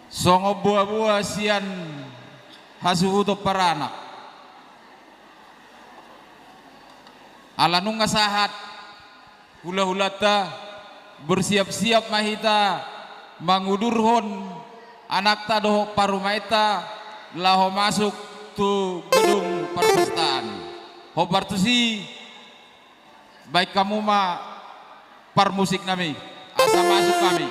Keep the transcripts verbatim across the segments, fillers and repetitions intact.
Songon boa-boa sian hasuhuton paranak. Ala nunga sahat hula-hulanta, bersiap-siap ma hita mangudurhon anakta dohot parumaenta laho masuk tu gedung perpestaan. Hombar tusi, baen hamu ma parmusik nami, asa masuk hami.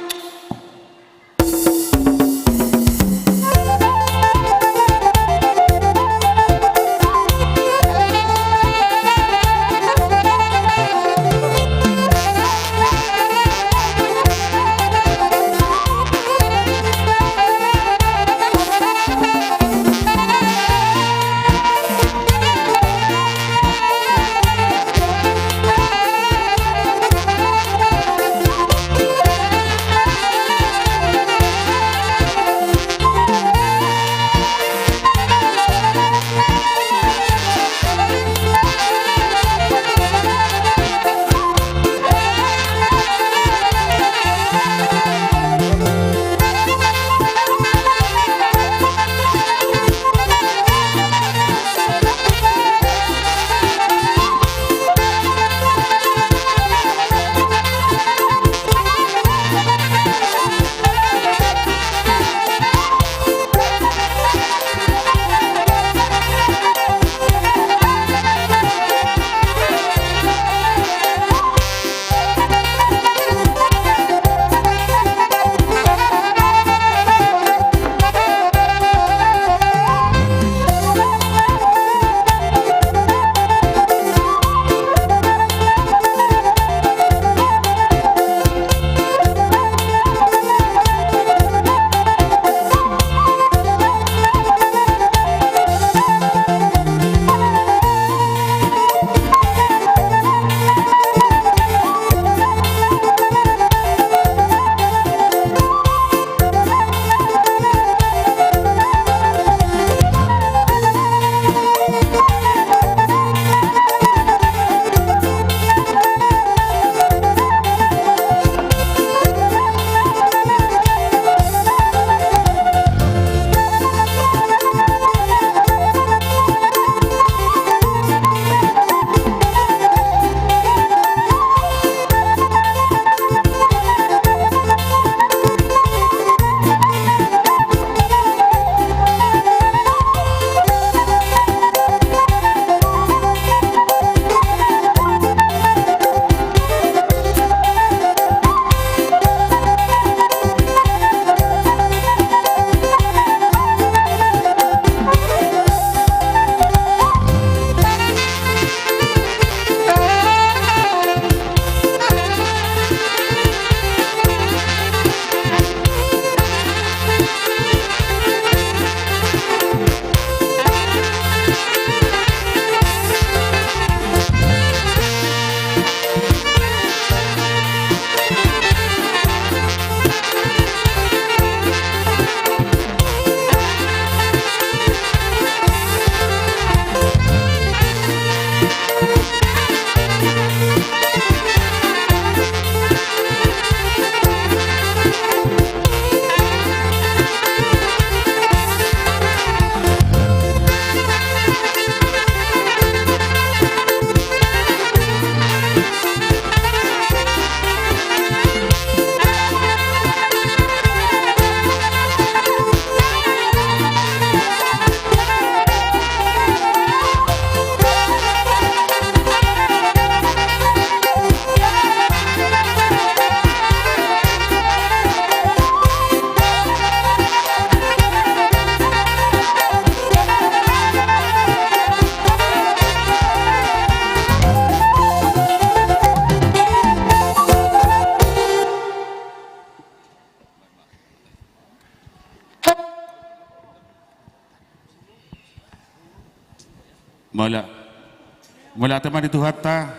Mauliate ma di Tuhanta,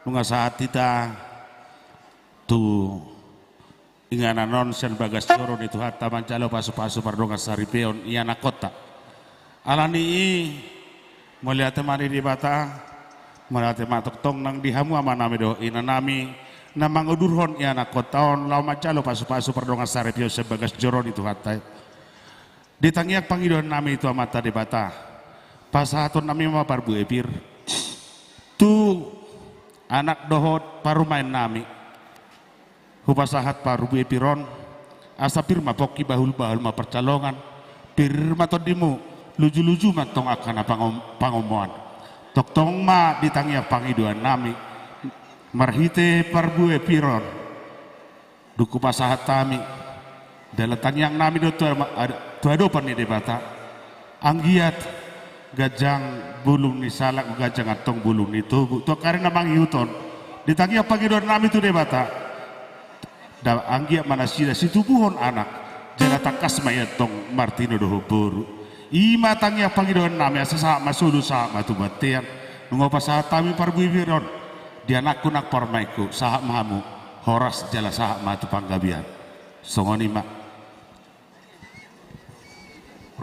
nunga sahat hita tu inganan on sian bagas joro ni Tuhanta manjalo pasu-pasu pardongan saripeon i anakkonta. Alani i, mauliate ma di Debata, mauliate ma tongtong nang di hamu amanami dohot inanami, na mangudurhon i anakkonta on laho manjalo pasu-pasu pardongan saripeon sian bagas joro ni Tuhanta i. Di tangiang pangidoannami tu Amanta Debata, pasahatonnami ma parbue pir tu anak dohot parumaennami. Hupasahat parbue pir on, asa pir ma pongki, bahulbahul ma pansalongan, pir ma tondimu, lujuluju ma antong angka na pangom-, pangomoan. Tongtong ma di tangiang pangidoannami marhite parbue pir on. Dung hupasahat hami, dalan tangiangnami do tu ama-, ad-, tu adopan ni Debata. Anggiat ganjang bulung ni salak, ganjang antong bulung ni tobu tu angka ari na mangihut on. Di tangiang pangidoannami tu Debata, da-, anggiat ma nasida situbuhon anak, jala tangkas ma i antong martinodohon boru. I ma tangiang pangidoannami, asa sahat ma solu, sahat ma tu bontean. Nunga hupasahat hami parbue pir on di anakku nang parumaenku, sahat ma hamu horas jala sahat ma tu panggabean. Songon i ma.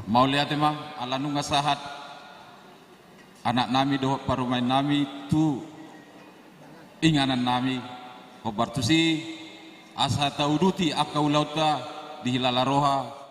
Mauliate ma, ala nunga sahat anaknami dohot parumaennami tu inganannami. Hombar tusi, asa tauduti angka ulaonta di hilala roha.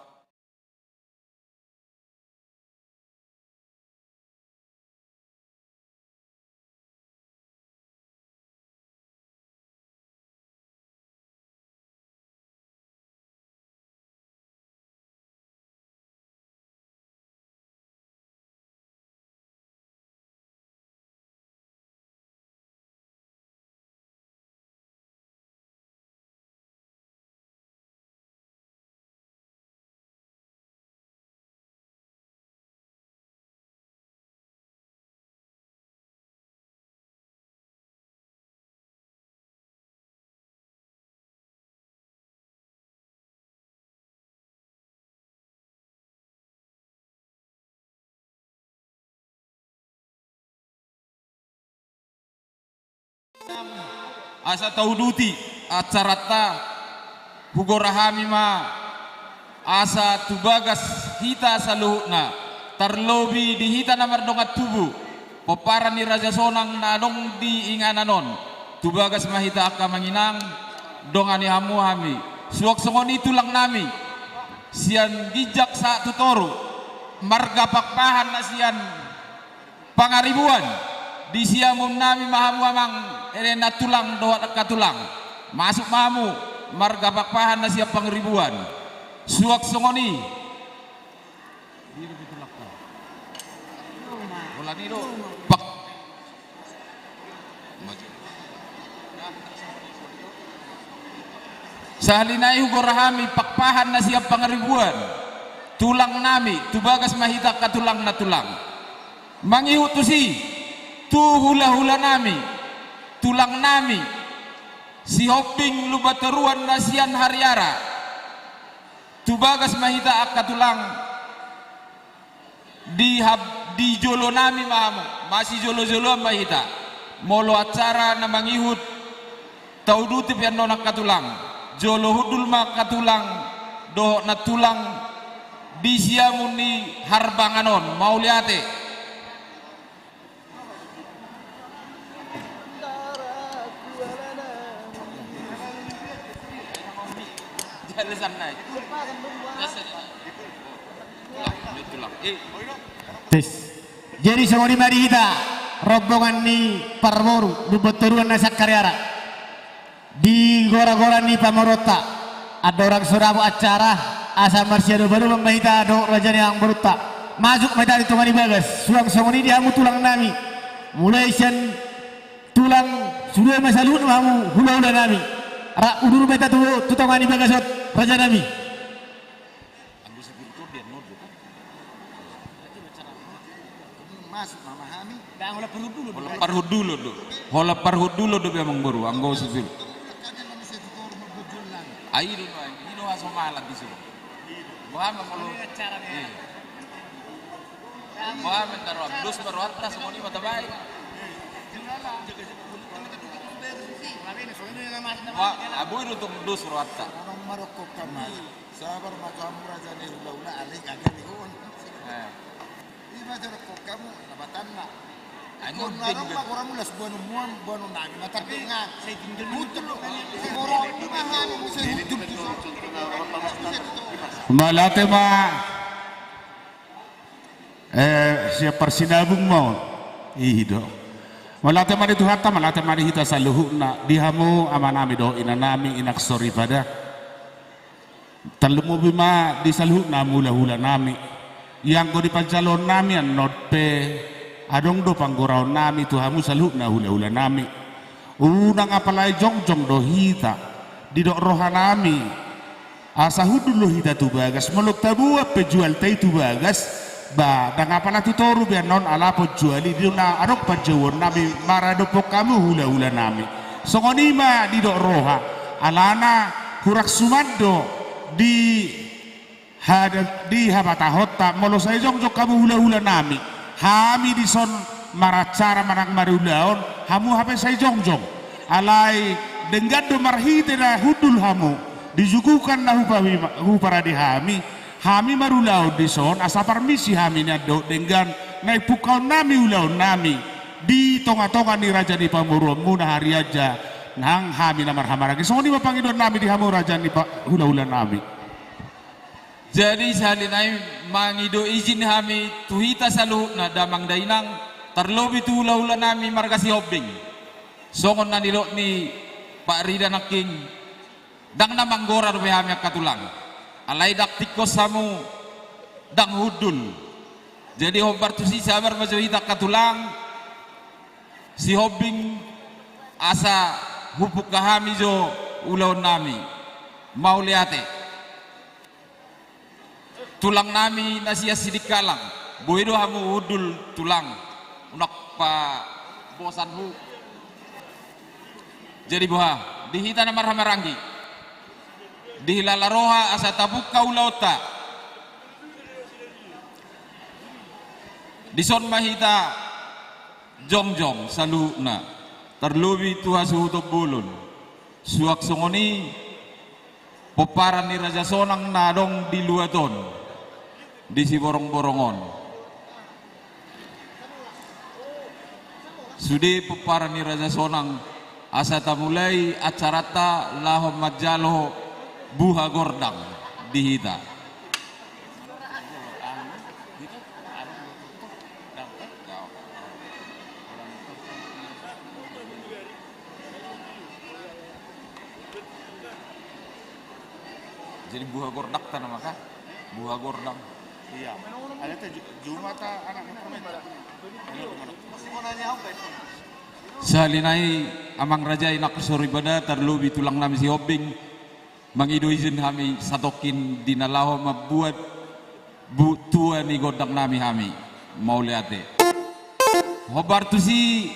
Asa tauduti acaranta, hugora hami ma asa tu bagas hita saluhutna, tarlobi di hita na mardongan tubu, pomparan ni Raja Sonang na adong di inganan on, tu bagas ma hita angka amang inang, dongani hamu hami. Suang songon i tulangnami, sian ginjang sahat tu toru, marga Pakpahan na sian Pangaribuan, di siamun nami ma hamu amang, eh, na tulang dohot angka tulang. Masuk ma hamu, marga Pakpahan na sian Pangaribuan. Suang songon i. Pak. Sahali nai hugora hami Pakpahan na sian Pangaribuan, tulang nami, tu bagas ma hita angka tulang na tulang. Mangihut tusi, tu hulahula nami, tulang nami, Sihombing Lumbantoruan na sian Hariara, tu bagas ma hita angka tulang. Di hab-, di jolo nami ma hamu, masijolo-joloan ma hita. Molo acara na mangihut, tauduti pe annon angka tulang. Jolo hundul ma angka tulang, dohot nantulang, di siamun ni harbangan on, mauliate. Tes. Jadi songon i ma di hita rombongan ni parboru Lumbantoruan na sian Hariara. Di gora-gora ni pamoruonta, andorang so dapot acara, asa marsiadopan-adopan ma hita dohot raja ni amangborunta. Masuk ma hita di tonga ni bagas, suang songon i di hamu tulang nami. Mulai sian tulang, sude ma saluhut ma hamu hulahula nami. Rap udur ma hita tu, tu tonga ni bagas on, raja nami. Anggo sipir tu dia nol do. Masuk ma hami. Dah, holan parhundulon do. Holan parhundulon do. Holan parhundulon do be amangboru, anggo sipir. Ai do, ai do, hasomalan di sini. Boha ma molo. Boha ma, dos ma rohanta, songon i ma tabaen. Boha, aboi do tong dos rohanta. Sabar ma hamu raja ni hulahula, alai gaga ni on. Eh. Ima jolo hamu, na batanna. Ai, ikon na rong ma goramu las boanu muam, boanu nami, matar dengan. Sai tinggal. Betul. Gora ma hami, sai betul. Mauliate ma. Eh, siap parsinabung ma on. I do. Mauliate ma di Tuhanta, mauliate ma di hita saluhutna, di hamu amanami dohot inanami, inang soripada. Tarlumobi ma di saluhutna hamu hulahulanami. Ianggo di panjaloonnami annon pe, adong do panggoraonnami tu hamu saluhutna hulahulanami. Unang apala jongjong do hita, didok rohanami, asa hundul do hita tu bagas, molo taboan pe jualta i tu bagas, ba, ndang apala tu toru be annon ala pe jual i, di na adong panjouonnami maradophon hamu hulahulanami. Songon i ma didok roha, alana hurang suman do di hada-, di habatahonta, molo sai jongjong hamu hulahulanami, hami dison maracara manang marulaon, hamu hape sai jongjong. Alai denggan do marhite na hundul hamu, dijuguhon na hupa-, huparade hami, hami marulaon dison, asa parmisi hami nian dohot denggan na impungkaonnami ulaonnami di tongatonga ni raja ni pamoruonmuna Harianja nang hami na marhamaranggi. Songon i ma pangidoannami di hamu raja ni pa-, hulahulanami. Jadi sahali nai mangido izin hami tu hita saluhutna damang dainang, tarlobi tu hulahulanami marga Sihombing. Songon na nidok ni Pak Rida nangkin, ndang na manggora dope hami angka tulang. Alai ndang tingkos hamu ndang hundul. Jadi hombar tusi sabar ma jo hita angka tulang Sihombing asa hupungka hami jo ulaonnami. Mauliate. Tulangnami na sian Sidikalang, boi do hamu hundul tulang, unang pabosan hu. Jadi boha, di hita na marhamaranggi, dihilala roha asa tapungka ulaonta. Dison ma hita jongjong saluhutna, tarlobi tu hasuhuton bolon. Suang songon i pomparan ni Raja Sonang na adong di luat on, di Siborongborong on. Sude pomparan ni Raja Sonang, asa tamulai acaranta laho manjalo buha gordang di hita. Jadi buha gordakta nama kah? Buha gordang. Iya. Ada teh Ju-, Jumata anak. Sahali nai amang raja, inang soripada, tarlobi tulangnami Sihombing, mangido izin hami satongkin di na laho mambuat bu-, tua ni gondangnami hami. Mauliate. Hombar tusi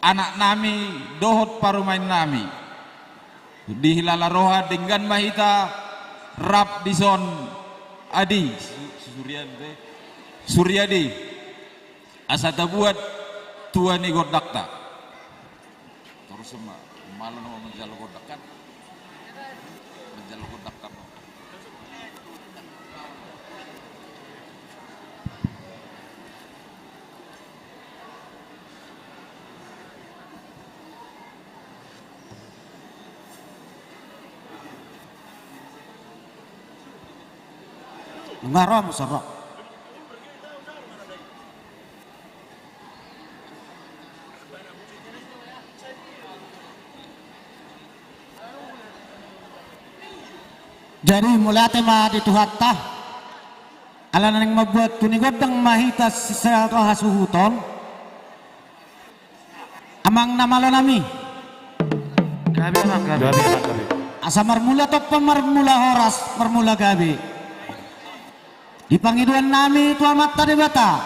anaknami dohot parumaennami. Dihilala roha denggan ma hita rap dison adi. Su-, Surian be. Suriadi. Asa tabuat tua ni gondangta. Torus ma, malo nama manjalo gondang kan? Manjalo gondang kan? Nunga ro musoro. Jadi mauliate ma di Tuhanta. Ala naeng mambuat tu ni gondang ma hita sisada hasuhuton. Amang na malonami. Gabe, amang, gabe. Gabe, amang, gabe. Asa marmula tompa, marmula horas, marmula gabe. Di pangidoannami tu Amanta Debata,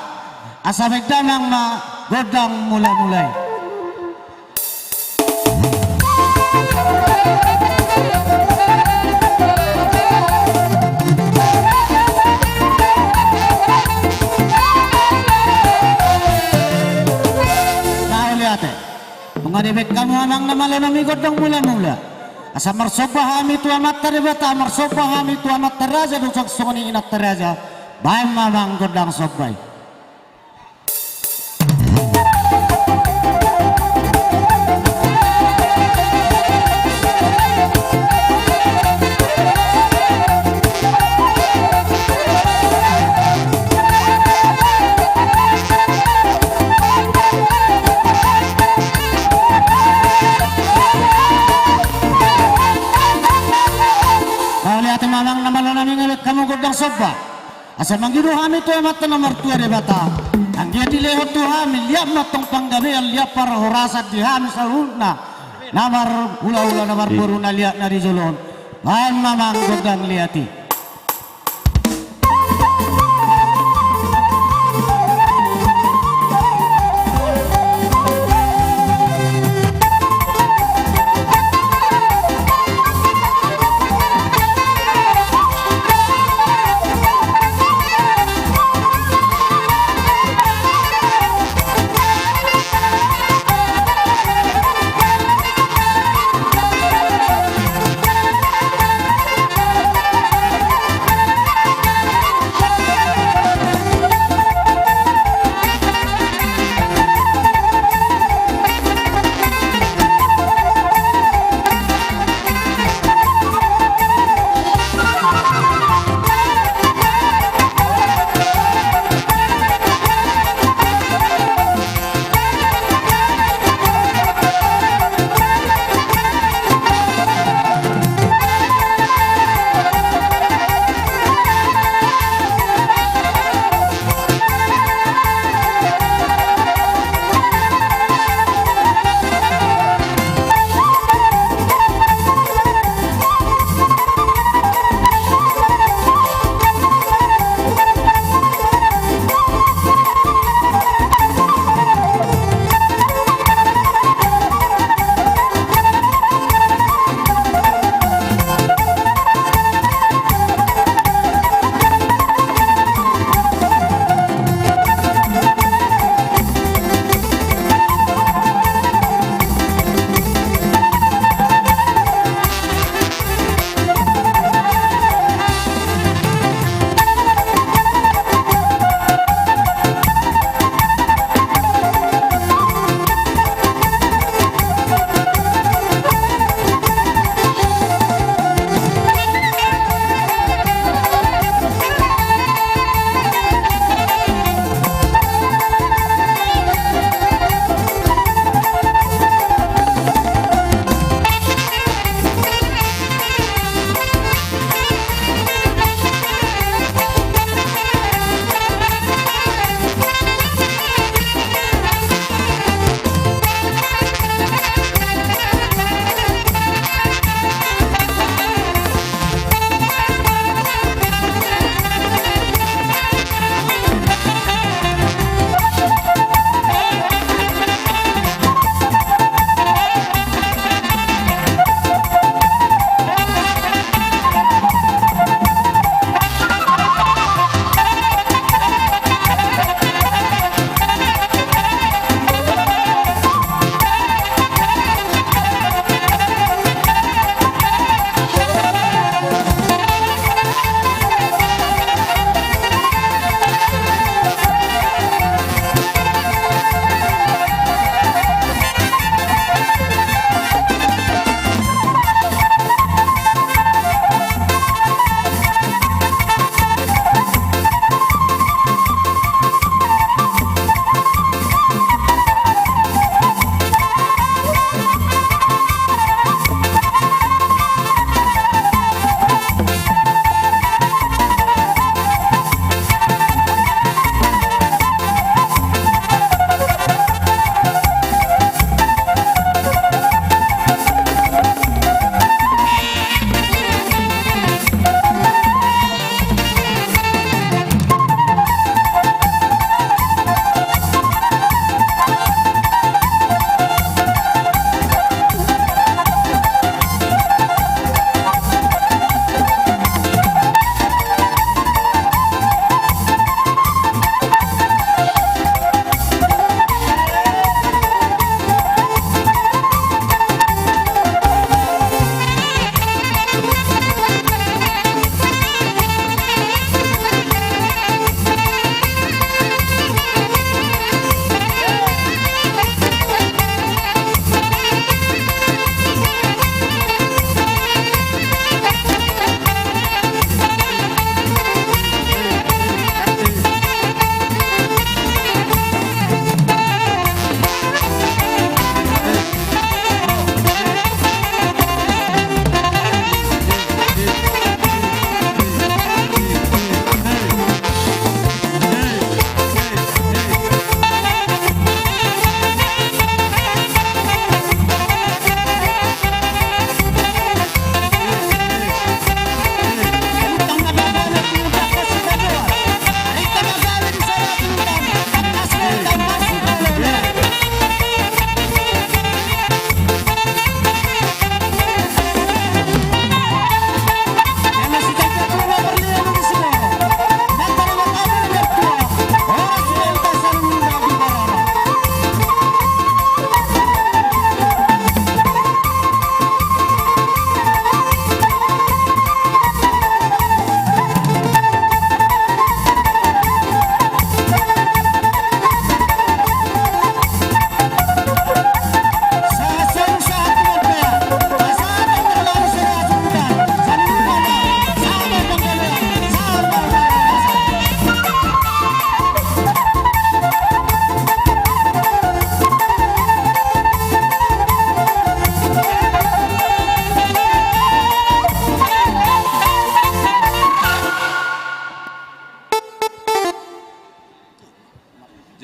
asa bahen damang ma gondang mulamula i. Mauliate. Nunga dibahen hamu amang na malonami gondang mulamula. Asa marsomba hami tu Amanta Debata, marsomba hami tu amanta raja, dohot songon i inanta raja. Bahen ma amang gondang somba i. somba. Asa mangido hami tu Amanta na martua Debata, anggiat dilehon tu hami liat ma antong panggabean, liat parhorasan di hami saluhutna na marhulahula, na marboru, na liat na di jolo on. Baen ma amang gondang liat i.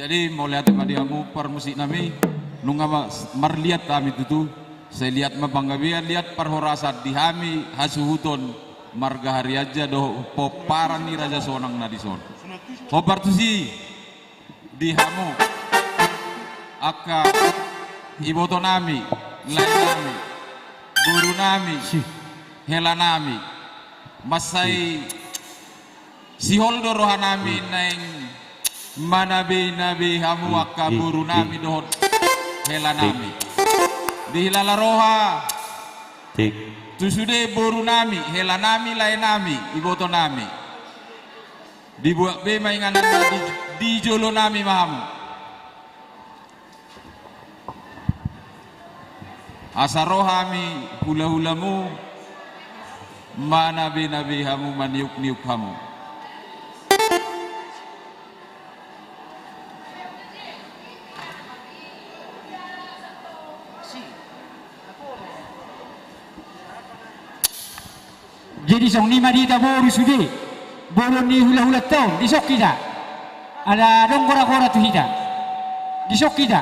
Jadi mauliate ma di hamu parmusik nami, nunga ma-, marliat hami tutu, sai liat ma panggabean, liat parhorasan di hami hasuhuton marga Harianja dohot pomparan ni Raja Sonang na dison. Hombar tusi di hamu angka iboto nami, lae nami, boru nami, hela nami, mansai sihol do roha nami naeng manabe-nabe hamu angka boru nami dohot hela nami. Dihilala roha tu sude boru nami, hela nami, lae nami, iboto nami. Dibuat be ma inganan di, di jolo nami ma hamu. Asa ro hami hula-hulamu, manabe-nabe hamu, maniuk-niuk hamu. Jadi songon i ma di hita boru sude, boru ni hula-hulanta on, dison hita. Ala adong gora-gora tu hita. Dison hita.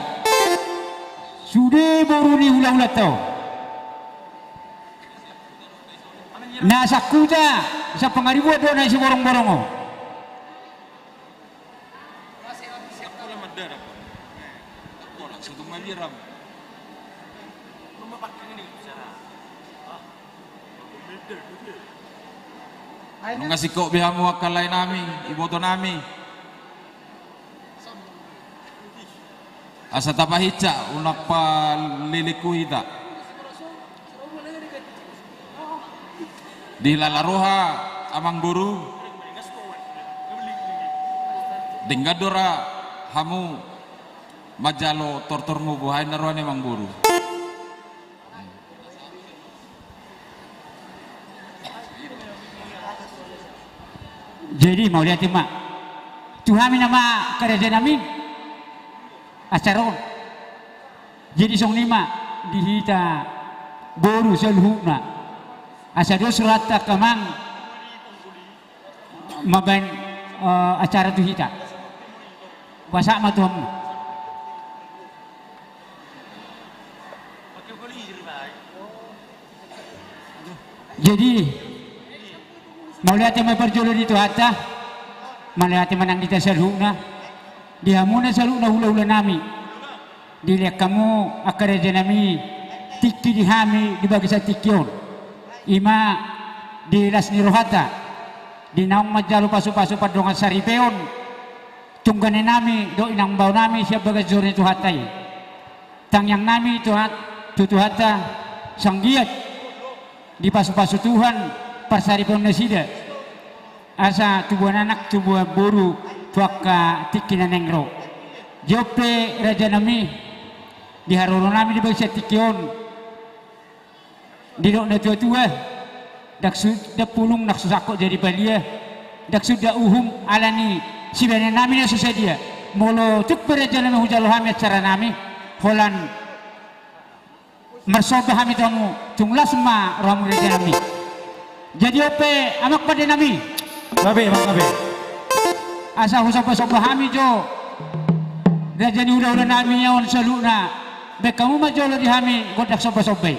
Sude boru ni hulahulanta on. Na sahuta, sapangaribuan do na siborong-borong on. Nunga singkop be hamu angka lae nami, iboto nami. Asa tapahinsa, unang palelenghu hita. Dihilala roha amangboru. Denggan do ra hamu manjalo tortormu, boha ninna roha ni amangboru. Jadi mauliate ma tu hami nama angka raja nami acara on. Jadi songon i ma di hita boru saluhutna. Asa dos rohanta angka amang mambahen, eh, acara tu hita. Hupasahat ma tu hamu. Jadi mauliate ma parjolo di Tuhanta, mauliate ma nang di hita saluhutna, di hamuna saluhutna hula-hula nami. Dilehon hamu angka raja nami tingki di hami di bagasan tingki on. I ma di las ni rohanta di naung manjalo pasu-pasu pardongan saripeon tu dongan nami dohot inang bao nami sian bagas joro ni Tuhanta i. Tangiang nami tu Tuhan, tu Tuhanta, sai anggiat dipasu-pasu Tuhan parsaripeon nasida. Asa tubuan anak, tubuan boru tu angka tingki na naeng ro. Jolo pe raja nami, di haroro nami di bagasan tingki on, didok na tua-tua, ndang su-, ndang pulung na so sangkot jadi palia, ndang suda uhum ala ni sibahenan nami na so sadia. Molo tung pe raja nami hujalo hami acara nami, holan marsomba hami tu hamu, tung las ma rohamu raja nami. Jadi on pe amang pande nami. Gabe, amang gabe. Asa husomba-somba hami jo raja ni hula-hula nami on saluhutna. Bahen hamu ma jolo di hami gondang somba-somba i.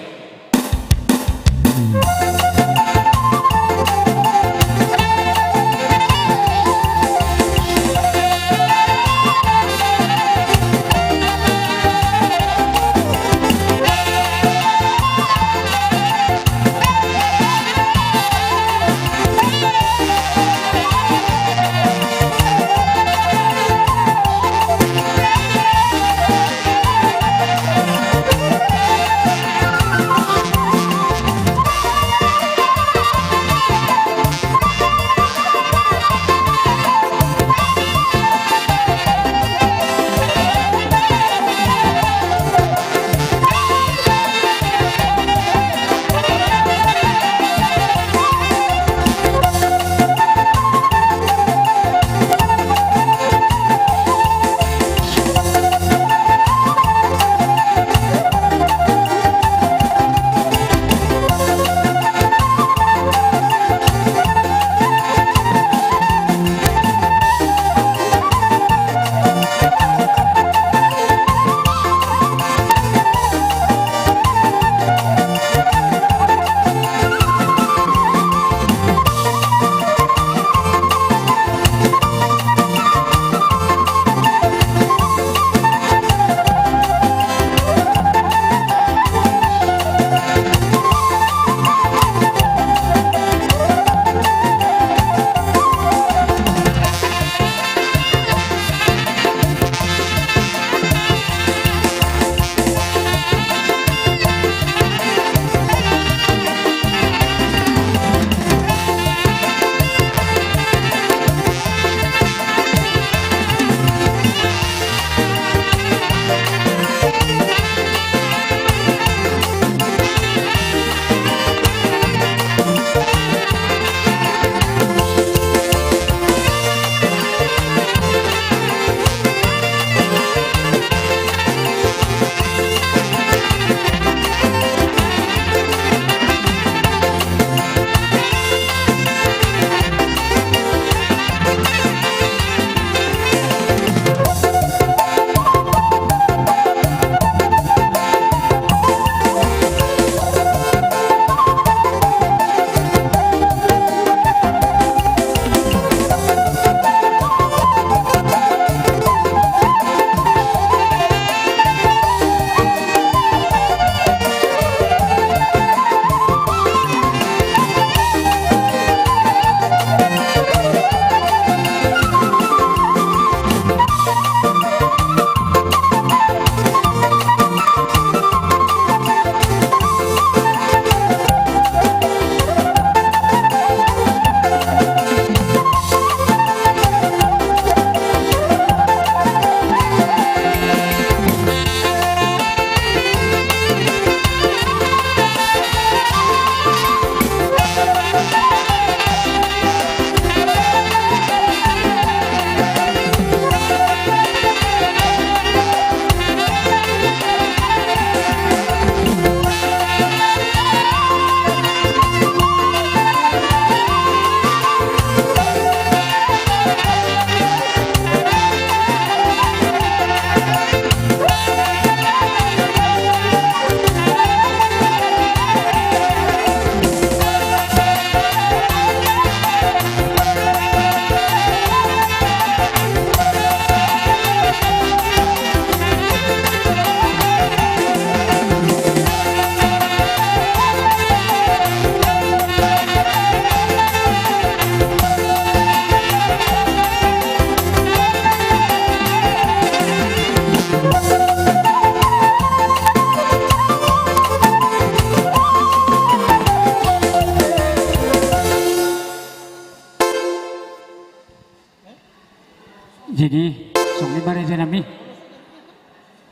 Jadi, songon i ma raja nami.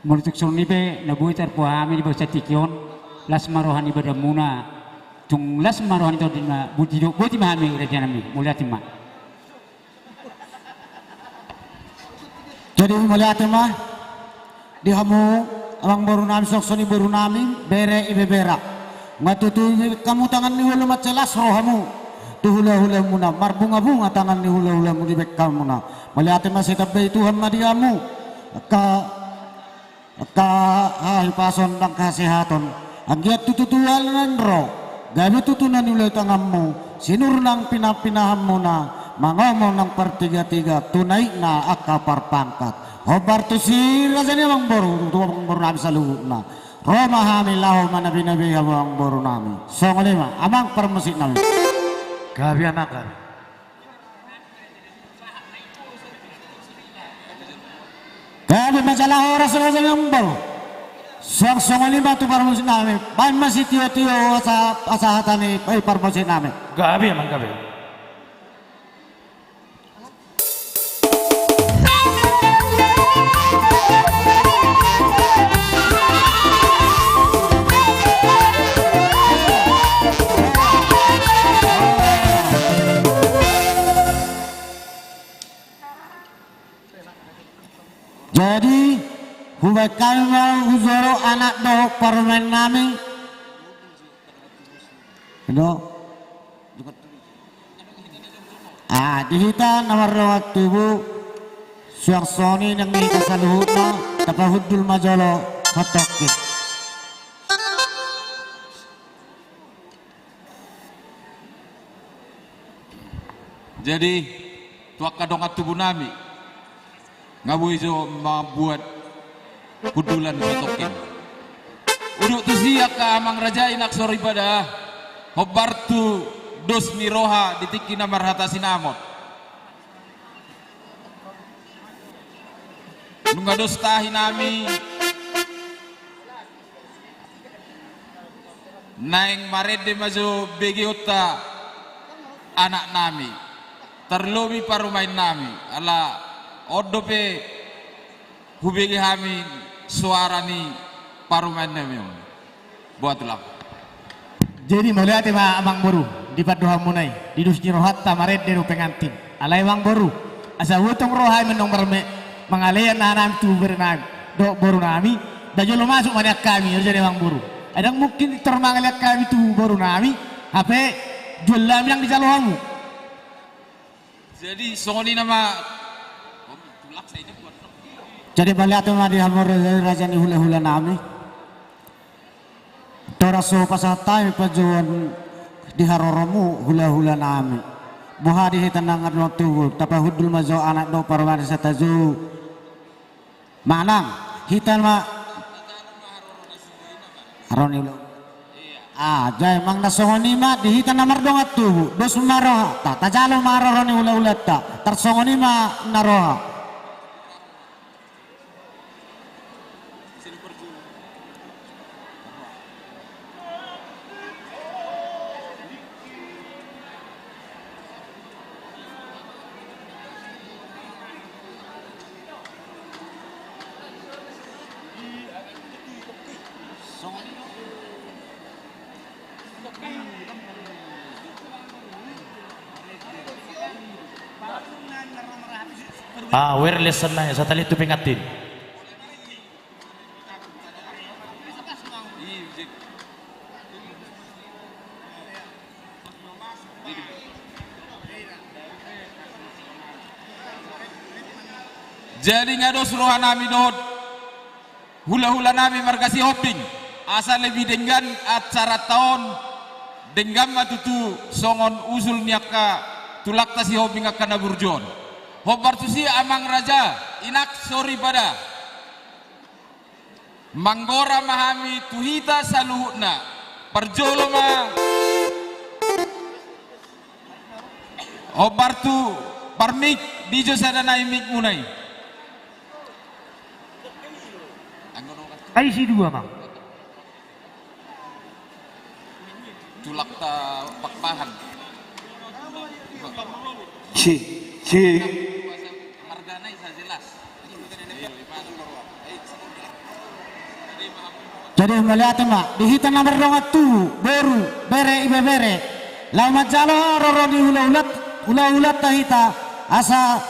Molo tung songon i pe na boi tarboha hami di bagasan tingki on, las ma roha ni badanmuna, tung las ma roha ni tondimuna, boti do, boti ma hami raja nami, mauliate ma. Jadi mauliate ma di hamu amangboru nami, suang songon i boru nami, bere Ibebera. Nga tutu dibaen hamu tangan ni ulu mansai las rohamu tu hulahulamuna, marbungabunga tangan ni hulahulamuna dibaen hamuna. Mauliate ma, sitambai Tuhan ma di hamu angka angka hahipason dohot angka hasehaton. Anggiat tutu tu ala naeng ro, gabe tutu na niula tanganmu, sinur nang pinapinahanmuna, mangomo nang partigatiga tu naikna angka parpangkat. Hombar tusi raja ni amangboru, tu amangboru nami saluhutna. Ro ma hami laho manabinabei hamu amangboru nami. Songon i ma amang parmusik nami. Gabe amang, gabe. Gabe ma jala horas raja ni amangboru. Suang songon i ma tu parmusik nami. Baen ma sitiotio asa, asa hata ni, eh, parmusik nami. Gabe amang, gabe. Jadi hubaen hami ma hujolo anak dohot parumaen nami. Ido. Ah, di hita na mardongan tubu, suang songon i nang di hita saluhutna, tapahundul ma jolo hatongkin. Jadi tu angka dongan tubu nami, nga boi jo mambuat hundulan hatongkin. Udut tusi angka amang raja, inang soripada, hombar tu dos ni roha di tingki na marhata sinamot. Nunga dos tahi nami, naeng marende ma jo begeonta anak nami, tarlobi parumaen nami, ala on dope hubege hami soara ni parumaen nami on. Boha tulang. Jadi mauliate ma amangboru di pandohanmuna i, di dos ni rohanta marende do pengantin. Alai amangboru, asa huetong roha i mendong marme, mangalean anak nami tu bere nami dohot boru nami, ba jolo masuk ma nian hami, raja ni amangboru. Ai ndang mungkin tor mangalean hami tu boru nami, hape jual nami nang dijalo hamu. Jadi songon i nama. Jadi mauliate ma di hamu raja ni hulahula nami. Tora so pasahat hami panjouon di haroromu hulahula nami. Boha di hita na mardongan tubu, tapahundul ma jo anak dohot parumaen asa tajou. Manang hita ma haroro ni hula. Ah, jadi manang na songon i ma di hita na mardongan tubu, dos ma rohanta, tajalo ma haroro ni hulahulanta, tarsongon i ma na roha. Ah, wireless na, satelit tu pengantin. Jadi nga dos roha nami dohot hulahula nami marga Sihombing, asa lebih denggan acaranta on, denggan ma tutu songon usul ni angka tulangta Sihombing angka na burju on. Hombar tusi amang raja, inang soripada. Manggora ma hami tu hita saluhutna. Parjolo ma. Hombar tu parmik, di jo sada nai mikmuna i. Ai si dua ma. Tulangta Pakpahan. Si, si. Marga na i saja. Jadi mauliate ma di hita na mardongan tubu, boru, bere, ibebere, laho manjalo haroro ni hula-hulat-, hula-hulanta hita, asa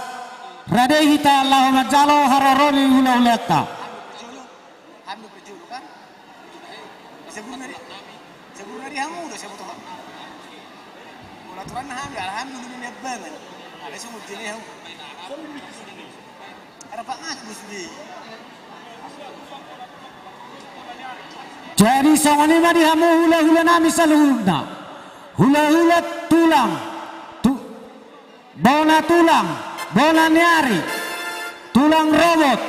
rade hita laho manjalo haroro ni hula-hulanta. Hami do parjolo kan? Saburna di, saburna di hamu do sabutoha. Molo aturanna hami, ala hami do di Niambangan. Ala songon dia hamu. Ara pangas bos be. Jadi songon i ma di hamu hula-hula nami saluhutna. Hula-hula tulang. Tu-, Bona tulang, bona ni ari, tulang robot.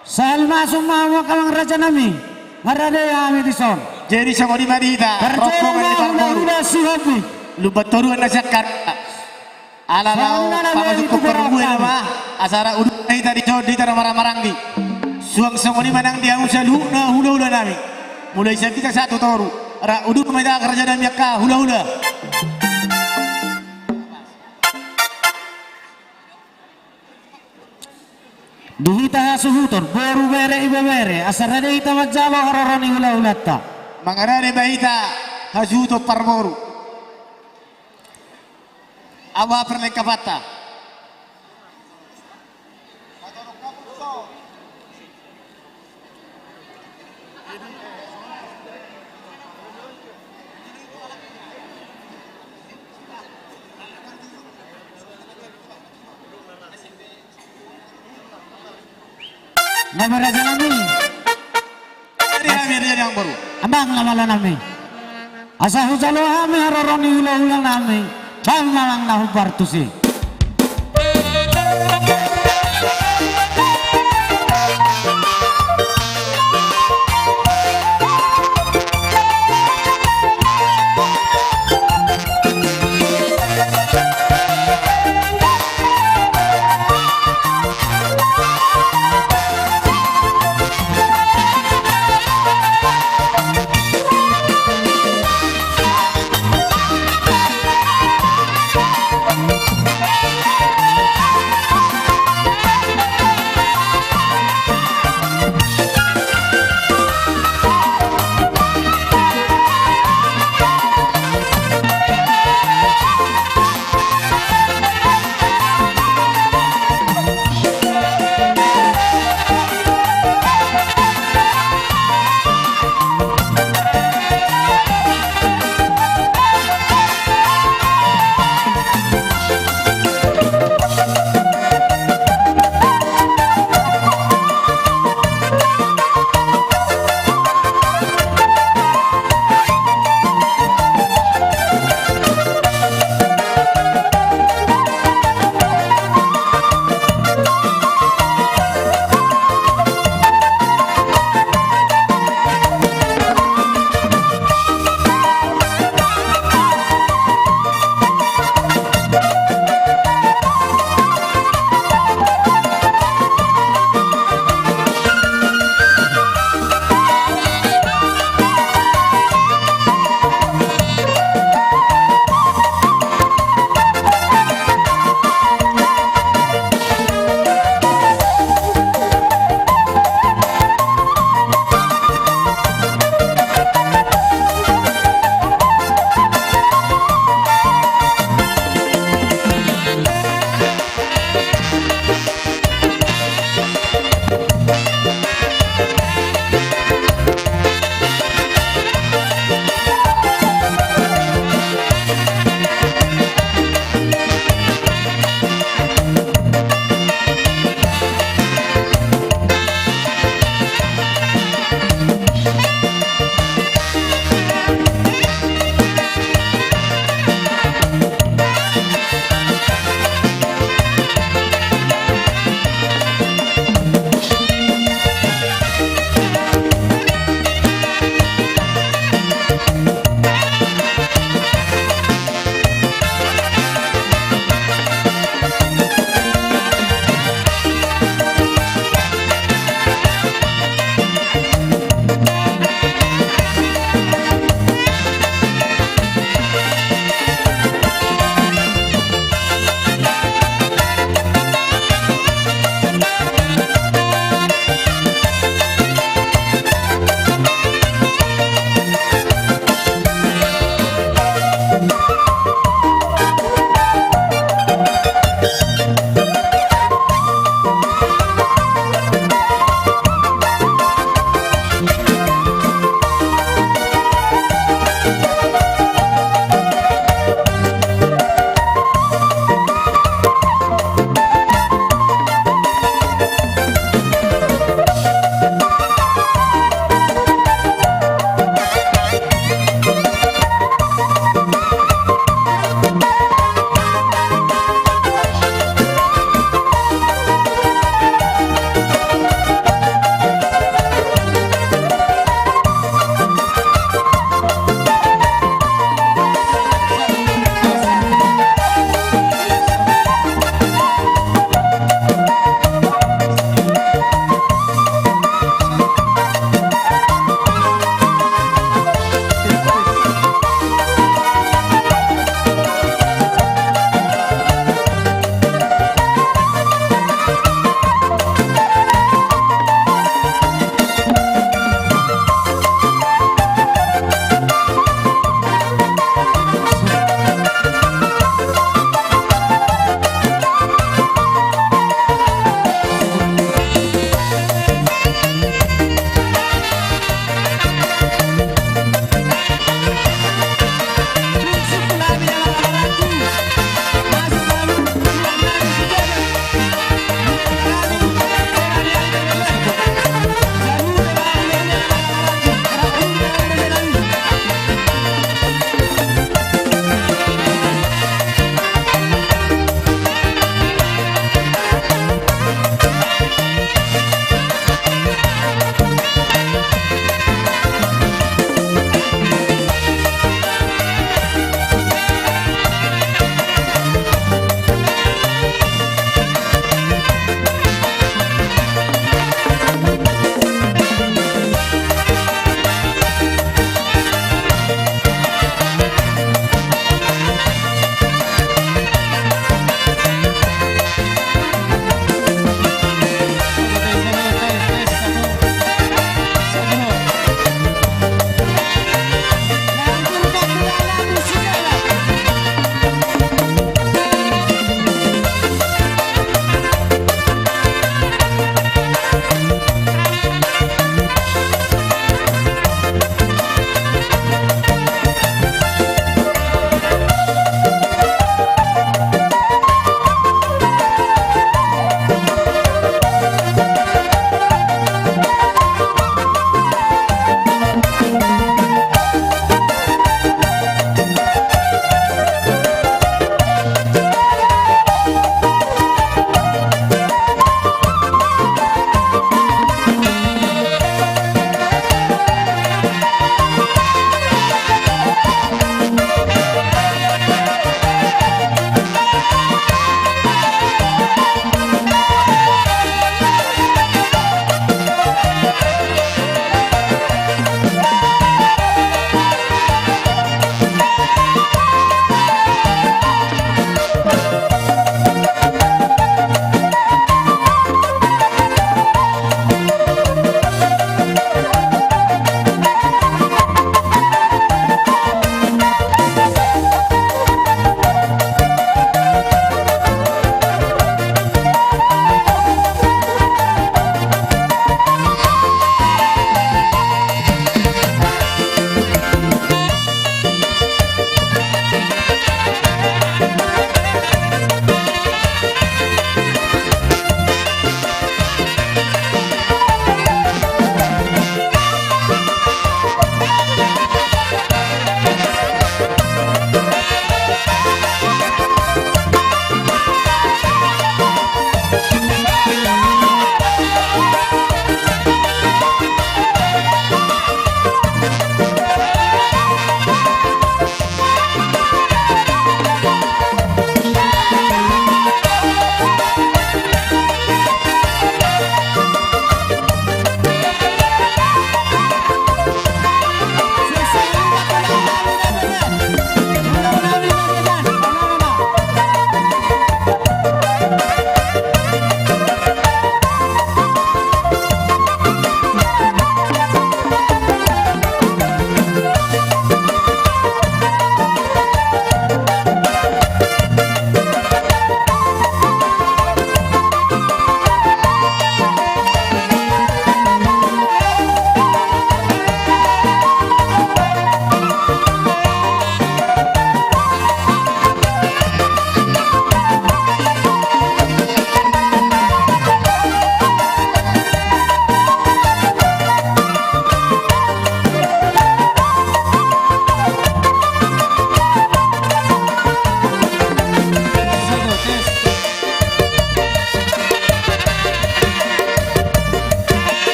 Sahali masuk ma hamu angka amang raja nami, marade hami dison. Jadi songon i ma di hita, parjolo rombongan ma ni parboru. Hula-hula Sihombing. Lumban toruan na sian Karna. Ala laho pamasukhon parbue nama, asa ra udut ma hita dison di hita na marhahamaranggi. Suang songon i ma nang di hamu saluhutna hula-hula nami. Mulai sian hita sahat tu toru. Ra udut ma hita angka raja nami angka hula-hula. Di hita hasuhuton, boru, bere, ibebere, asa rade hita manjalo haroro ni hula-hulanta. Mangarade ma hita hasuhuton parboru. Aha perlengkapanta? Na maraja nami. Jadi hami, jadi amang boru. Amang na mala nami. Asa hujalo hami haroro ni hula-hula nami. Bahen ma amang na hombar tusi.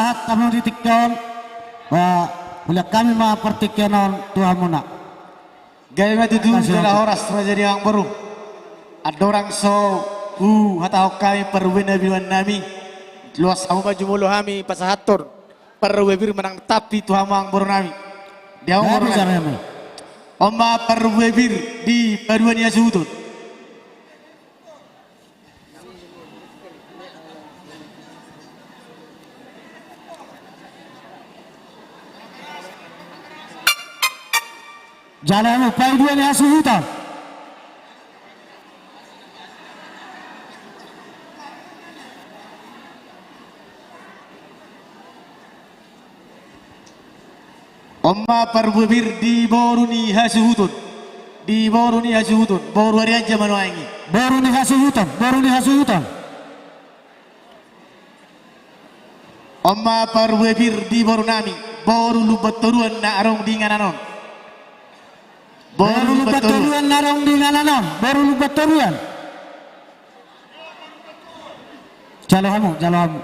Pasahat hamu di tingki on. Ba, hulehon hami ma partingkian on tu hamuna. Gabe ma tutu. Jala horas raja ni amangboru. Andorang so huhatahon hami parbue na binoan nami, loas hamu ma jumolo hami pasahathon parbue pir manang tampi tu hamu amangboru nami. Di hamu amangboru nami. On ma parbue pir di paduahon ni hasuhuton. Jala hamu paduahon ni hasuhuton. On ma parbue pir di boru ni hasuhuton. Di boru ni hasuhuton. Boru Arianja ma nuaeng i. Boru ni hasuhuton, boru ni hasuhuton. On ma parbue pir di boru nami, boru Lumban Toruan na adong di inganan on. Boru Lumban Toruan na adong di inganan on, boru Lumban Toruan. Jalo hamu, jalo hamu.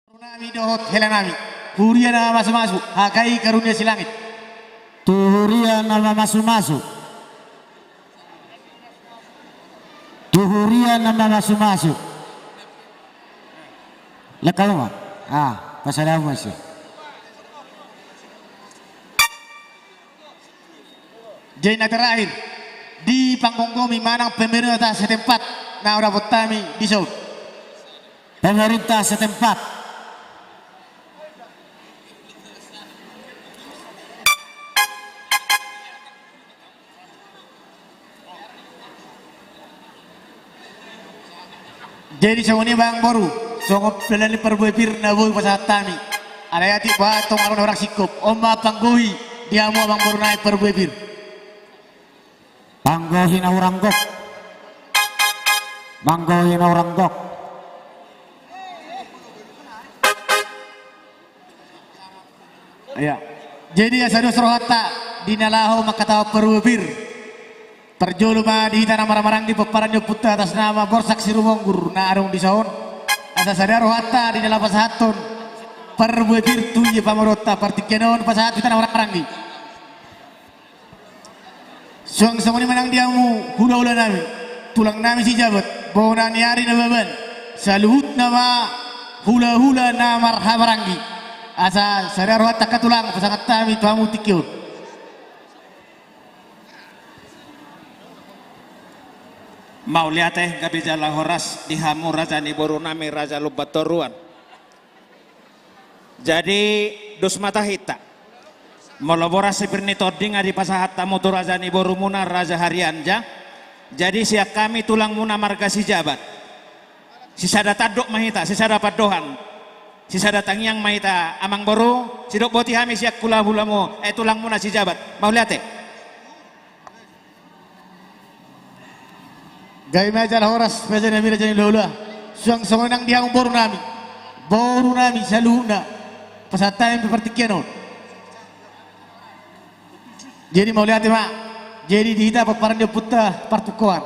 Boru nami dohot hela nami, huria na mamasumasu, hagai karunia silangit. Tu huria na mamasumasu. Tu huria na mamasumasu. Lengkap ma. Ah, pasal apa masih? Jadi na terakhir, dipagomgomi manang pemerintah setempat na dapot hami dison. Pemerintah setempat. Jadi songon i ma amangboru, songon pelean ni parbue pir na boi pasahat hami. Alai atik boha tong adong na hurang singkop, on ma panggohi di hamu amangboru nami parbue pir. Panggohi na hurang gok. Panggohi na hurang gok. Iya. Jadi asa dos rohanta di na laho mangkatahon parbue pir. Parjolo ma di hita na marhahamaranggi pomparan ni ompunta atas nama Borsak Sirumonggur na adong dison. Asa sada rohanta di na laho pasahathon parbue pir tu ia pamoruonta, partingkian on pasahat hita na marhahamaranggi. Suang songon i ma nang di hamu hulahula nami, tulang nami Sijabat, bona ni ari Nababan, saluhutna ma hulahula na marhahamaranggi. Asa sada rohanta angka tulang pasahat hami tu hamu tingki on. Mauliate, gabe jala horas di hamu raja ni boru nami, raja Lumban Toruan. Jadi dos ma tahinta. Molo boras si pir ni tondi nga dipasahat hamu tu raja ni borumuna, raja Harianja. Jadi sian hami tulangmuna marga Sijabat, sisada tandok ma hita, sisada pandohan, sisada tangiang ma hita amangboru, sidok boti hami sian hulahulamu, eh, tulangmuna Sijabat. Mauliate. Gabe ma jala horas, raja nami, raja ni hulahula. Suang songon i nang di hamu boru nami, boru nami saluhutna, pasahat hami pe partingkian on. Jadi mauliate ma. Jadi di hita pomparan ni ompunta partungkoan.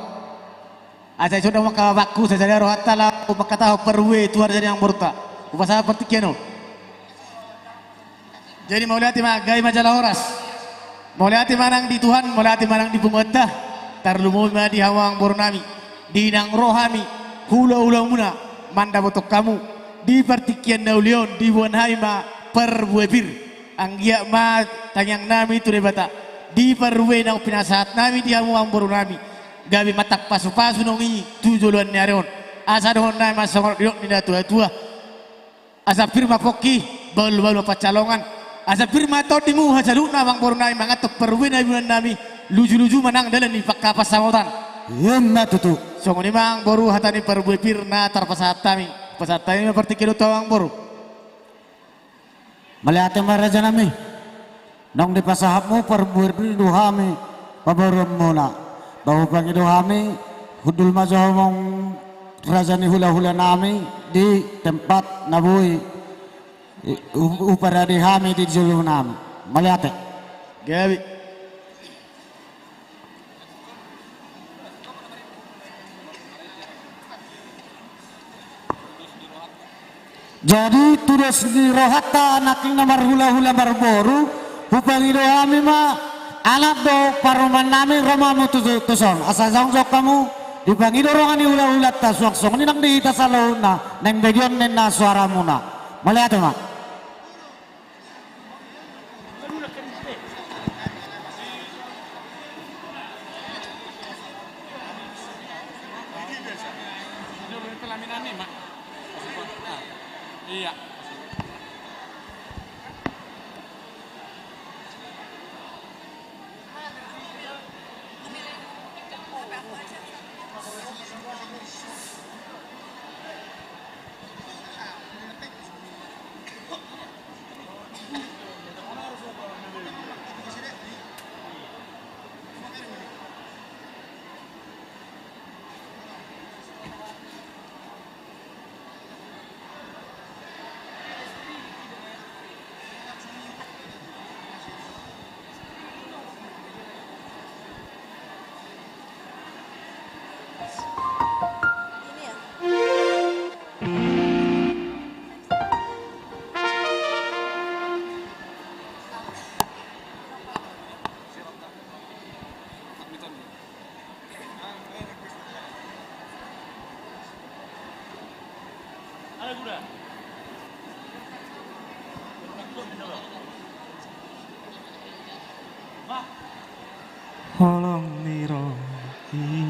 Asa ison do mangkabakku, sasada rohanta laho mangkatahon parbue tu raja ni amangborunta. Hupasahat partingkian on. Jadi mauliate ma, gabe ma jala horas. Mauliate ma nang di Tuhan, mauliate ma nang di punguanta. Tarlumobi ma di hamu amangboru nami, di na ro hami hulahulamuna mandapothon hamu di partingkian na uli on, diboan hami ma parbue pir. Anggiat ma tangiang nami tu Debata di parbue naung pinasahat nami di hamu amangboru nami, gabe mantap pasupasu nang i tu joloan ni ari on. Asa dohonon nami ma songon nidok ni natuatua: Asa pir ma pongki, bahulbahul ma pansalongan. Asa pir ma tondimu hasaluhutna amangboru nami manganhon parbue na binoan nami. Luju-luju ma nang dalan ni pangkapas samotan. Ima tutu. Songon i ma amang boru hata ni parbue pir na tarpasahat hami. Pasahat hami ma partingkian on tu amang boru. Mauliate ma raja nami. Naung dipasahatmu parbue pir do hami paboruonmuna. Ba hupangido hami, hundul ma jo hamu raja ni hula-hula nami di tempat na boi i, hu-, huparade hami di jolo nami. Mauliate. Gabe. Jadi tudos ni rohanta nangkin na marhula-hula marboru, hupangido hami ma anak dohot parumaen nami ro ma hamu tu, tu, tuson. Asa jongjong hamu dipangido rongan ni hula-hulanta suang songon i nang di hita saluhutna naeng begeon ninna suaramuna. Mauliate ma. Iya. Holong ni roha i.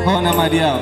Ho nama dia.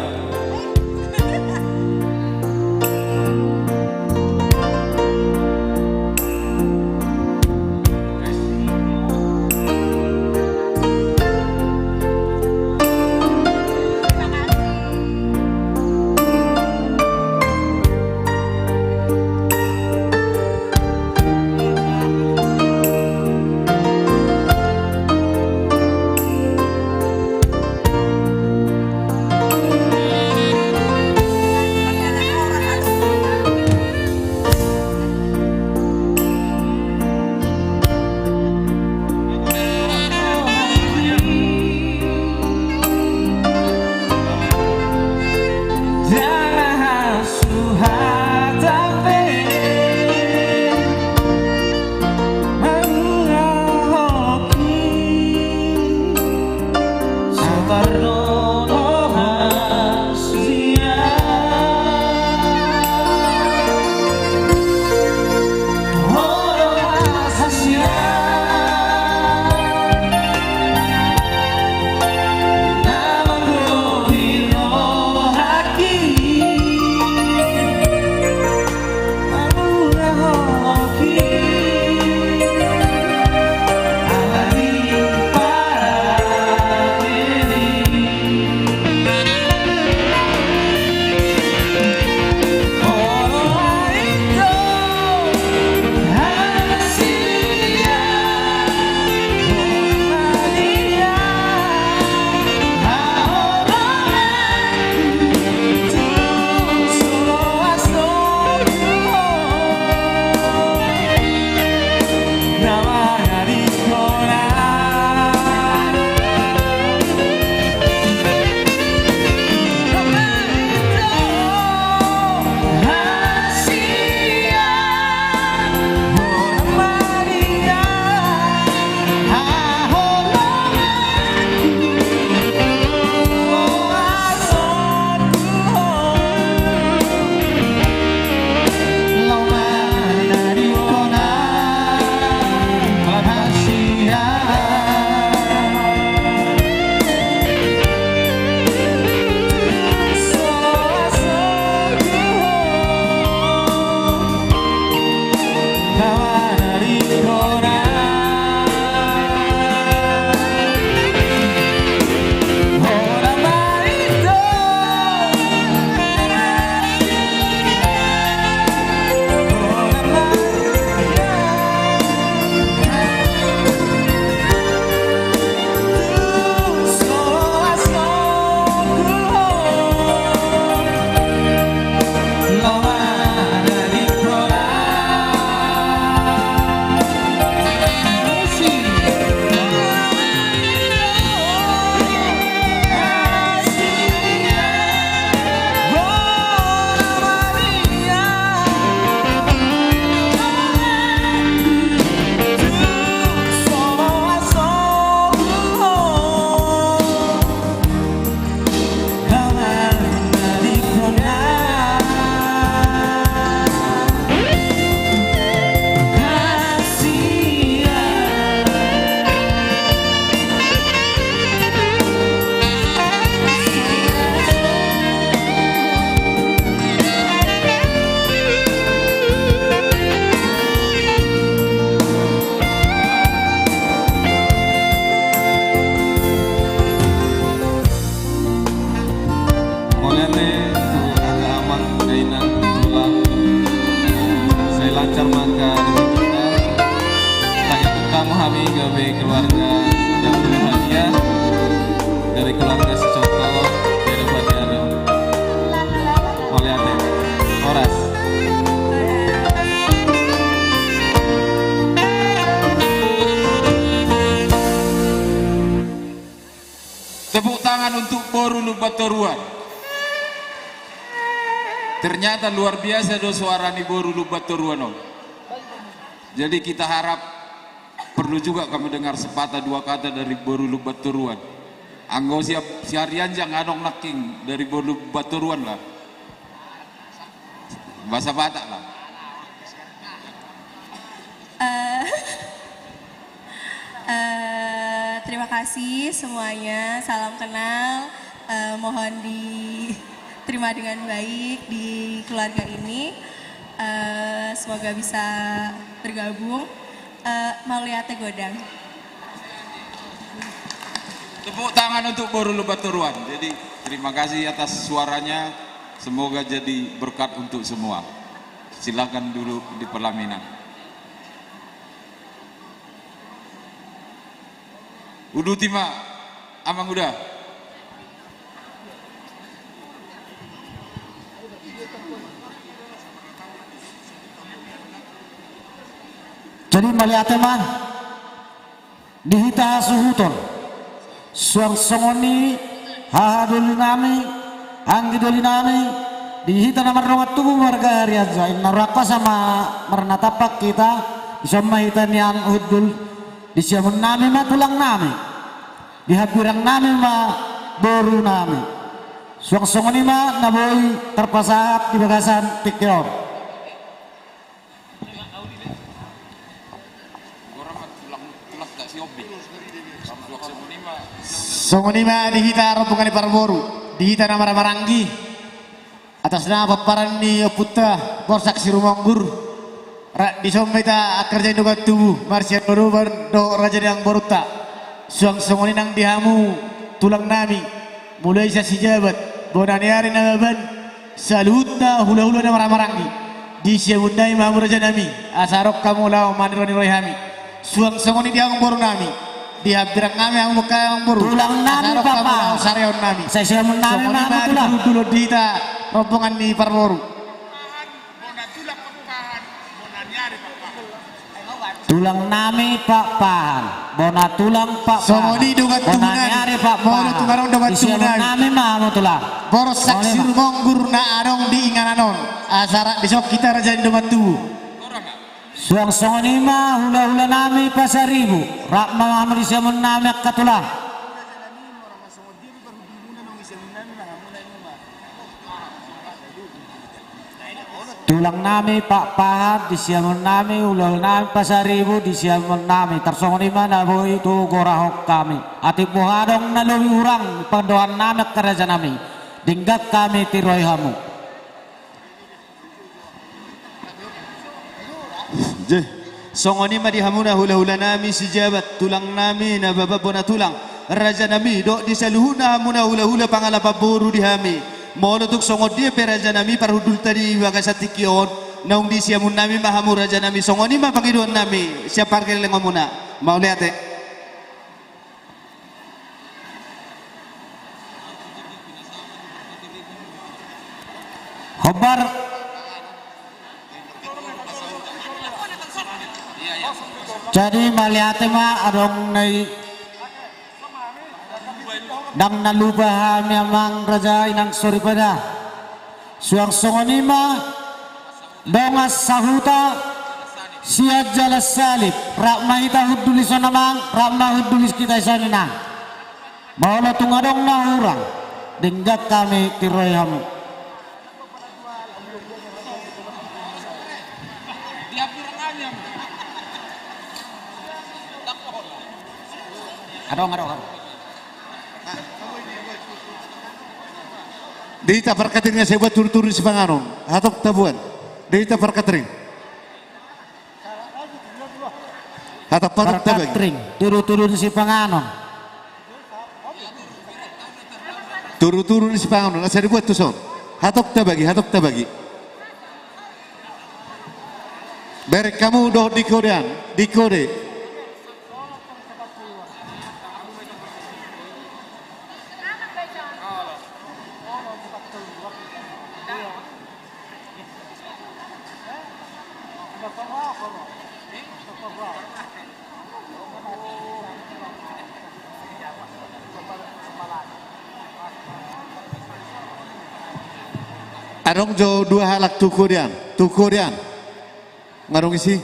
Mauliate tu angka amang, dainang, tulang. Sai lancar ma angka rezekita. Tangihon hamu hami gabe keluarga yang berbahagia, gabe keluarga sicoto, gabe bahagia do. Mauliate. Horas. Tepuk tangan untuk boru Lumbantoruan. Ternyata luar biasa do suara ni boru Lumbantoruan on. Jadi kita harap perlu juga kami dengar sepatah dua kata dari boru Lumbantoruan. Anggo siap siarian jang adong nangkin dari boru Lumbantoruan lah. Bahasa Batak lah. Eh, eh, terima kasih semuanya. Salam kenal. Eh, Mohon diterima dengan baik di keluarga ini. Eh, semoga bisa bergabung. Eh, mauliate godang. Tepuk tangan untuk boru Lumbantoruan. Jadi, terima kasih atas suaranya. Semoga jadi berkat untuk semua. Silakan duduk di pelaminan. Uduti ma, Amang Uda. Jadi mauliate ma di hita hasuhuton. Suang songon i haha doli nami, anggi doli nami, di hita na mardongan tubu marga Harianja, inna rohangku asa ma marnatampak hita, dison ma hita nian hundul, di siamun nami ma tulang nami, di hambirang nami ma boru nami. Suang songon i ma na boi tarpasahat di bagasan tingki on. Songon i ma di hita rombongan ni parboru, di hita na marhahamaranggi, atas nama pomparan ni ompunta Borsak Sirumonggur, rap dison ma hita angka raja ni dongan tubu, marsiadodoban dohot raja ni amangborunta. Suang songon i nang di hamu tulang nami, mulai sian si Jabat, bona ni ari Nababan, saluhutna hulahula na marhahamaranggi, di siamun nami ma hamu raja nami, asa adong hamu laho maniroi-niroi hami. Suang songon i di hamu boru nami, di hambirang nami hamu mangkatai amangboru, tulang nami, asa adong hamu laho sareon nami. Sai siamun nami ma hamu tulang. Songon i ma di parhundulhon di hita rombongan ni parboru. Tulang nami Pakpahan, bona tulang Pakpahan, bona ni ari Pakpahan. Di siamun nami ma hamu tulang. Borsak Sirumonggur na adong di inganan on, asa rap dison hita raja ni dongan tubu. Suang songon i ma hulahula nami Pasaribu, rap ma hamu di siamun nami angka tulang. Tulang nami Pakpahan, di siamun nami hulahula nami Pasaribu, di siamun nami tarsongon i ma na boi tu gorahon hami. Atik boha adong na lobi hurang pandohan nami angka raja nami, denggan hami tiroi hamu. Songon i ma di hamuna hulahula nami si Jabat, tulang nami Nababan, bona tulang, raja nami, dohot di saluhutna hamuna hulahula pangalapan boru di hami. Molo tung songon dia pe raja nami parhundulta di bagasan tingki on, naung di siamun nami ma hamu raja nami, songon i ma pangidoan nami sian pargellengonmuna. Mauliate. Hombar. Jadi mauliate ma adong na i. Ndang na lupa hami amang raja inang soripada. Suang songon i ma dongan sahuta sian Jalan Salib, rap ma hita hundul dison amang, rap ma hundul hita dison inang. Molo tung adong na hurang, denggan hami tiroi hamu. Adong, adong, adong. Di hita parkateringan, sai buat turu-turu ni sipanganon. Hatop tabuan. Di hita parkatering. Hatop, hatop tabagi. Parkatering, turu-turu ni sipanganon. Turu-turu ni sipanganon, asa dibuat tuson. Hatop tabagi, hatop tabagi. Bereng hamu dohot di kodean, di kode. Adong jo dua halak tu kodean, tu kodean. Nga adong isi.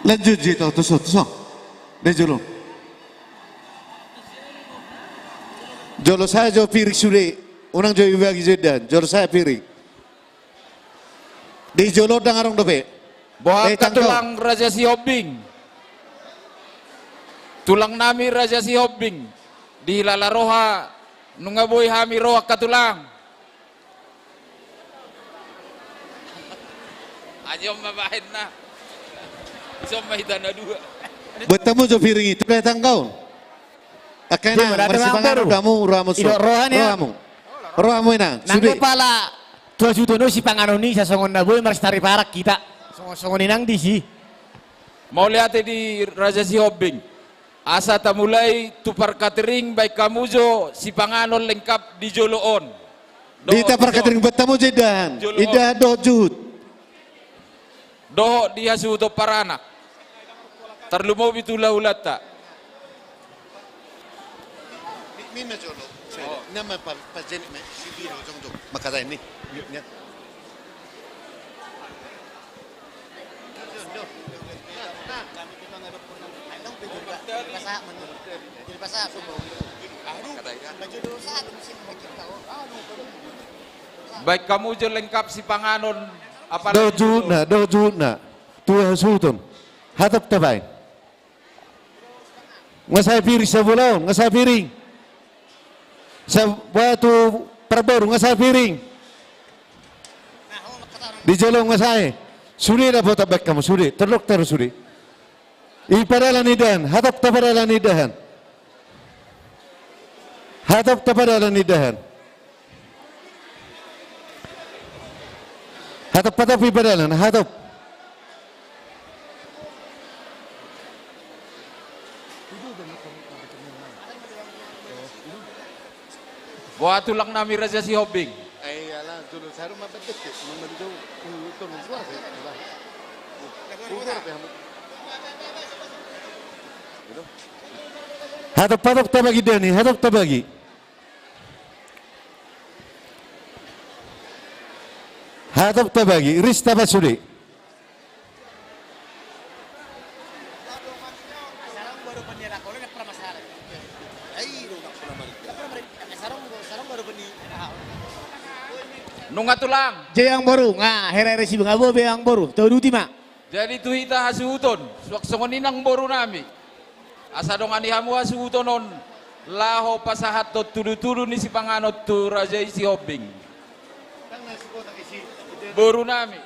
Lanjut, Jito, tuson, tuson. Di jolo. Jolo sae jo piring sude. Unang jo ibagi jo indahan. Jolo sae piring. Di jolo ndang adong dope. Boha angka tulang Raja Sihombing. Tulang nami Raja Sihombing. Dihilala roha, nunga boi hami ro angka tulang. Ajo ma bahenna. Ison ma hita na dua. Buat tamu jo piring itu, datang kau. Oke, nang, marsipanganon hamu, rohamu so. Rohamu. Rohamu, inang. Nang sude. Pala tu hasuhuton on sipanganon i, asa songon na boi marsitari parak hita. Songon, songon i nang disi. Mauliate di Raja Sihombing. Asa tamulai tu parkatering, baen hamu jo sipanganon lengkap di jolo on. Di hita parkatering, baen hamu jo indahan. Indahan dohot juhut. Dohot di hasuhuton paranak. Tarlumobi tu hulahulanta. Baen hamu jo lengkap sipanganon. Dohot juhutna, dohot juhutna. Tu hasuhuton. Hatop tabaen. Nga sae piring, sabola on, nga sae piring. Sa-, ba tu parboru, nga sae piring. Di jolo nga sae. Sude dapotan baen hamu, sude. Terdokter sude. I padalan indahan, hatop tapadalan indahan. Hatop tapadalan indahan. Hatop, hatop i padalan, hatop. Boha tulang nami Raja Sihombing. Hatop, hatop tabagi indahan i, hatop tabagi. Hatop tabagi, ris taba sude. Nunga tulang. Jadi amangboru, nga hera-hera si bangabo be amangboru. Tauduti ma. Jadi tu hita hasuhuton, suang songon i nang boru nami. Asa dongani hamu hasuhuton on, laho pasahathon tudutudu ni sipanganon tu Raja i Sihombing. Boru nami.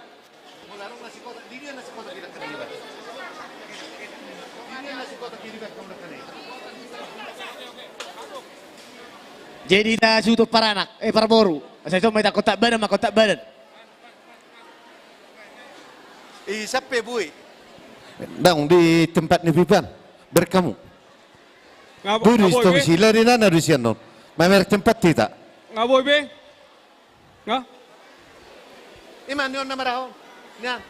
Jadi hita hasuhuton paranak, eh, parboru. Asa ison ma hita kontak badan ma, kontak badan. I sampe bue. Dang di tempat ni pipan. Berkamu. Nga bo-, tu nga di boi tong be. Sila di nana di sian non. Mamer tempat hita. Nga boi be. Nga. Ima ni on na marahon. Nya.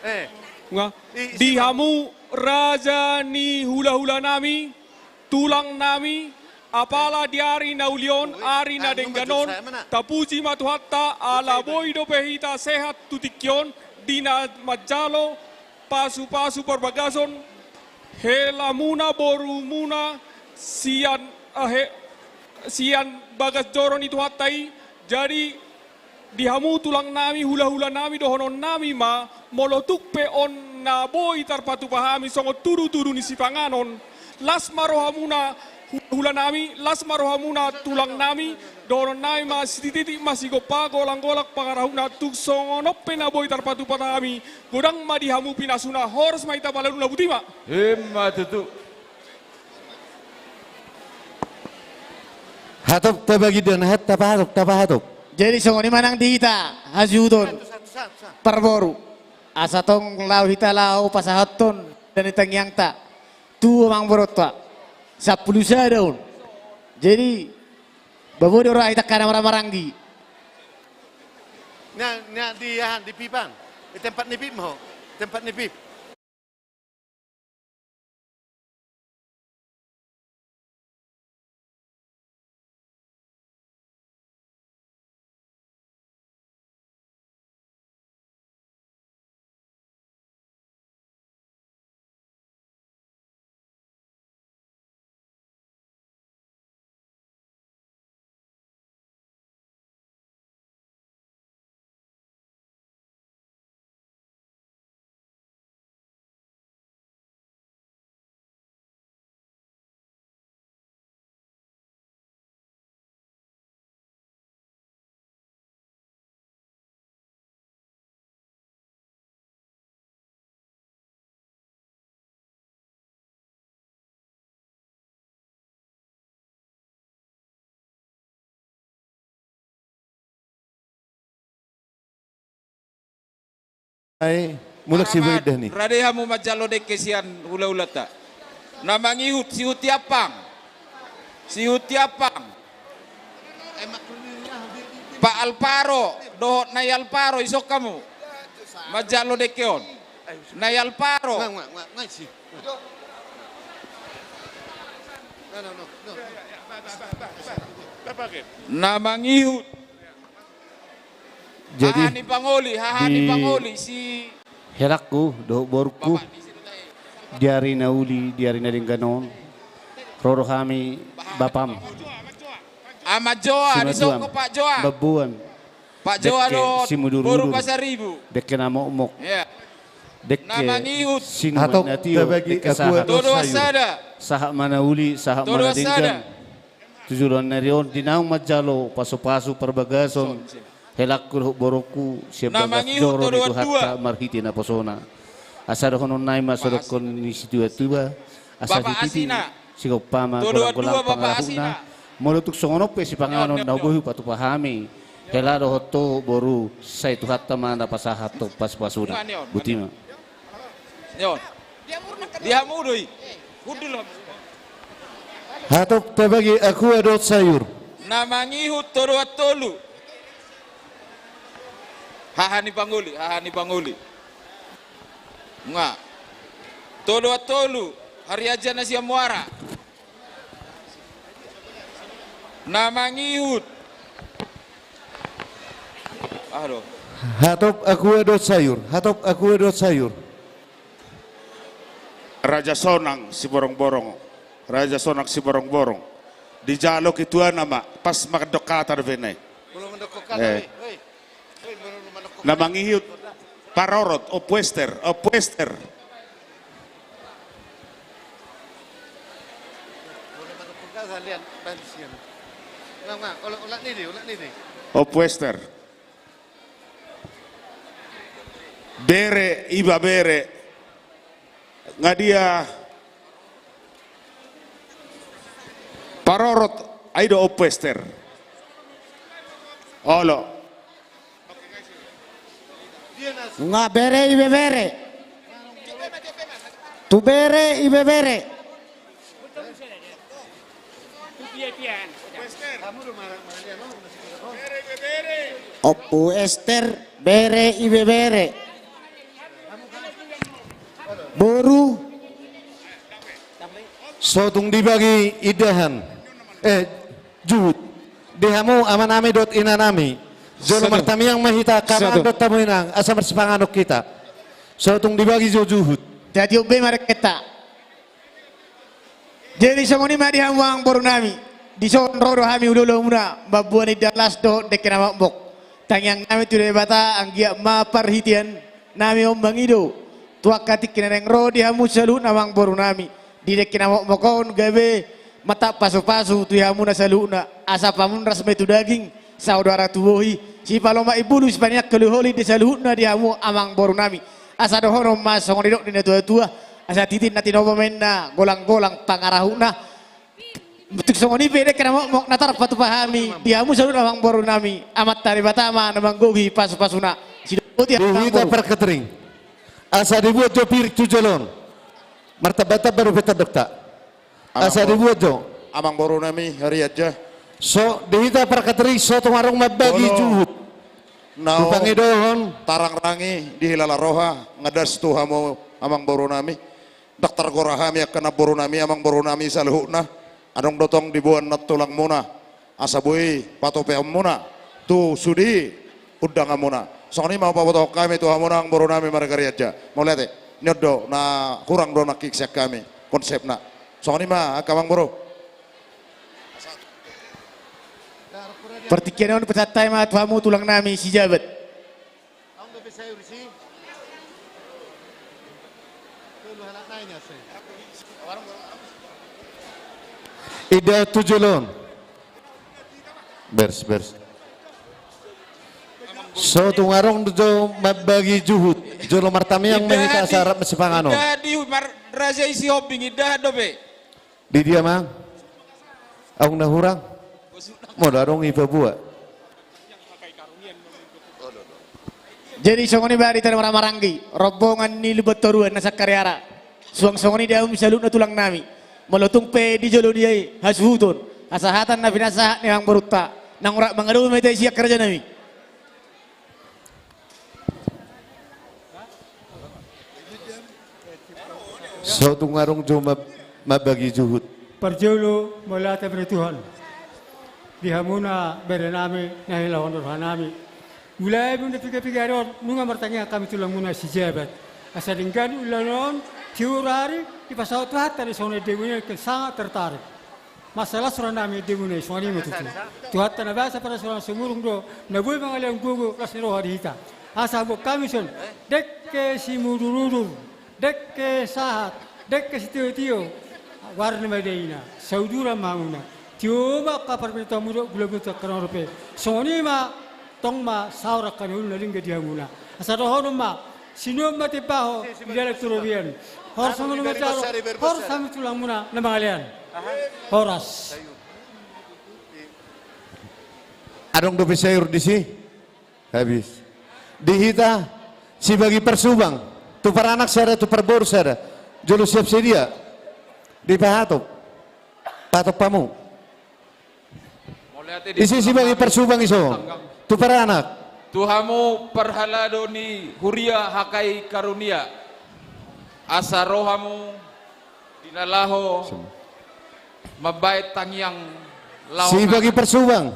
Eh. Nga. I, di hamu raja ni hulahula nami. Tulang nami, apala di ari na uli on, ari na denggan on, tapuji ma Tuhanta, ala boi dope hita sehat tu tingki on, di na manjalo pasupasu parbagason, helamuna borumuna sian, eh, he-, sian bagas joro ni Tuhanta i, jadi, di hamu tulang nami, hulahula nami, dohonon nami ma, molo tung pe on na boi tarpatupa hami songon tudutudu ni sipanganon, las ma rohamuna, hulahula nami, las ma rohamuna, tulang nami, dohonon nami ma, sitititik ma sigompa, golanggolak pangarahutna, tung songon on pe na boi tarpatupa hami, godang ma di hamu pinasuna, horas ma hita palanuna, boti ma. Ima tutu. Hatop tabagi dan hat-, tapahatop, tapahatop. Jadi songon i ma nang di hita hasuhuton parboru. Asa tong laho hita laho pasahathon dan di tangiangta tu amangborunta. Sampulu sada on. Jadi babo do roha hita angka na marhahamaranggi. Na, na di aha, di pipan. Di tempat ni pip mo. Tempat ni pip. Ai, mulak si Bapak Indah ni. Rade hamu manjalo dengke sian hula-hulanta. Na mangihut, Sihut Tiampang. Sihut Tiampang. Pak Alvaro, dohot Nai Alvaro, ison hamu. Manjalo dengke on. Nai Alvaro. Na mangihut. Jadi, haha ni pangoli, haha ni pangoli, si helangku dohot borungku, di ari na uli, di ari na denggan on, ro do hami bapam. Ama Joa, di soko Pak Joa. Babuan. Pak Joa dohot boru Pasaribu. Dengke na mokmok. Dengke sinuman na tio, dengke sahat. Sahat ma na uli, sahat ma na denggan. Tu joloan ni ari on, di naung manjalo pasu-pasu parbagason, helangku dohot borungku, sian bagas joro ni Tuhanta marhite naposona. Asa dohonon nami ma songon dohonon ni situa-tua, asa titi sigompa ma golang-golang pangarahutna. Molo tung songon on pe sipanganon na hubohi hupatupa hami, hela dohot ho boru, sai Tuhanta ma na pasahathon pasu-pasuna. Botima. Di hamu do i. Hundul hamu. Hatop tabagi akua dohot sayur. Na mangihut Todoan Tolu. Haha ni pangoli, haha ni pangoli. Nga. Todoan Tolu, Harianja na sian Muara. Na mangihut. Aha do? Hatop akua dohot sayur, hatop akua dohot sayur. Raja Sonang Siborongborong. Raja Sonang Siborongborong. Dijalo ketuana ma, pas mandok hata dope na i. Na mangihut Parorot, Ompu Ester, Ompu Ester. Ompu Ester. Bere, ibebere. Nga dia Parorot, ai do Ompu Ester. Olo. Nga bere ibebere. Tu bere ibebere. Ompu Ester, bere ibebere. Boru. So tung dibagi indahan. Eh, juhut. Di hamu amanami dohot inanami. Jolo martamiang ma hita, angka amang dohot hamu inang, asa marsipanganon hita. So tung dibagi jo juhut. Jadi ope ma dengkenta. Jadi songon i ma di hamu amangborunami, dison ro do hami hulahula muna mamboan indahan las dohot dengke na mokmok. Tangiangnami tu Debata anggiat ma parhiteannami on mangido tu angka tingki na naeng ro di hamu saluhutna amangborunami. Di dengke na mokmok on gabe mantap pasupasu tu hamuna saluhutna, asa pamunras ma i tu daging, saudara tu bohi, sipalomak imbulu, sipaninang holiholi di saluhutna di hamu amangborunami. Asa dohonon ma songon nidok ni natuatua, asa titi na tinopa ma inna, golanggolang pangarahutna. Tung songon i pe dengke na mokmok na tarpatupa hami di hamu saluhut amangborunami, Amanta Debata ma na manggohi pasupasuna. Sidok boti amangboru. Di hita parkatering, asa dibuat jo pirik tu jolo on. Martambatamba dope tandokta. Asa dibuat jo. Amangborunami Harianja. So di hita parkatering, so tung adong mambagi juhut. Molo na tarangrangi, dihilala roha, nga das tu hamu amangborunami. Ndang targora hami angka namborunami, amangborunami saluhutna. Adong do tong diboan nantulangmuna, asa boi patupaonmuna tu sude undanganmuna. Songon i ma hupabotohon hami tu hamuna amangborunami marga Harianja. Mauliate. Ni on do, na hurang do nangkin sian hami konsepna. Songon i ma angka amangboru. Partingkian on pasahat hami ma tu hamu tulangnami sijabat. Indahan tu jolo on. Bers, bers. So tung adong do jo mambagi juhut. Jolo martamiang ma hita asa rap masipanganon. Indahan di Raja i Sihombing, indahan dope. Di dia ma? Aung na hurang? Molo adong i paboa. Jadi songon i barita na marhahamaranggi, rombongan ni Lumbantoruan na sangkariara. Suang songon i di hamu saluhutna tulang nami. Molo tung pe di jolo ni ai hasuhuton, hasahatan na pinasahat ni amangborunta, naung rap mangadopi ma hita i sian raja nami. So tung adong jo ma-, mambagi juhut. Parjolo mauliate bere Tuhan. Di hamuna bere nami na hinaholongan ni roha nami. Mulai muna piga-piga ari on nunga martangiang hami tulangmuna sijabat. Asa denggan ulaon on, tiur ari, dipasaut Tuhanta do songon i endemuna, sanga tertarik. Masalah surat nami endemuna i songon i ma tutu. Tuhanta na basa parasi roha na sumurung do, na boi mangalehon gogo las ni roha di hita. Asa boan hami son, dengke simudur-udur, dengke sahat, dengke sitio-tio. Warna ma daina, sauduran ma hamuna. Tio ma angka parpintomu dohot gulami tu angka na ro pe. Songon i ma tong ma saor angka na uli na denggan di hamuna. Asa dohonon ma, sinuan ma timbaho, di dalan tu robean. Horas ma na manjalo, horas hami tulangmuna na mangalean. Horas. Adong dope sayur disi? Habis. Di hita, sibagi parsubang. Tu paranak sada, tu parboru sada. Jolo siap sedia. Dipahatop. Pahatop hamu. Mauliate di isi sibagi parsubang i so. Tu paranak. Tu hamu parhalado ni huria H K I Karunia. Asa ro hamu di na laho mambahen tangiang laho. Sibagi parsubang.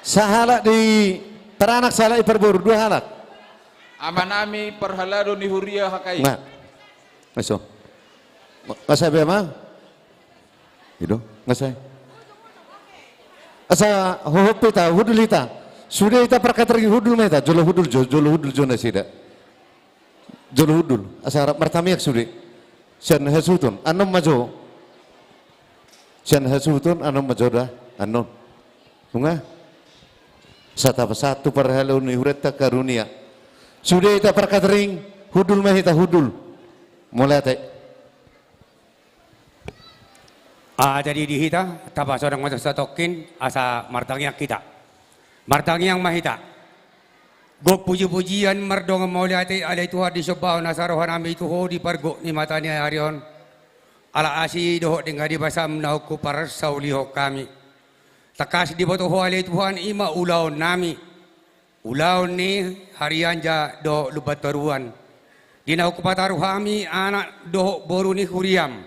Sahalak di paranak, sahalak di parboru, dua halak. Amanami parhalado ni huria H K I. Nga. Nga so. Nga sae be, amang? I do, nga sae. Asa hohop hita, hundul hita. Sude hita parkatering, hundul ma hita. Jolo hundul jo, jolo hundul jo nasida. Jolo hundul. Asa rap martamiang sude. Sian hasuhuton, annon ma jo. Sian hasuhuton, annon ma jo da. Annon. Nunga? Asa tapasahat tu parhalado ni hurianta Karunia. Sude hita parkatering, hundul ma hita, hundul. Mauliate. Ah, jadi di hita, tapasonang ma jo satongkin, asa martangiang hita. Martangiang ma hita. Gok puji-pujian mardongan mauliate ale Tuhan, disombahon nasa roha nami tu Ho di pargok ni mata ni ari on. Ala asi dohot denggan ni basam naung huparsaulihon hami. Tangkas diboto Ho ale Tuhan, i ma ulaon nami. Ulaon ni Harianja dohot Lumbantoruan. Di na hupataru hami anak dohot boru ni huriam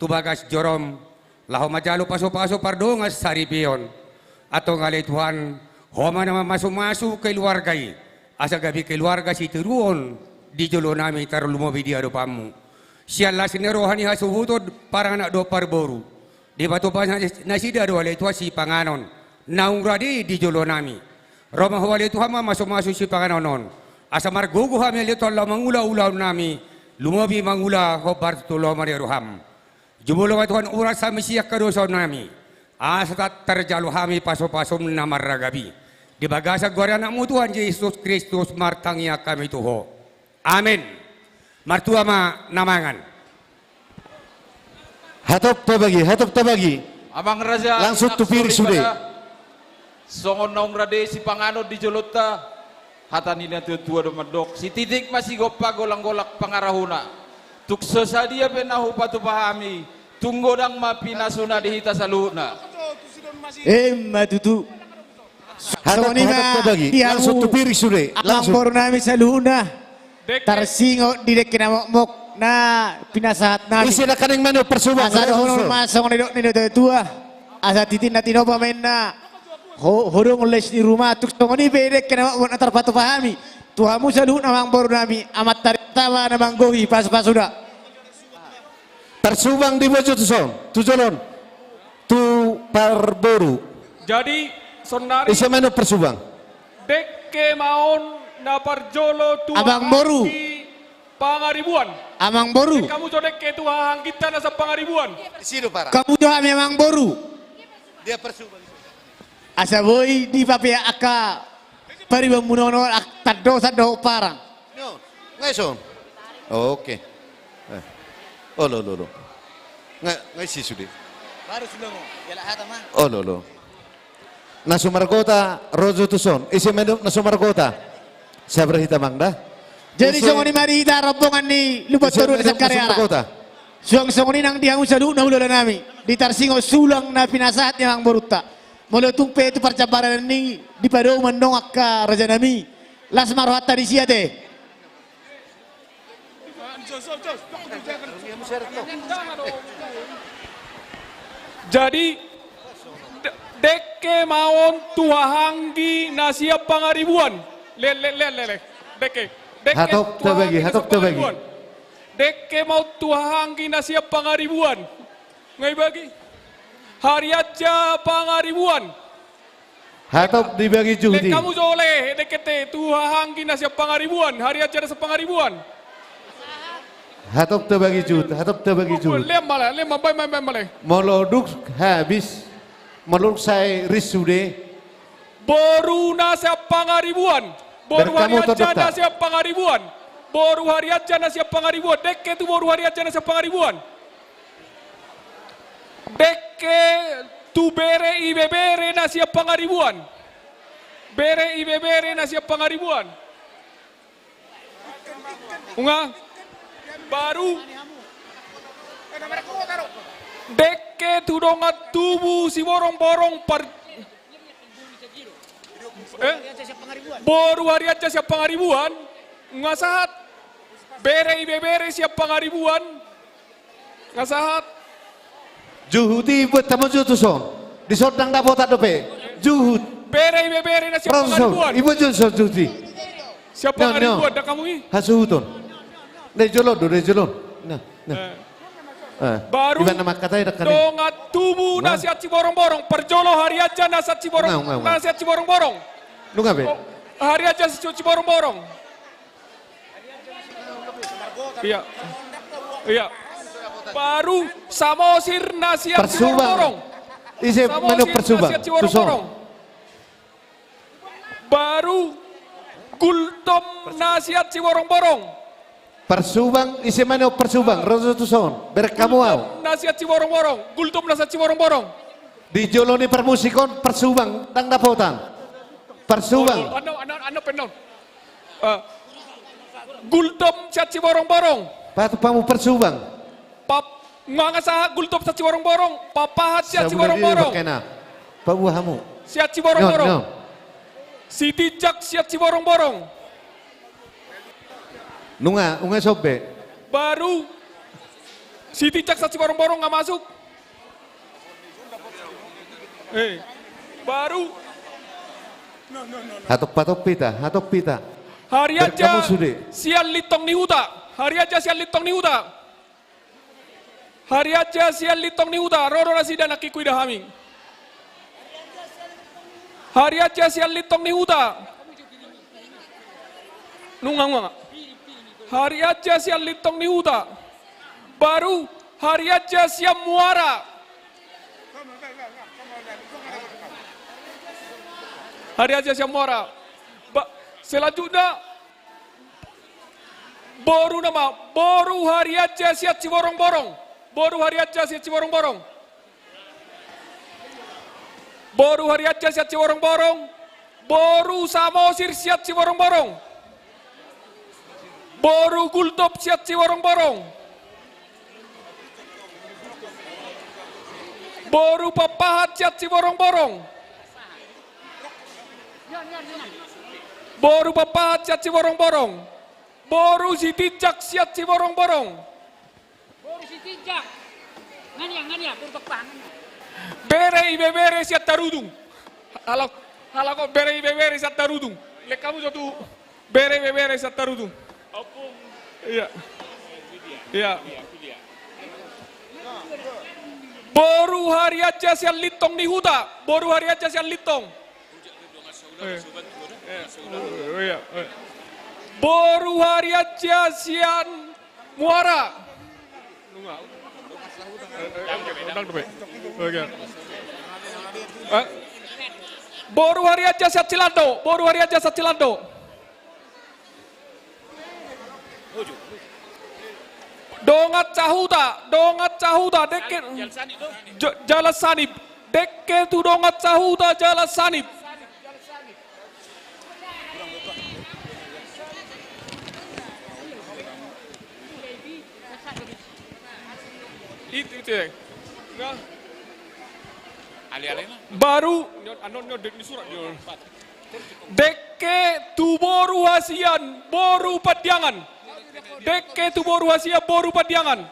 tu bagas jorom, laho manjalo pasu-pasu pardongan saripeon. Antong ale Tuhan, Ho ma na mamasu-masu keluarga i, asa gabe keluarga sitiruon di jolo nami tarlumobi di adopanmu. Sian las ni roha ni hasuhuton paranak dohot parboru. Dipatupa nasida do ale Tuhan sipanganon naung rade di jolo nami. Ro ma Ho ale Tuhan mamasu-masu sipanganon on. Asa margogo hami ale Tuhan laho mangula ulaon nami, lumobi mangula hombar tu lomo ni roham. Jumolo ma Tuhan uras hami sian hadosaon nami. Asa tar-, tarjalo hami pasu-pasum na marragam i. Di bagasan goar ni anakmu Tuhan Jesus Kristus martangiang hami tu Ho. Amen. Martua ma na mangan. Hatop tabagi, hatop tabagi. Amang raja, langsung tu piring sude. Songon naung rade sipanganon di jolonta, hata ni natua-tua do mandok, sititik ma sigompa, golang-golang pangarahutna. Tung so sadia pe na hupatupa hami, tung godang ma pinasuna di hita saluhutna. Emma tutu. Hatop, hatop tabagi. Langsung tu piring sude. Amangboru nami saluhutna. Tarsingot di dengke na mokmok na pinasahat nami. Ise na kaning manu parsubang. Asa dohonon ma songon nidok ni natua-tua. Asa titik na tinopa ma inna. Ho-, hodong les ni ruma, tung songon i pe dengke na mokmok na tarpatupa hami. Tu hamu saluhutna amangboru nami, amanta rinta ma na manggohi pasu-pasuna. Parsubang di bojo tu son, tu jolo on, tu parboru. Jadi, sonari. Ise ma na parsubang? Dengke ma on na parjolo tu amangboru. Pangaribuan. Amangboru. Hamu jo dengke tu hahangginta na sampangaribuan. Hamu jo hami amangboru. Dia parsubang. Asa boi dipapea angka paribanmuna on, tando, tando parang. No, nga ison. Oke. Eh. Olo, olo, olo. Nga, nga isi sude. Baru sudah mau. Olo, olo. Na so margota ro jo tu son. Ise ma na so margota? Sabar hita, Amang, da. Jadi, use, songon i ma di hita rombongan ni Lumban Toruan Sangkariara. Suang songon i nang di hamu saluhutna hulahula nami, di tarsingot sulang na pinasahat ni amangborunta. Molo tung pe tu parjambaran i dipadomu mandong angka raja nami, las ma rohanta disi ate. Jadi, de-, dengke ma on tu hahaanggi na sian Pangaribuan. Lele, lele, lele. Dengke. Dengke. Hatop tu tabagi, hahaanggi na sian Pangaribuan. Dengke ma on tu hahaanggi na sian Pangaribuan. Nga ibagi. Harianja Pangaribuan. Hatop dibagi juhut i. Lehon hamu jo, lehon dengke tu hahaanggi na sian Pangaribuan, harianja na sian Pangaribuan. Hatop tabagi juhut, hatop tabagi juhut. Lehon ma, lehon ma, baen ma, baen ma, lehon. Molo dung habis, molo dung sae ris sude. Boru na sian Pangaribuan. Boru harianja na sian Pangaribuan. Boru harianja na sian Pangaribuan. Dengke tu boru harianja na sian Pangaribuan. Dengke tu bere ibebere na sian Pangaribuan. Bere ibebere na sian Pangaribuan. Nunga. Baru. Dengke tu dongan tubu Siborongborong par-, eh? Boru harianja sian Pangaribuan. Nunga sahat. Bere ibebere sian Pangaribuan. Nga sahat. Juhut i buat hamu jo tuson. Dison ndang dapotan dope. Juhut. Bere ibebere na sian Pangaribuan. Ibuat jo tuson juhut i. Sian Pangaribuan, ndang hamu i. Hasuhuton. Ndai jolo do, ndai jolo. Nah, nah. Eh. Baru. Iba na mangkatai, dakkan i. Dongan tubu na sian Siborongborong. Parjolo harianja na sian Siborong. Nunga, nunga, nunga. Na sian Siborongborong. Nunga be. Oh, harianja sian Siborongborong. Iya. Iya. Baru Samosir na sian Siborongborong. Ise manuk Parsubang? Tuson. Baru Gultom na sian Siborongborong. Parsubang, ise manuk Parsubang? Ro jo tuson. Bereng hamu au. Gultom na sian Siborongborong. Gultom na sian Siborongborong. Di jolo ni parmusik on, Parsubang ndang dapotan. Parsubang. Oh, ano, ano, ano pe on. Eh, Gultom sian Siborongborong. Pahatop hamu Parsubang. Pap-, nga sahat Gultom sian Siborongborong. Papahat sian Siborongborong. Pabuha hamu. Sian Siborongborong. Sitinjak sian Siborongborong. Nunga, nunga sombe. Baru Sitinjak sian Siborongborong nga masuk. Eh, baru. Hatop, hatop hita, hatop hita. Harianja sian Lintong ni Huta. Harianja sian Lintong ni Huta. Harianja sian Lintong ni Huta. Ro do nasida, nangkin huida hami. Harianja sian Lintong ni Huta. Nunga, nunga. Harianja sian Lintong ni Huta. Baru harianja sian Muara. Harianja sian Muara. Ba-, selanjutnya, boru nama, boru harianja sian Siborongborong. Boru harianja sian Siborongborong. Boru harianja sian Siborongborong. Boru Samosir sian Siborongborong. Boru Gultom sian Siborongborong. Boru Papahat sian Siborongborong. Boru Papahat sian Siborongborong. Boru Sitinjak sian Siborongborong. Boru Sitinjak. Ngania, ngania, boru Papahat, ngania. Bere ibebere sian Tarutung. Halak, halak on bere ibebere sian Tarutung. Lehon hamu jo tu bere ibebere sian Tarutung. Iya. Iya. Boru harianja sian Lintong ni Huta. Boru harianja sian Lintong. Eh. Eh. Oh, iya. Eh. Boru harianja sian Muara. Nunga. Eh, eh, undang dope. Oke. Eh. Boru harianja sian Cilando. Boru harianja sian Cilando. Dongan sahuta, dongan sahuta, dengke. Jalan Sanip. Dengke tu dongan sahuta, Jalan Sanip. Itu, itu ya. Nah. Alih-alih lah. Baru. Nyo-, anu, nyo-, di surat, nyo. Dengke tu boru hasian, boru Pandiangan. Dengke tu boru hasian, boru Pandiangan.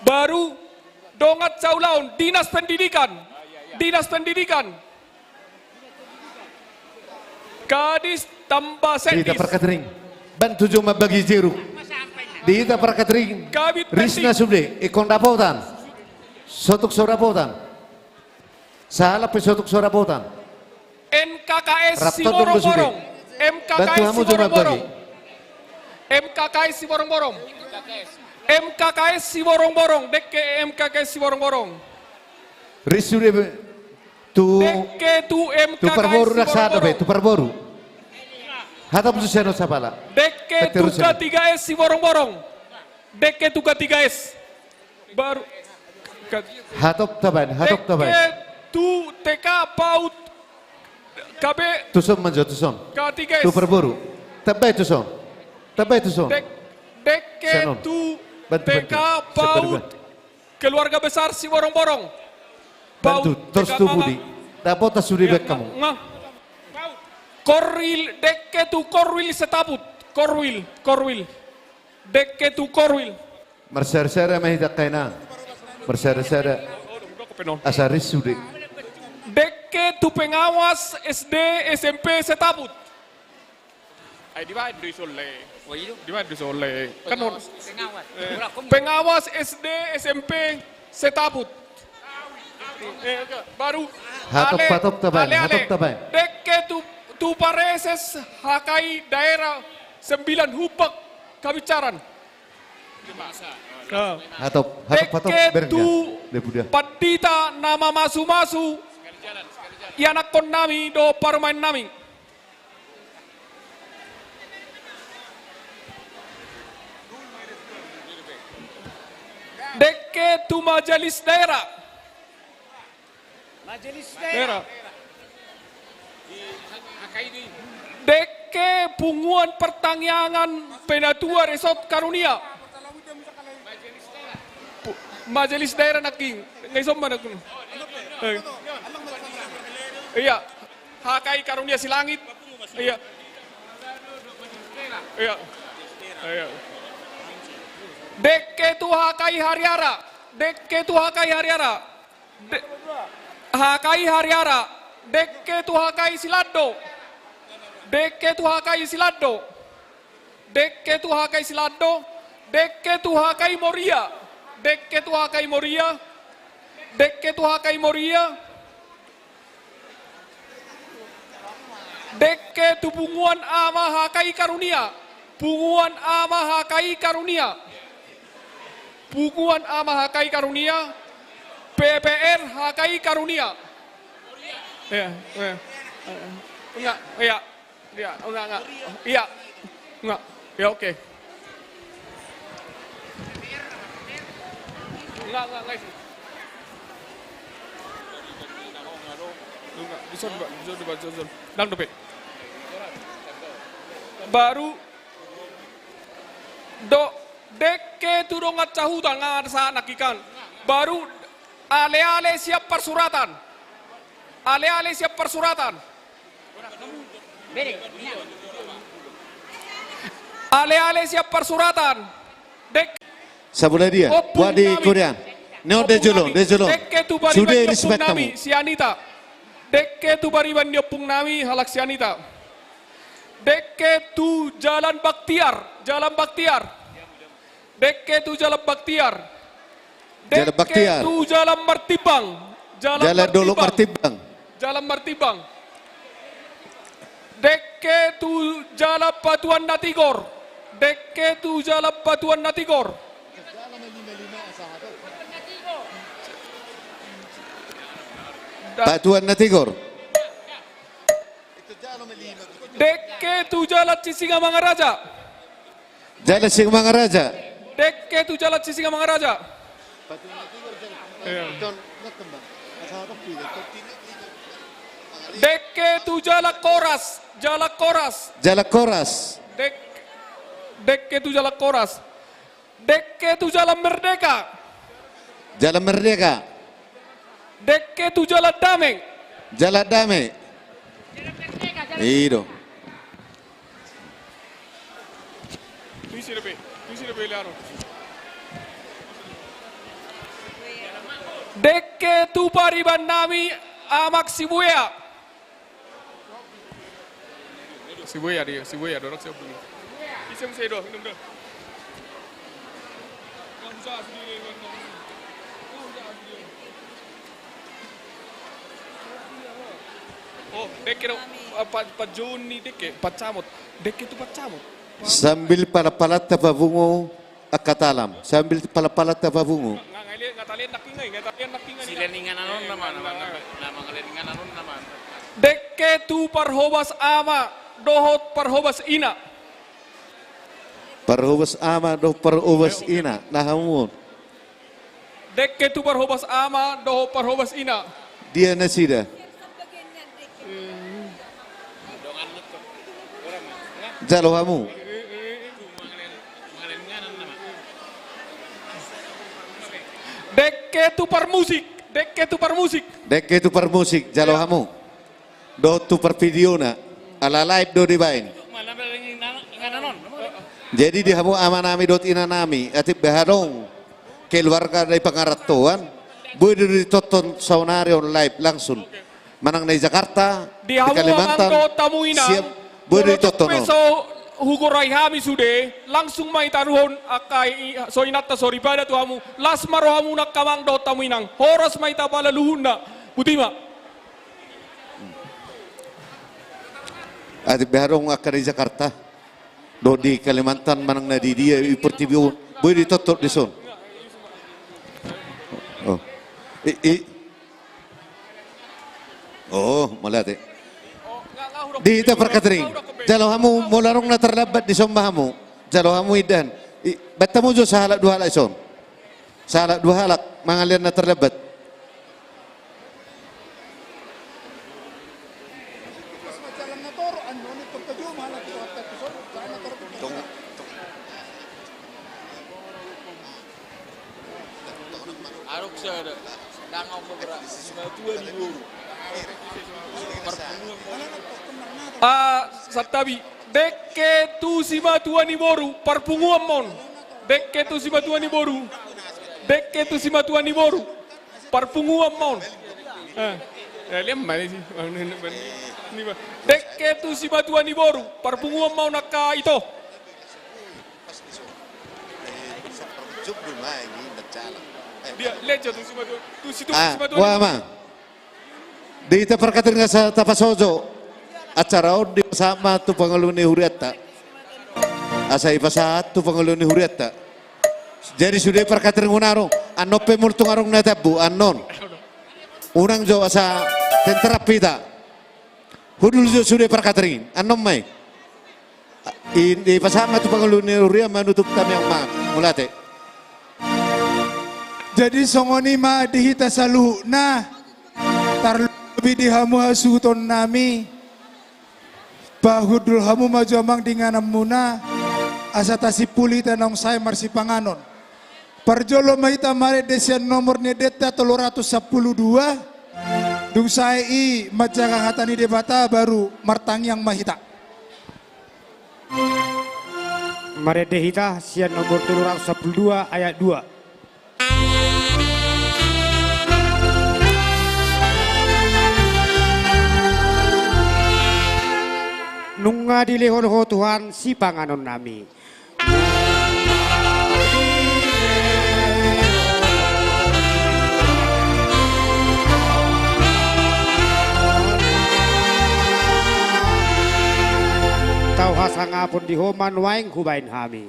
Baru dongan saulaon, Dinas Pendidikan. Dinas Pendidikan. Kadis tamba Sekdis. Di hita parkatering. Bantu jo mambagi jeruk. Di hita parkatering. Kabid Risna Pendik. Sude, ingkon dapotan. Sotung so dapotan. Sahalak pe sotung so dapotan. M K K S Siborongborong. Rap tondong do sude. Bantu hamu jo mambagi. M K K S Siborongborong. M K K S Siborongborong. M K K S Siborongborong. Dengke M K K S Siborongborong. Ris sude tu, dengke tu M K K S Siborongborong. Tu parboru rasa dope, tu parboru. Hatop tu sian on sapala. Dengke tu K tiga S Siborongborong. Dengke tu K tiga S. Baru. Hatop tabaen, hatop tabaen. Dengke tu T K PAUD K B. Tuson ma jo, tuson. K tiga S. Tu parboru. Tabaen tuson. Tabaen tuson. Dek-, dengke tu T K PAUD. Keluarga besar Siborongborong. Bantu, tor tu pudi. Dapotan sude baen hamu. Korwil, dengke tu Korwil Setaput. Korwil, Korwil. Dengke tu Korwil. Marsada-sada ma hita angka inang. Marsada-sada. Asa ris sude. Dengke tu pengawas S D S M P Setaput. Ai, dibaen do i solle. Oh, iyo. Dibaen do i solle. Kan on. Pengawas. Eh, pengawas S D S M P Setaput. Eh, baru. Hatop, ale, hatop tabaen, ale, ale. Hatop tabaen. Dengke tu, tu pareses H K I daerah sembilan Hupak Kabicaran. Hatop, hatop, hatop. Dengke tu pandita na mamasu-masu ianakkon nami dohot parumaen nami. Dengke tu majelis daerah. Majelis daerah. Dengke punguan partangiangan Penatua Resort Karunia. Pu-, majelis daerah nangkin. Ngai somba nangkin. Eh. Iya. H K I Karunia Silangit. Iya. Iya. Iya. Dengke tu H K I Hariara. Dengke tu H K I Hariara. De-, H K I Hariara. Dengke tu H K I Silando. Dengke tu H K I Silando. Dengke tu H K I Silando. Dengke tu H K I Moria. Dengke tu H K I Moria. Dengke tu H K I Moria. Dengke tu punguan ama H K I Karunia. Punguan ama H K I Karunia. Punguan ama H K I Karunia. P P R H K I Karunia. Iya, iya. Enggak, iya. Iya, enggak, enggak. Iya. Enggak. Ya, oke. Enggak, enggak, enggak isi. Enggak, bisa, Pak, bisa, Pak, bisa, bisa. Dang dope. Baru do-, dengke tu dongan sahuta, nga ada sanak ikan. Baru ale-ale siap parsuratan. Ale-ale siap parsuratan. Ale-ale siap parsuratan. Dek. Sabula dia. Ompung nami. Buat di Korea. Neo de jolo, de jolo. Dengke tu pariban ni ompung nami, si Anita. Dengke tu pariban ni ompung nami, halak si Anita. Dengke tu Jalan Baktiar, Jalan Baktiar. Dengke tu Jalan Baktiar. Jalan Baktiar. Dengke tu Jalan Martimbang. Jalan Dolok Martimbang. Jalan Martimbang. Dengke tu Jalan Batuan Natigor. Dengke tu Jalan Batuan Natigor. Batuan Natigor. Dengke tu Jalan Sisingamangaraja. Jalan Sisingamangaraja. Dengke tu Jalan Sisingamangaraja. Dengke tu Jalan Koras, Jalan Koras. Jalan Koras. Dek-, Dengke tu jalan horas. Dengke tu jalan merdeka. Jalan merdeka. Dengke tu jalan dame. Jalan dame. I do. Dengke tu pariban nami Amak Sibuea. Sibuea dia, Sibuea dorang siapa ni? Isem saya doang, minum dah. Oh, dengke do, ah, pa, pa Joni dengke, pa Camot. Dengke tu pa Camot. Sambil pala-pala tapapungu angka talam, sambil pala-pala tapapungu. Dengke tu parhobas ama dohot parhobas ina. Parhobas ama dohot parhobas ina, na hamu on. Dengke tu parhobas ama dohot parhobas ina. Dia nasida? Jalo hamu. Dengke tu parmusik, dengke tu parmusik. Dengke tu parmusik, jalo hamu. Dohot tu parvideona, ala live do dibaen. Jadi di hamu amanami dohot inanami, atik be adong keluarga na di pangarantoan, boi do ditonton saonari on live langsung. Manang na di Jakarta, di Kalimantan, siap, boi do ditonton on. Molo tung pe so hugorai hami sude, langsung ma i taruhon angka i, so inanta soripada tu hamu, las ma rohamuna angka amang dohot hamu inang, horas ma hita pala luhutna. Boti ma. Atik be adong angka di Jakarta dohot di Kalimantan manang na di dia i portibi on, boi ditonton dison. Oh. I, i. Oh, mauliate. Di hita parkatering. Jalo hamu, molo adong na tarlambat dison ma hamu. Jalo hamu indahan. I, baen hamu jo sahalak dua halak dison. Sahalak dua halak mangalean na tarlambat. Ah, santabi. Dengke tu simatua ni boru, parpunguan ma on. Dengke tu simatua ni boru. Dengke tu simatua ni boru, parpunguan ma on. Eh, eh, liam ma ni si. Dengke tu simatua ni boru, parpunguan ma on angka ito. Dia, lejo tu simatua, tu situ, ah, simatua ni boru. Di hita parkatering asa tapasojo acara on, dipasahat ma tu pangolu ni hurianta. Asa dipasahat tu pangolu ni hurianta. Jadi sude parkatering unang adong, annon pe molo tung adong na tambu, annon. Unang jo asa tenteran hita. Hundul jo sude parkatering, annon ma i. I, dipasahat ma tu pangolu ni huria manutup tamiang mangan. Mauliate. Jadi songon i ma di hita saluhutna, tarlobi di hamu hasuhutonnami, pahundul hamu ma jo amang di ingananmuna, asa tasimpul hita naung sae marsipanganon. Parjolo ma hita marende sian nomor ni endenta tolu ratus sampulu dua, dung sae i manjaha hata ni Debata baru martangiang ma hita. Marende hita sian nomor tolu ratus sampulu dua ayat dua. Nunga dilehon Ho Tuhan sipanganonnami. Tau hasangapon di Ho ma nuaeng hubaen hami.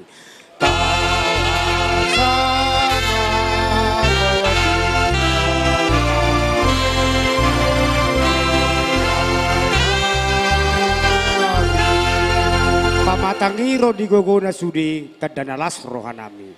Pamatang i ro di gogona sude, tanda na las rohanami.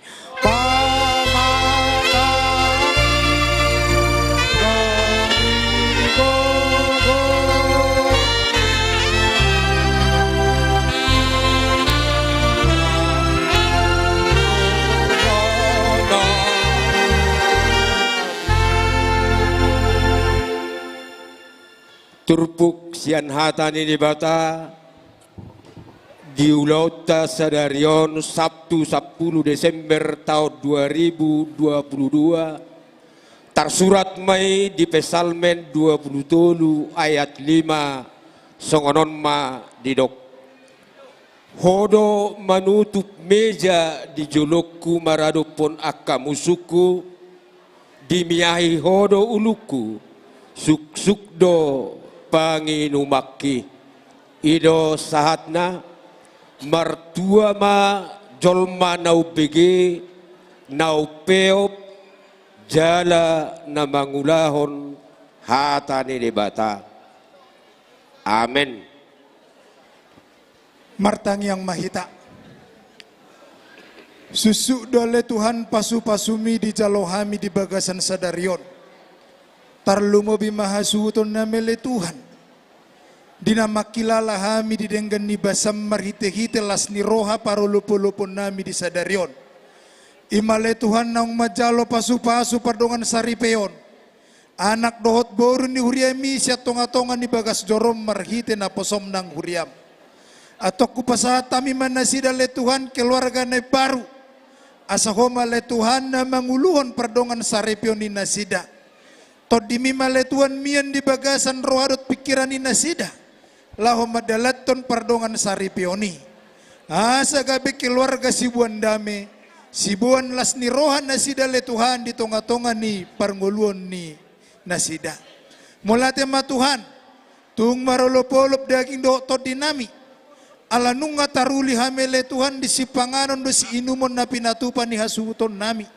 Turpuk sian hata ni Debata di ulaonta sadari on, Sabtu sampulu Desember taon dua ribu dua puluh dua, tarsurat ma i di Psalmen dua puluh tolu ayat lima, songon on ma didok: Ho do manutup meja di jolongku maradophon angka musungku, dimiahi Ho do ulungku, suksuk do panginumanki. I do sahatna. Martua ma jolma na umbege, na umpeop, jala na mangulahon hata ni Debata. Amen. Martangiang ma hita. Suksuk do ale Tuhan pasu-pasumi dijalo hami di bagasan sadari on. Tarlumobi ma hasuhutonnami ale Tuhan, di na mangkilala hami di denggan ni basam marhite-hite las ni roha parolop-oloponnami di sadari on. I ma ale Tuhan naung manjalo pasu-pasu pardongan saripeon anak dohot boru ni huriami sian tonga-tonga ni bagas jorom marhite naposom nang huriam. Antong hupasahat hami ma nasida ale Tuhan keluarga na imbaru. Asa Ho ma ale Tuhan na manguluhon pardongan saripeon ni nasida. Tondimi ma ale Tuhan mian di bagasan roha dohot pingkiran ni nasida, laho mandalanhon pardongan saripeon i. Asa gabe keluarga siboan dame, siboan las ni roha nasida ale Tuhan di tonga-tonga ni parngoluon ni nasida. Mauliate ma Tuhan, tung marolop-olop daging dohot tondinami. Ala nunga taruli hami ale Tuhan di sipanganon dohot siinumon na pinatupa ni hasuhutonnami.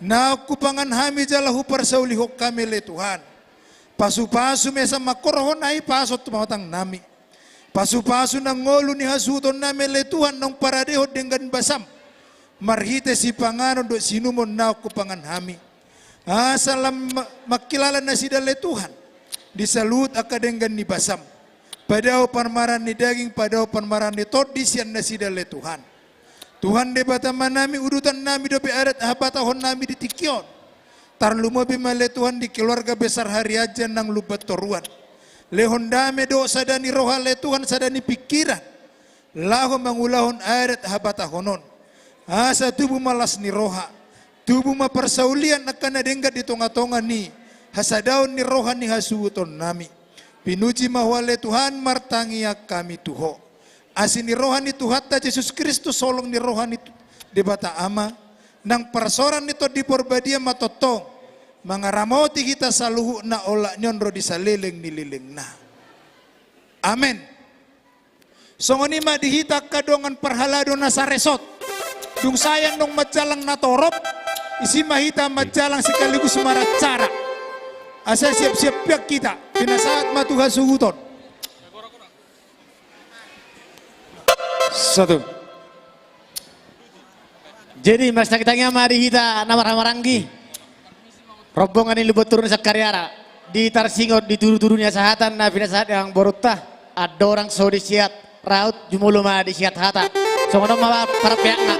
Naung hupangan hami jala huparsaulihon hami ale Tuhan. Pasu-pasu ma asa mangkorhon aek pasu tu hamatean nami. Pasu-pasu na ngolu ni hasuhutonnami ale Tuhan naung paradehon denggan basam. Marhite sipanganon dohot siinumon naung hupangan hami. Asa lam ma-, mangkilala nasida ale Tuhan. Di saluhut angka denggan ni basam. Padao parmaraan ni daging, padao parmaraan ni tondi sian nasida ale Tuhan. Tuhan Debata Amanami, udutannami dope adat habatahonnami di tingki on. Tarlumobi ma ale Tuhan di keluarga besar Harianja nang Lumban Toruan. Lehon dame dohot sada ni roha ale Tuhan, sada ni pingkiran. Laho mangulahon adat habatahon on. Asa tubu ma las ni roha. Tubu ma parsaulian angka na denggan di tonga-tonga ni hasadaon ni roha ni hasuhutonnami. Pinuji ma Ho ale Tuhan, martangiang hami tu Ho. Asi ni roha ni Tuhanta Jesus Kristus, holong ni roha ni Debata Ama, nang parsaoran ni Tondi Porbadia ma tongtong mangaramoti hita saluhutna olat ni on ro di saleleng ni lelengna. Amen. Songon i ma di hita angka dongan parhalado na saresot. Dung sae annon manjalang na torop, disi ma hita manjalang sekaligus maracara. Asa siap-siap piak hita, pinasahat ma tu hasuhuton. Satu. Jadi, marsitangiang ma di hita na marhahamaranggi. Rombongan ni Lumban Toruan Sangkariara, di tarsingot di tudu-tudu ni hasahatan na pinasahat ni amangborunta, andorang so disiat raut, jumolo ma disiat hata. Songon on ma parpeakna.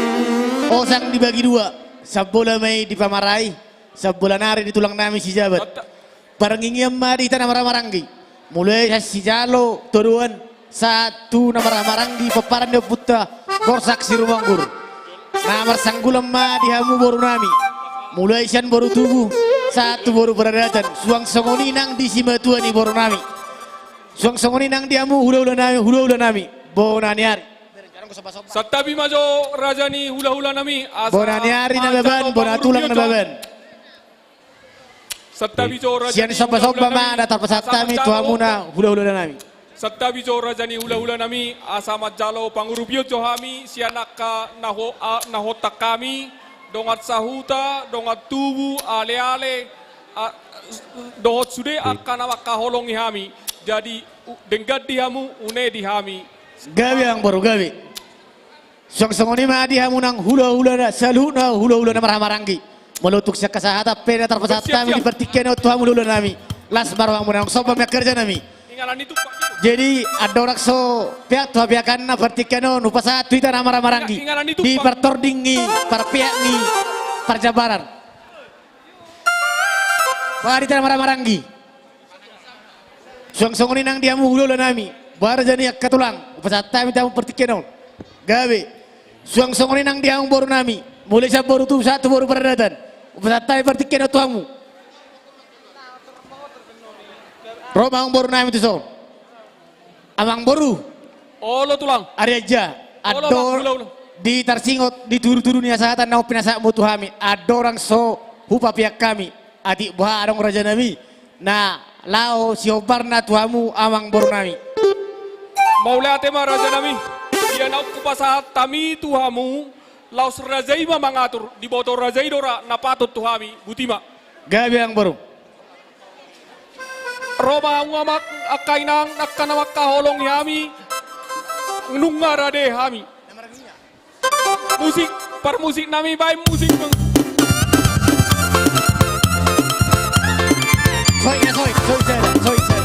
Osang dibagi dua, sambola ma i dipamarai, sambola nari di tulang nami Sijabat. Parnginggian ma di hita na marhahamaranggi. Mulai sian sijalo todoan sahat tu na marhahamaranggi pomparan ni ompunta Borsak Sirumonggur. Na marsanggulan ma di hamu boru nami. Mulai sian boru tubu sahat tu boru paradatan. Suang songon i nang di simatua ni boru nami. Suang songon i nang di hamu hulahula nami, hulahula nami. Bona ni ari. Santabi ma jo raja ni hulahula nami. Bona ni ari na baban, bona tulang na baban. Santabi jo raja ni hulahula nami. Sian somba-somba ma na tarpasahat hami tu hamuna hulahula nami. Santabi jo raja ni hulahula nami, asa manjalo pangurupion jo hami sian angka na ho-, a-, na hontang hami, dongan sahuta, dongan tubu, ale-ale, a-, dohot sude angka na mangkaholongi hami. Jadi, u-, denggan di hamu, une di hami. Gabe amangboru, gabe. Suang songon i ma di hamu nang hulahula na, saluhutna hulahula na marhahamaranggi. Molo tung sian hasahatan pe na tarpasahat hami di partingkian on tu hamu hulahula nami. Las ma rohamu, naung somba ma angka raja nami. Jadi, andorang so peak tu hapeakanna partingkian on, hupasahat tu hita na marhahamaranggi di partording ni parpeak ni parjambaran. Bah, di hita na marhahamaranggi. Suang songon i nang di hamu hulahula nami, boha raja ni angka tulang, hupasahat hami tu hamu partingkian on. Gabe. Suang songon i nang di hamu boru nami, mulai sian boru tubu sahat tu boru paradaton, hupasahat hami partingkian on tu hamu. Ro ma amang boru nami tuson. Amang boru. Olo tulang. Ari aja. Olo, andorang, amang, ula, ula. Di tarsingot di tudutudu ni hasahatan na pinasahatmu tu hami, andorang so hupapeak hami atik boha adong raja nami na laho sihombarna tu hamu amang boru nami. Mauliate ma raja nami. Ia naung hupasahat hami tu hamu, laos raja i ma mangatur, diboto raja i do ra na patut tu hami, boti ma. Gabe amang boru. Ro ma hamu amang, angka inang, angka na mangkaholongi hami, nunga rade hami. Musik, parmusik nami, baen musik. Soik, soik, soik sada, soik sada.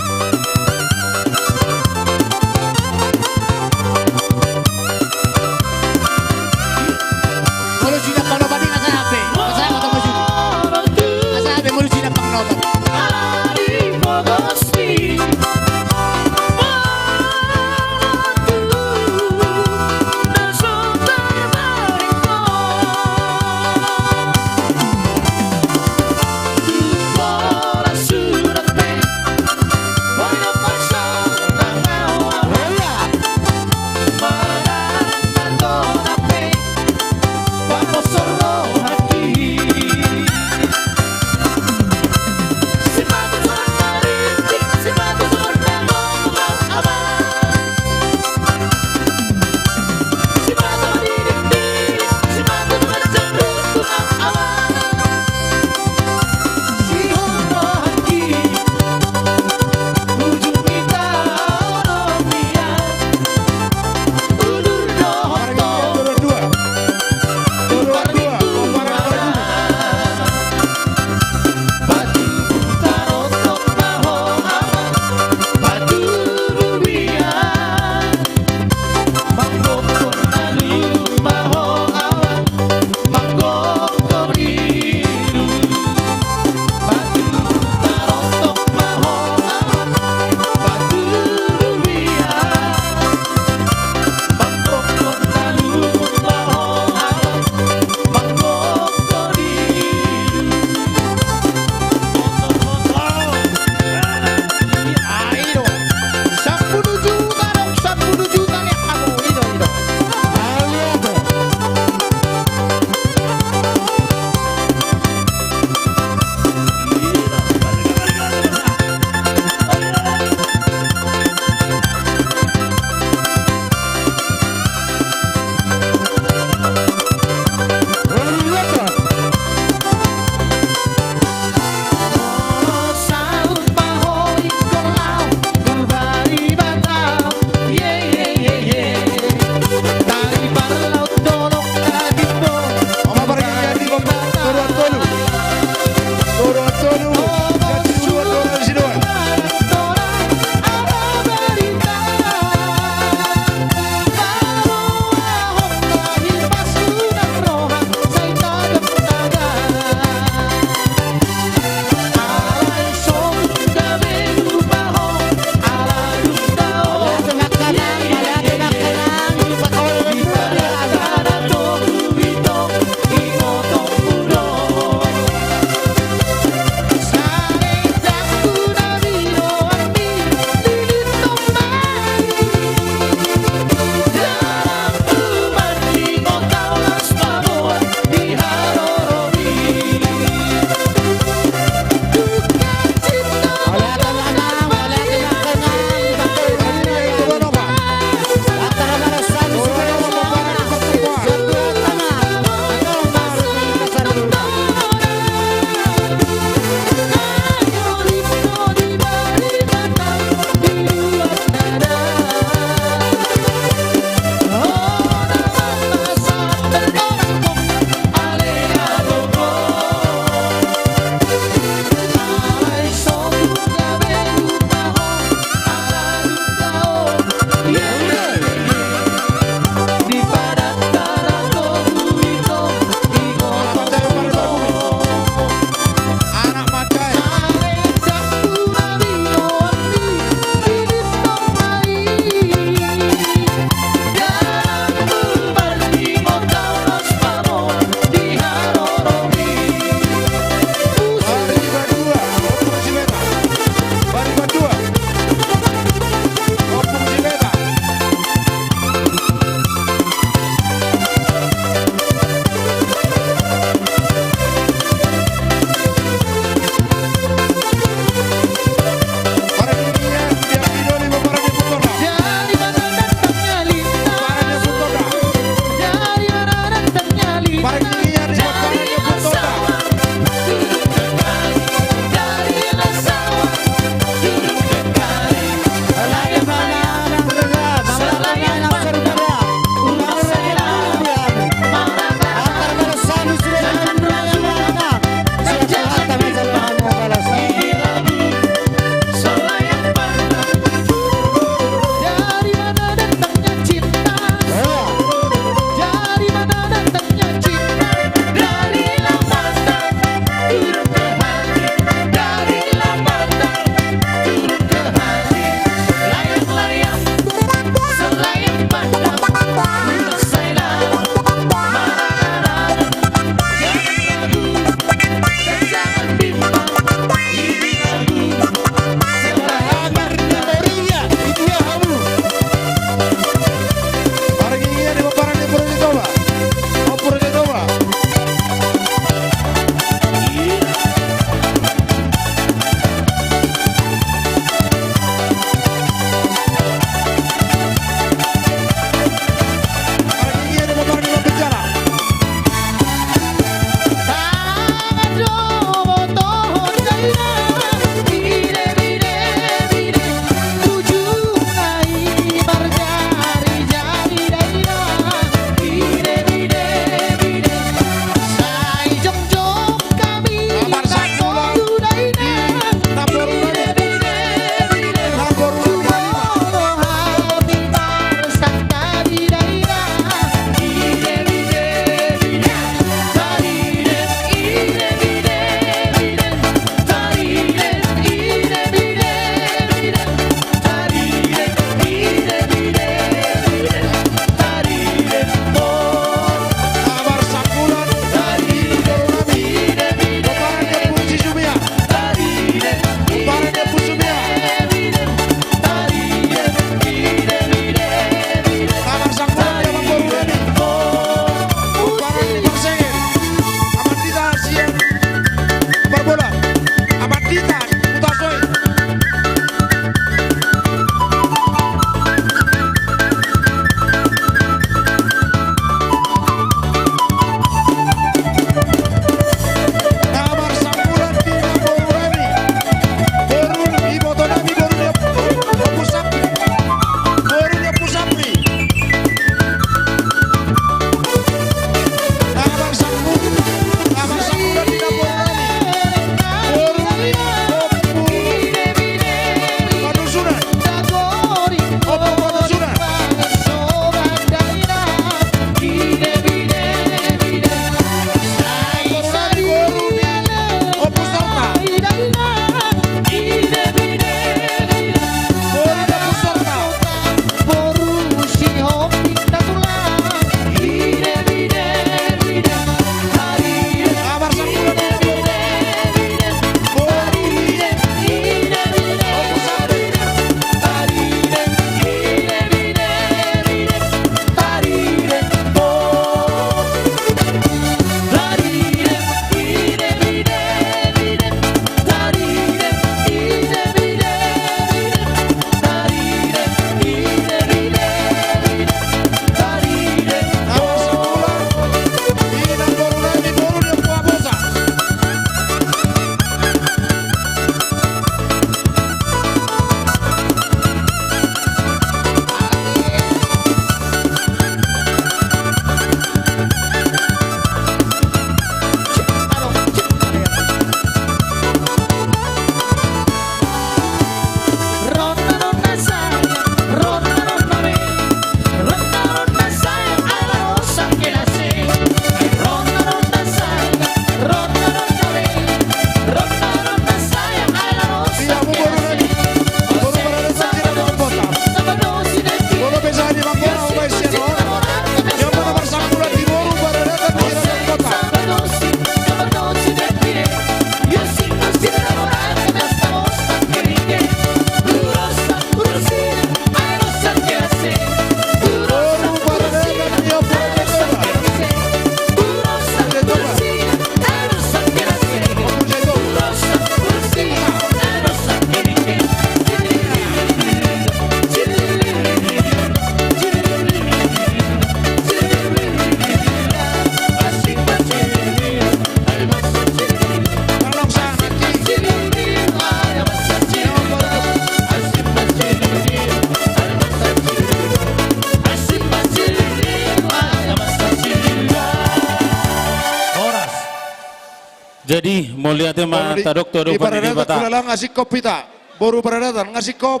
Jadi mauliate ma tadok tu adopan ni Debata. Boru paradatan nga singkop hita. Boru paradatan nga singkop.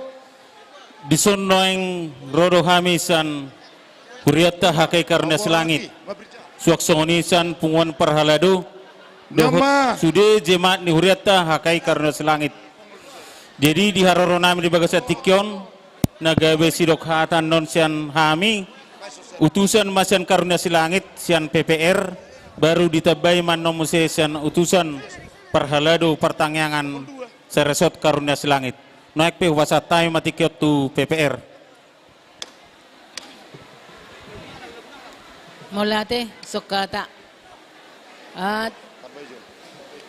Dison nuaeng ro do hami sian hurianta H K I Karunia Silangit. Suang songon i sian punguan parhalado dohot sude jemaat ni hurianta H K I Karunia Silangit. Jadi di haroro nami di bagasan tingki on, na gabe sidok hata annon sian hami, utusan ma sian Karunia Silangit, sian P P R, baru ditambai ma annon muse sian utusan parhalado partangiangan Saresot Karunia Silangit. Nuaeng pe hupasahat hami ma tingki on tu P P R. Mauliate, songon hata. Ah,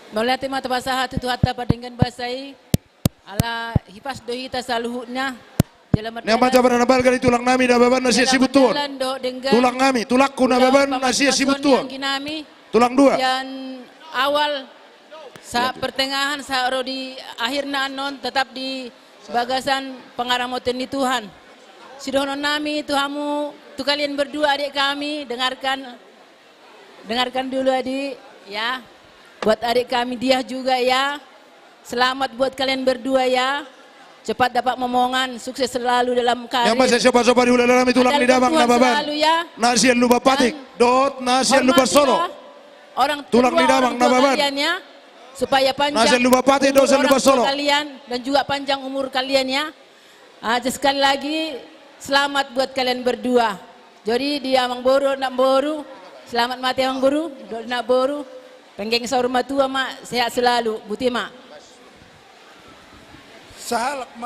mauliate ma tapasahat tu Tuhanta pardenggan basa i. Ala hipas do hita saluhutna. Jala mardalan, jala mardalan dohot denggan. Tulang nami, tulangku Nababan na sian Sibuntuon. Tulang nami, tulangku Nababan na sian Sibuntuon. Tulang dua. Sian awal, sahat pertengahan, sahat ro di akhirna annon, tetap di bagasan pangaramotion ni Tuhan. Sidohonon nami tu hamu, tu kalian berdua adik kami, dengarkan. Dengarkan dulu, adik, ya. Buat adik kami, Diah, juga, ya. Selamat buat kalian berdua, ya. Cepat dapat momongan, sukses selalu dalam karir. Yang masih sopa-sopa di hulahula nami, tulang ni damang Nababan. Ada Tuhan selalu, ya. Na sian Lumban Patik, dan dohot na sian Lumban Solo. Hormatilah orang tua, orang tua kalian, ya. Tulang ni damang Nababan. Supaya panjang umur orang tua kalian dan juga panjang umur kalian, ya. Ah, sekali lagi, selamat buat kalian berdua. Jadi, di amangboru, namboru, selamat mati amangboru, dohot namboru, penggeng saur matua ma, sehat selalu, boti ma.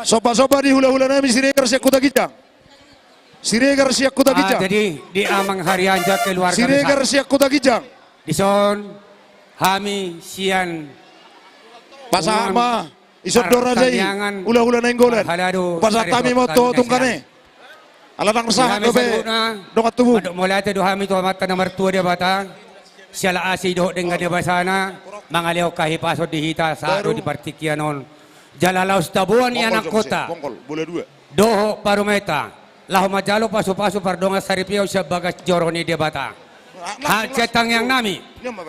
Sopa-sopa di hulahula nami Siregar sian Huta Ginjang. Siregar sian Huta Ginjang. Ah, jadi di Amang Harianja keluarga besar. Siregar sian Huta Ginjang. Dison hami sian pasahat ma. Ison do raja i, hulahula Nainggolan. Pasahat hami ma tu ho tungkan i. Ala ndang sahat dope dongan tubu. Mauliate do hami tu Amanta na martua Debata, siala asi dohot denggan ni basana, mangalehon hahipason di hita sahat ro di partingkian on. Jala laos taboan i anakkonta dohot parumaenta, laho manjalo pasu-pasu pardongan saripeon sian bagas joro ni Debata. Sian tangiang nami,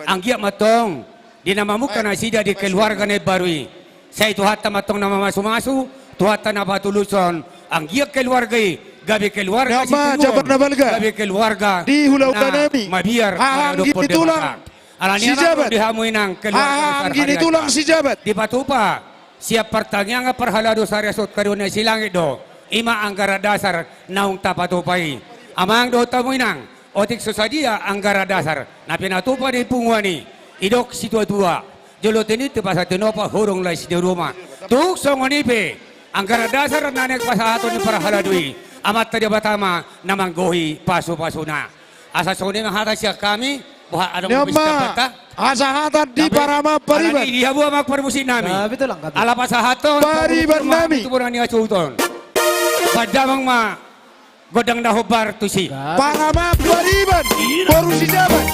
anggiat ma antong di na mamungka nasida di keluarga na imbaru i, sai Tuhanta ma antong na mamasu-masu, Tuhanta na patuluson, anggiat keluarga i gabe keluarga sitiruon, gabe keluarga na mabiar maradophon Debata. Alani i ma di hamu inang keluarga besar Harianja, dipatupa sian partangiangan parhalado Saresot Karunia Silangit do, i ma anggaran dasar naung tapatupa i. Amang dohot hamu inang, otik so sadia anggaran dasar na pinatupa ni punguan i, didok situatua, jolo tintin pasahat tinopa, hurung lae sidaruma. Tung songon i pe anggaran dasar na naeng pasahaton ni parhalado i, Amanta Debata ma na manggohi pasu-pasuna. Asa songon i ma hata sian hami, boha adong na boi sitambatta? Asa hata di Paraman Pariban. Alani i, di hamu amang parmusik nami, ala pasahathon pariban nami tu bona ni hasuhuton. Pandamang ma gondang na hombar tusi. Paraman Pariban, boru Sijabat.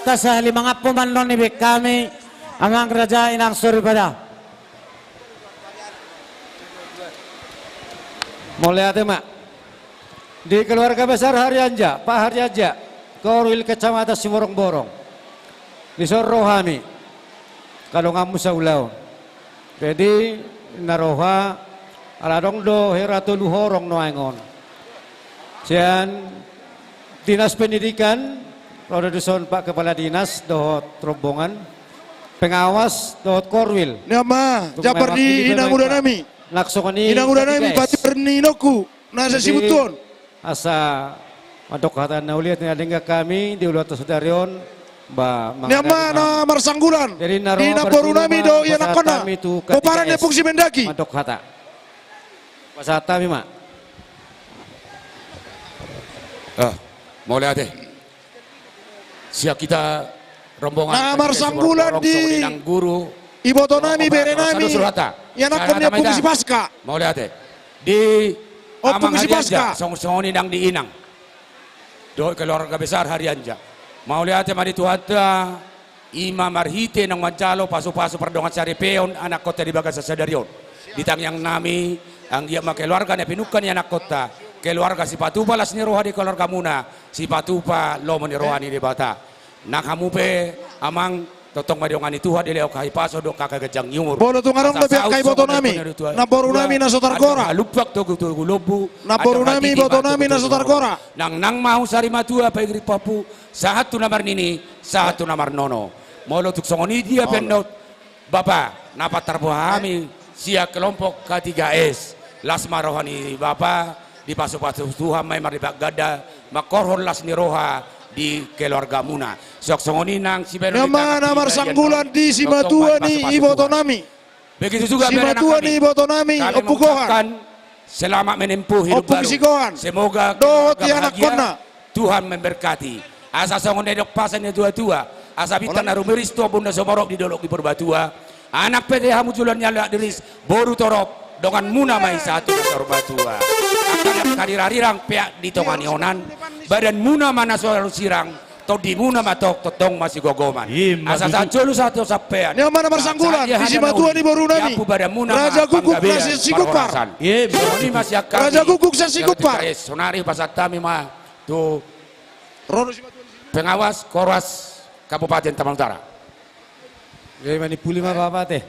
Tasa lima ngappo mannon ni baen hami, amang raja inang soripada. Mauliate ma. Di keluarga besar Harianja, Pak Harianja, Korwil Kecamatan Simorongborong. Dison ro hami. Kadonganmu saulaon. Jadi, na roha, ala adong do hera tolu horong nuaeng on. Sian Dinas Pendidikan, ro do dison Pak Kepala Dinas, dohot rombongan, pengawas, dohot Korwil. Ni ma, jambar ni inanguda nami. Inanguda nami, pajar ni inongku, na sasibut on. Asa mandok hata na uli, ate, na denggan hami di ulaonta sadari on, ba, ni ma na marsanggulan di namboru nami dohot ianakkonna, pomparan ni Ompung Simendaki. Mandok hata. Pasahat hami ma. Ah, mauliate. Sian hita rombongan na marsanggulan di iboto nami, bere nami, ianakkon ni Ompung Sipaska. Mauliate. Di Ompung Sipaska. Songon i nang di inang dohot keluarga besar Harianja. Mauliate ma di Tuhanta, i ma marhite naung manjalo pasupasu pardongansaripeon anakkonta di bagasan sadari on. Di tangiang nami, anggiat ma keluarga na pinungka ni anakkonta, keluarga sipatupa las ni roha di keluargamuna, sipatupa lomo ni roha ni Debata. Nang hamu pe, amang, tongtong ma didongani Tuhan, dilehon hahipason dohot haganjang ni umur. Molo tung adong dope angka iboto nami, namboru nami na so targora. Halumpang togutogu lombu, namboru nami, iboto nami na so targora. Nang, nang ma hamu sari matua, pairing pahompu, sahat tu na marnini, sahat tu na marnono. Molo tung songon i dia pe annon, Bapa, na patarboha hami sian kelompok K tiga S, las ma roha ni Bapa, dipasupasu Tuhan ma i marlipat ganda, mangkorhon las ni roha di keluargamuna. Songon i nang sibaenon ni tangan, na marsanggulan di simatua ni iboto nami. Begitu juga simatua ni iboto nami, Ompung Gohan. Selamat menempuh hidup baru. Semoga dohot ianakkonna. Tuhan memberkati. Asa songon na nidok pasahat ni natuatua, asa bintang na rumiris tu ombun na sumorop di dolok di Purbatua, anak pe hamu joloan ni halak diris, boru torop, donganmuna ma i sahat tu na saur matua. Angka na harirang peak di tonga ni onan, badanmuna ma na so sirang, tondimuna ma tong tongtong masigogoman. Asa sahat jolo sahat tu sampean. Ni ma na marsanggulan di simatua ni boru nami, Raja Guguk na sian Sigumpar. Raja Guguk sian Sigumpar. Sonari pasahat hami ma tu pengawas Korwas Kabupaten Tabanan Utara. Jadi manimpuli ma Bapa, ate.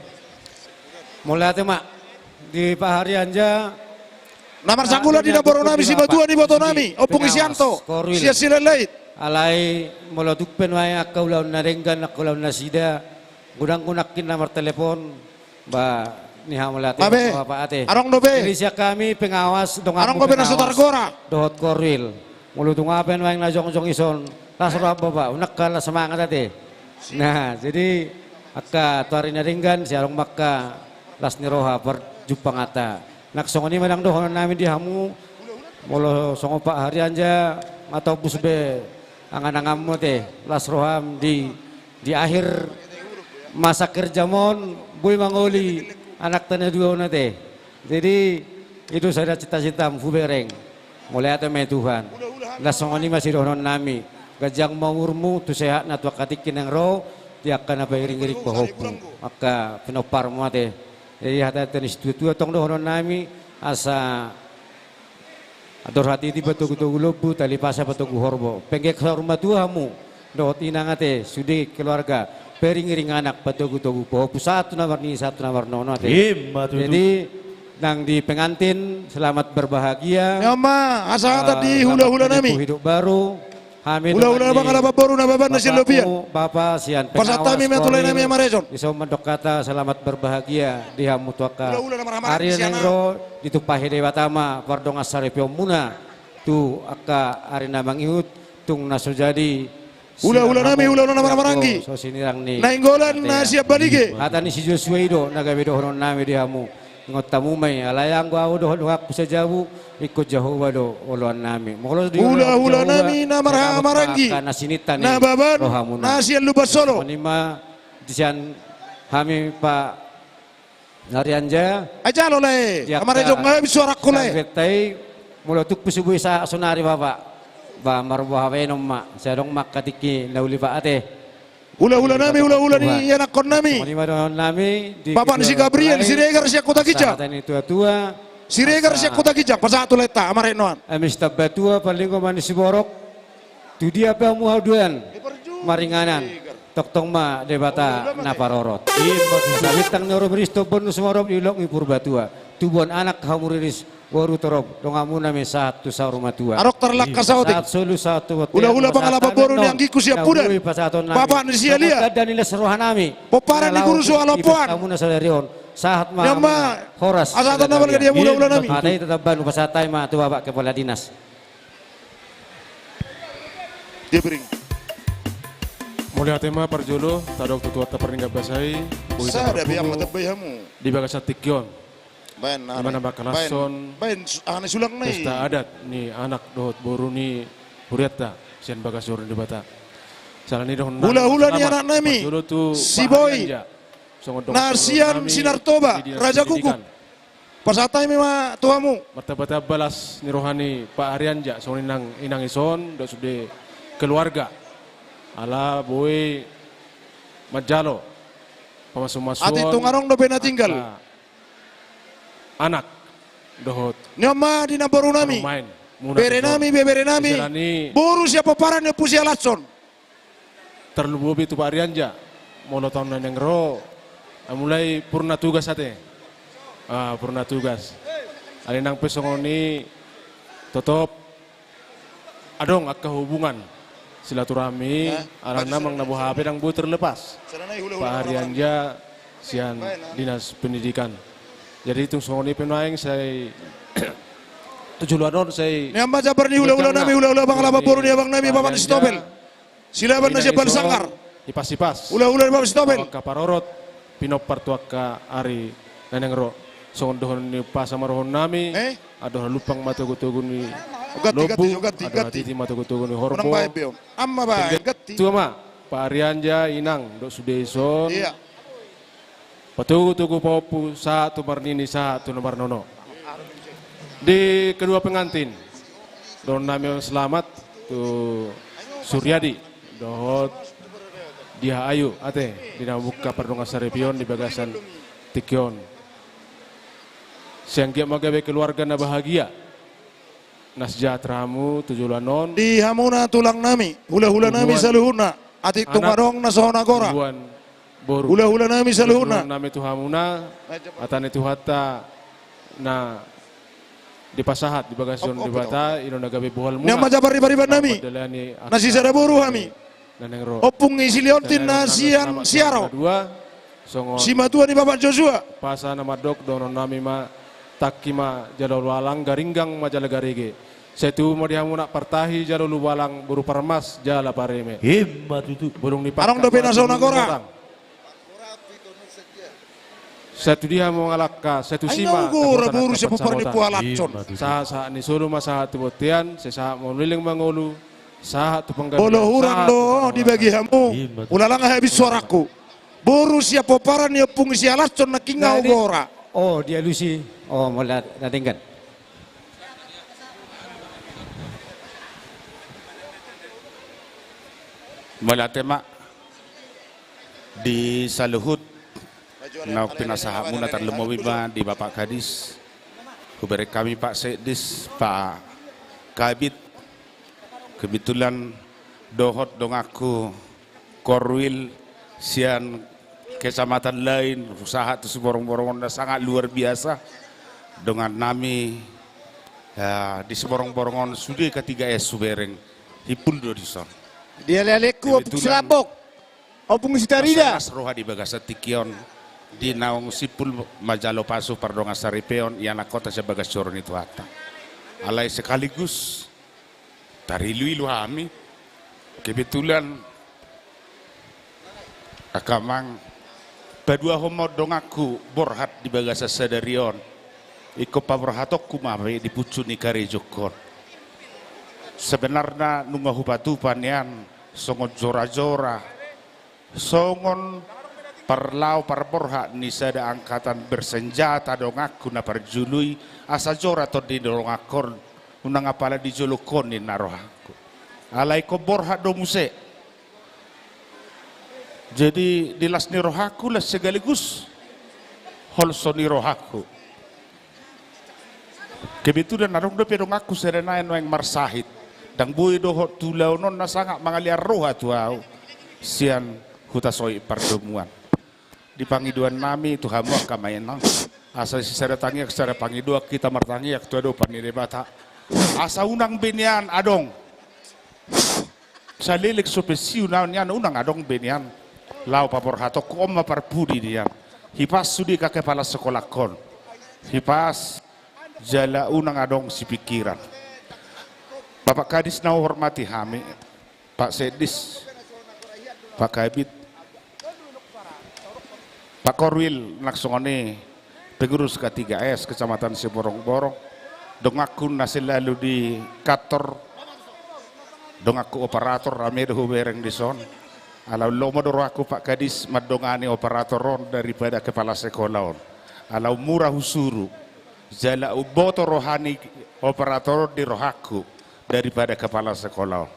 Mauliate ma di Pak Harianja. Na marsanggulan di namboru nami, simatua ni iboto nami, Ompung Isianto sian Silalahi. Alai molo tung pe nuaeng angka ulaon na denggan, angka ulaon nasida, godang nangkin na martelepon, ba, ni hamauliate Bapa, ate. Adong dope. Jadi sian hami pengawas, donganmu pengawas dohot Korwil. Molo tung aha pe nuaeng na jongjong dison, las roham Bapa, unang halak semangat, ate. Nah, jadi angka tu ari na denggan, sai adong ma angka las ni roha parjumpanganta. Nang songon i ma nang dohonon nami di hamu, molo songon Pak Harianja, matombus be angan-anganmu, ate, las roham di, di akhir masa kerjam on, boi mangoli anakta na dua on, ate. Jadi, i do sada cita-citam, hubereng. Mauliate ma i Tuhan. Nang songon i ma sidohonon nami. Ganjang ma umurmu, tu sehatna tu angka tingki naeng ro, di angka na pairing-iring pahompu, angka pinomparmu, ate. Jadi hata-hata ni situatua tong dohonon nami, asa andor hatiti patogu-togu lombu, tali pasa patogu horbo. Penggeng saur matua hamu dohot inang, ate, sude keluarga, pairing-iring anak, patogu-togu pahompu, sahat tu na marnini, sahat tu na marnono, ate. Ima tutu. Jadi nang di pengantin, selamat berbahagia. Ni ma, asa hata di hula-hula nami. Hidup baru. Hami hula-hula dongan ni bapakmu, Bapa, sian pengawas Korwil. Pasahat hami ma tu lae nami Ama Rezon. Dison mandok hata selamat berbahagia di hamu tu angka ari na naeng ro, ditumpahi Debata ma pardongansaripeonmuna tu angka ari na mangihut, tung na so jadi hula-hula nami, hula-hula na marhahamaranggi. Nainggolan na sian Balige. Hata ni si Josua i do na gabe dohonon nami di hamu. Ingot hamu ma i, alai anggo ahu dohot donganku sajabu, ingkon Jahowa do oloan nami. Molo di hula-hula nami na marhahamaranggi, na sininta ni rohamuna. Na sian Lumban Solo. Songon i ma di sian hami Pak Harianja. Ai jalo lae, Ama Rezon, nga habis suarangku lae. Molo tung pe so boi sahat sonari Bapa, ba marboha baenon ma, sai adong ma angka tingki na uli Bapa, ate. Hulahula nami, hulahula ni anakkon nami. Bapak ni si Gabriel Siregar sian Kota Ginjang. Siregar sian Kota Ginjang, pasahat tu lae ta, amang Retno an. Ami Sitambatua, parlinggoman ni siborok. Tu dia pe hamu haduan maringanan, tongtong ma Debata na parorot. Sabintang ni orbris tombon sumorop di Lok ni Purbatua. Tubuan anak hamu riris, boru torop, donganmuna ma sahat tu saur matua. Adong tarlangka saotik. Sahat solu sahat tu bontean. Hulahula pangalapan boru ni anggingku sian Pudan. Bapak ni si Elia. Pomparan ni guru suala poan. Hamuna sadari on. Sahat ma horas. Asa tanda balga dia hulahula nami. Pasahat hami ma tu Bapak Kepala Dinas. Dia bering. Mauliate ma parjolo, tadok tu Tuhanta pardenggan basa i, boi sada biang mata bai hamu. Di bagasan tingki on. Baen, ima na mangkalashon. Baen, baen, aha na sulang na i. Pesta adat ni anak dohot boru ni hurianta, sian bagas joro ni Debata. Sala ni dohon na. Hulahula ni anak nami. Parjolo tu si Boy. Songon dongan na sian Sinartoba, Raja Guguk. Pasahat hami ma tu hamu. Martambatamba las ni roha ni Pak Arianja, songon inang, inang ison, dohot sude keluarga. Ala boi manjalo pamasumasuon. Atik tung adong dope na tinggal. Anak dohot. Ni on ma di namboru nami. Bere nami, bebere nami. Boru sian pomparan ni Ompu Sialashon. Tarlumobi tu Pak Arianja, molo taon na naeng ro, mulai purna tugas ate. Ah, purna tugas. Alai nang pe songon i, totop adong angka hubungan silaturahmi, alana manang na boha pe ndang boi terlepas Pak Arianja sian Dinas Pendidikan. Jadi tung songon i pe nuaeng sai tu joloan on sai. Ni on ma jambar ni hulahula nami, hulahula pangalapan boru ni abang nami, Bapak ni si Topel. Silaban na sian Bali Sanggar. Ipasipas. Hulahula ni Bapak si Topel. Angka parorot, pinompar tu angka ari na naeng ro. Songon dohonon ni umpasa ma rohannami, andor halumpang ma togutogu ni lombu, andor hatiti ma togutogu ni horbo. Tua ma, Pak Arianja, inang, dohot sude ison. Patogutogu pahompu sahat tu marnini sahat tu na marnono. Di kedua pengantin, dohonon nami on selamat tu Suryadi dohot Diah Ayu ate, di na mamungka pardongan saripeon di bagasan tingki on. Sai anggiat ma gabe keluarga na bahagia. Na sejahtera hamu tu joloan on. Di hamuna tulang nami, hulahula nami saluhutna, atik tung adong na so na gora. Hulahula nami saluhutna. Nami tu hamuna, hata ni Tuhanta na dipasahat di bagas joro ni Debata, i do na gabe bohalmuna. Ni on ma jambar ni pariban nami. Na sisada boru hami. Ompung ni si Liontin na sian Siaro. Simatua ni Bapak Joshua. Pasa na mandok dohonon nami ma, tangki ma jala ulualang, garinggang ma jala garege. Sai tubu ma di hamuna partahi jala ulualang, boru parmas jala pareme. Ima tutu. Bodong ni pangkat. Adong dope na so na gora. Sai tu dia hamu mangalangka, sai tusi ma. Ai na ugora boru sian pomparan ni Ompu Sialashon. Sahat sahat ni solu ma sahat tu bontean, sai sahat ma leleng mangolu, sahat tu panggabean. Molo hurang do dibagi hamu, ulalang habis suarangku. Boru sian pomparan ni Ompu Sialashon nangkin na ugora. Oh, dialusi. Oh, molo na denggan. Mauliate ma. Di saluhut naung pinasahatmuna, tarlumobi ma di Bapak Kadis, hubereng hami Pak Sekdis, Pak Kabid, kebetulan dohot donganku Korwil sian kecamatan lain, sahat tu Simorang Bolongon na sangat luar biasa, dongan nami, ya, di Simorang Bolongon sude ketiga S hubereng, himpul do dison. Dialealengku Ompung Silambok. Ompung Sitarida. Las roha di bagasan tingki on, di naung simpul manjalo pasu pardongan saripeon, ianakhonta sian bagas joro ni Tuhanta. Alai sekaligus tariluilu hami, kebetulan angka amang, paduahon ma on donganku borhat di bagasan sadari on. Ingkon paborhatonku ma be di punsu ni karejongkon. Sebenarna nunga hupatupa nian songon jorajora, songon parlao parborhat ni sada angkatan bersenjata donganku na parjolo i, asa jora tondi ni donganhon, unang apala di jolongkon ninna rohangku. Alai ingkon borhat do muse. Jadi di las ni rohangku, las sekaligus holso ni rohangku. Kebetulan adong dope donganku Sirena nuaeng marsahit. Ndang boi dohot tu ulaon on na sangap mangaliat roha tu ahu sian Hutasoit Pardomuan. Di pangidoan nami tu hamu angka amang inang, asa sisada tangiang sisada pangidoan hita martangiang tu adopan ni Debata. Asa unang be nian adong saleleng so pensiun nian, unang adong be nian laho paborhatonku, on ma parpudi nian. Hipas sude angka kepala sekolahkon, hipas jala unang adong sipingkiran. Bapak Kadis na huhormati hami, Pak Sekdis, Pak Kabid, Pak Korwil, nang songon i pengurus K tiga S Kecamatan Siborongborong, donganku na selalu di kantor, donganku operator, rame do hubereng dison. Alai lomo do rohangku Pak Kadis mandongani operator on daripada kepala sekolah on. Alai mura husuru, jala umboto roha ni operator on di rohangku daripada kepala sekolah on.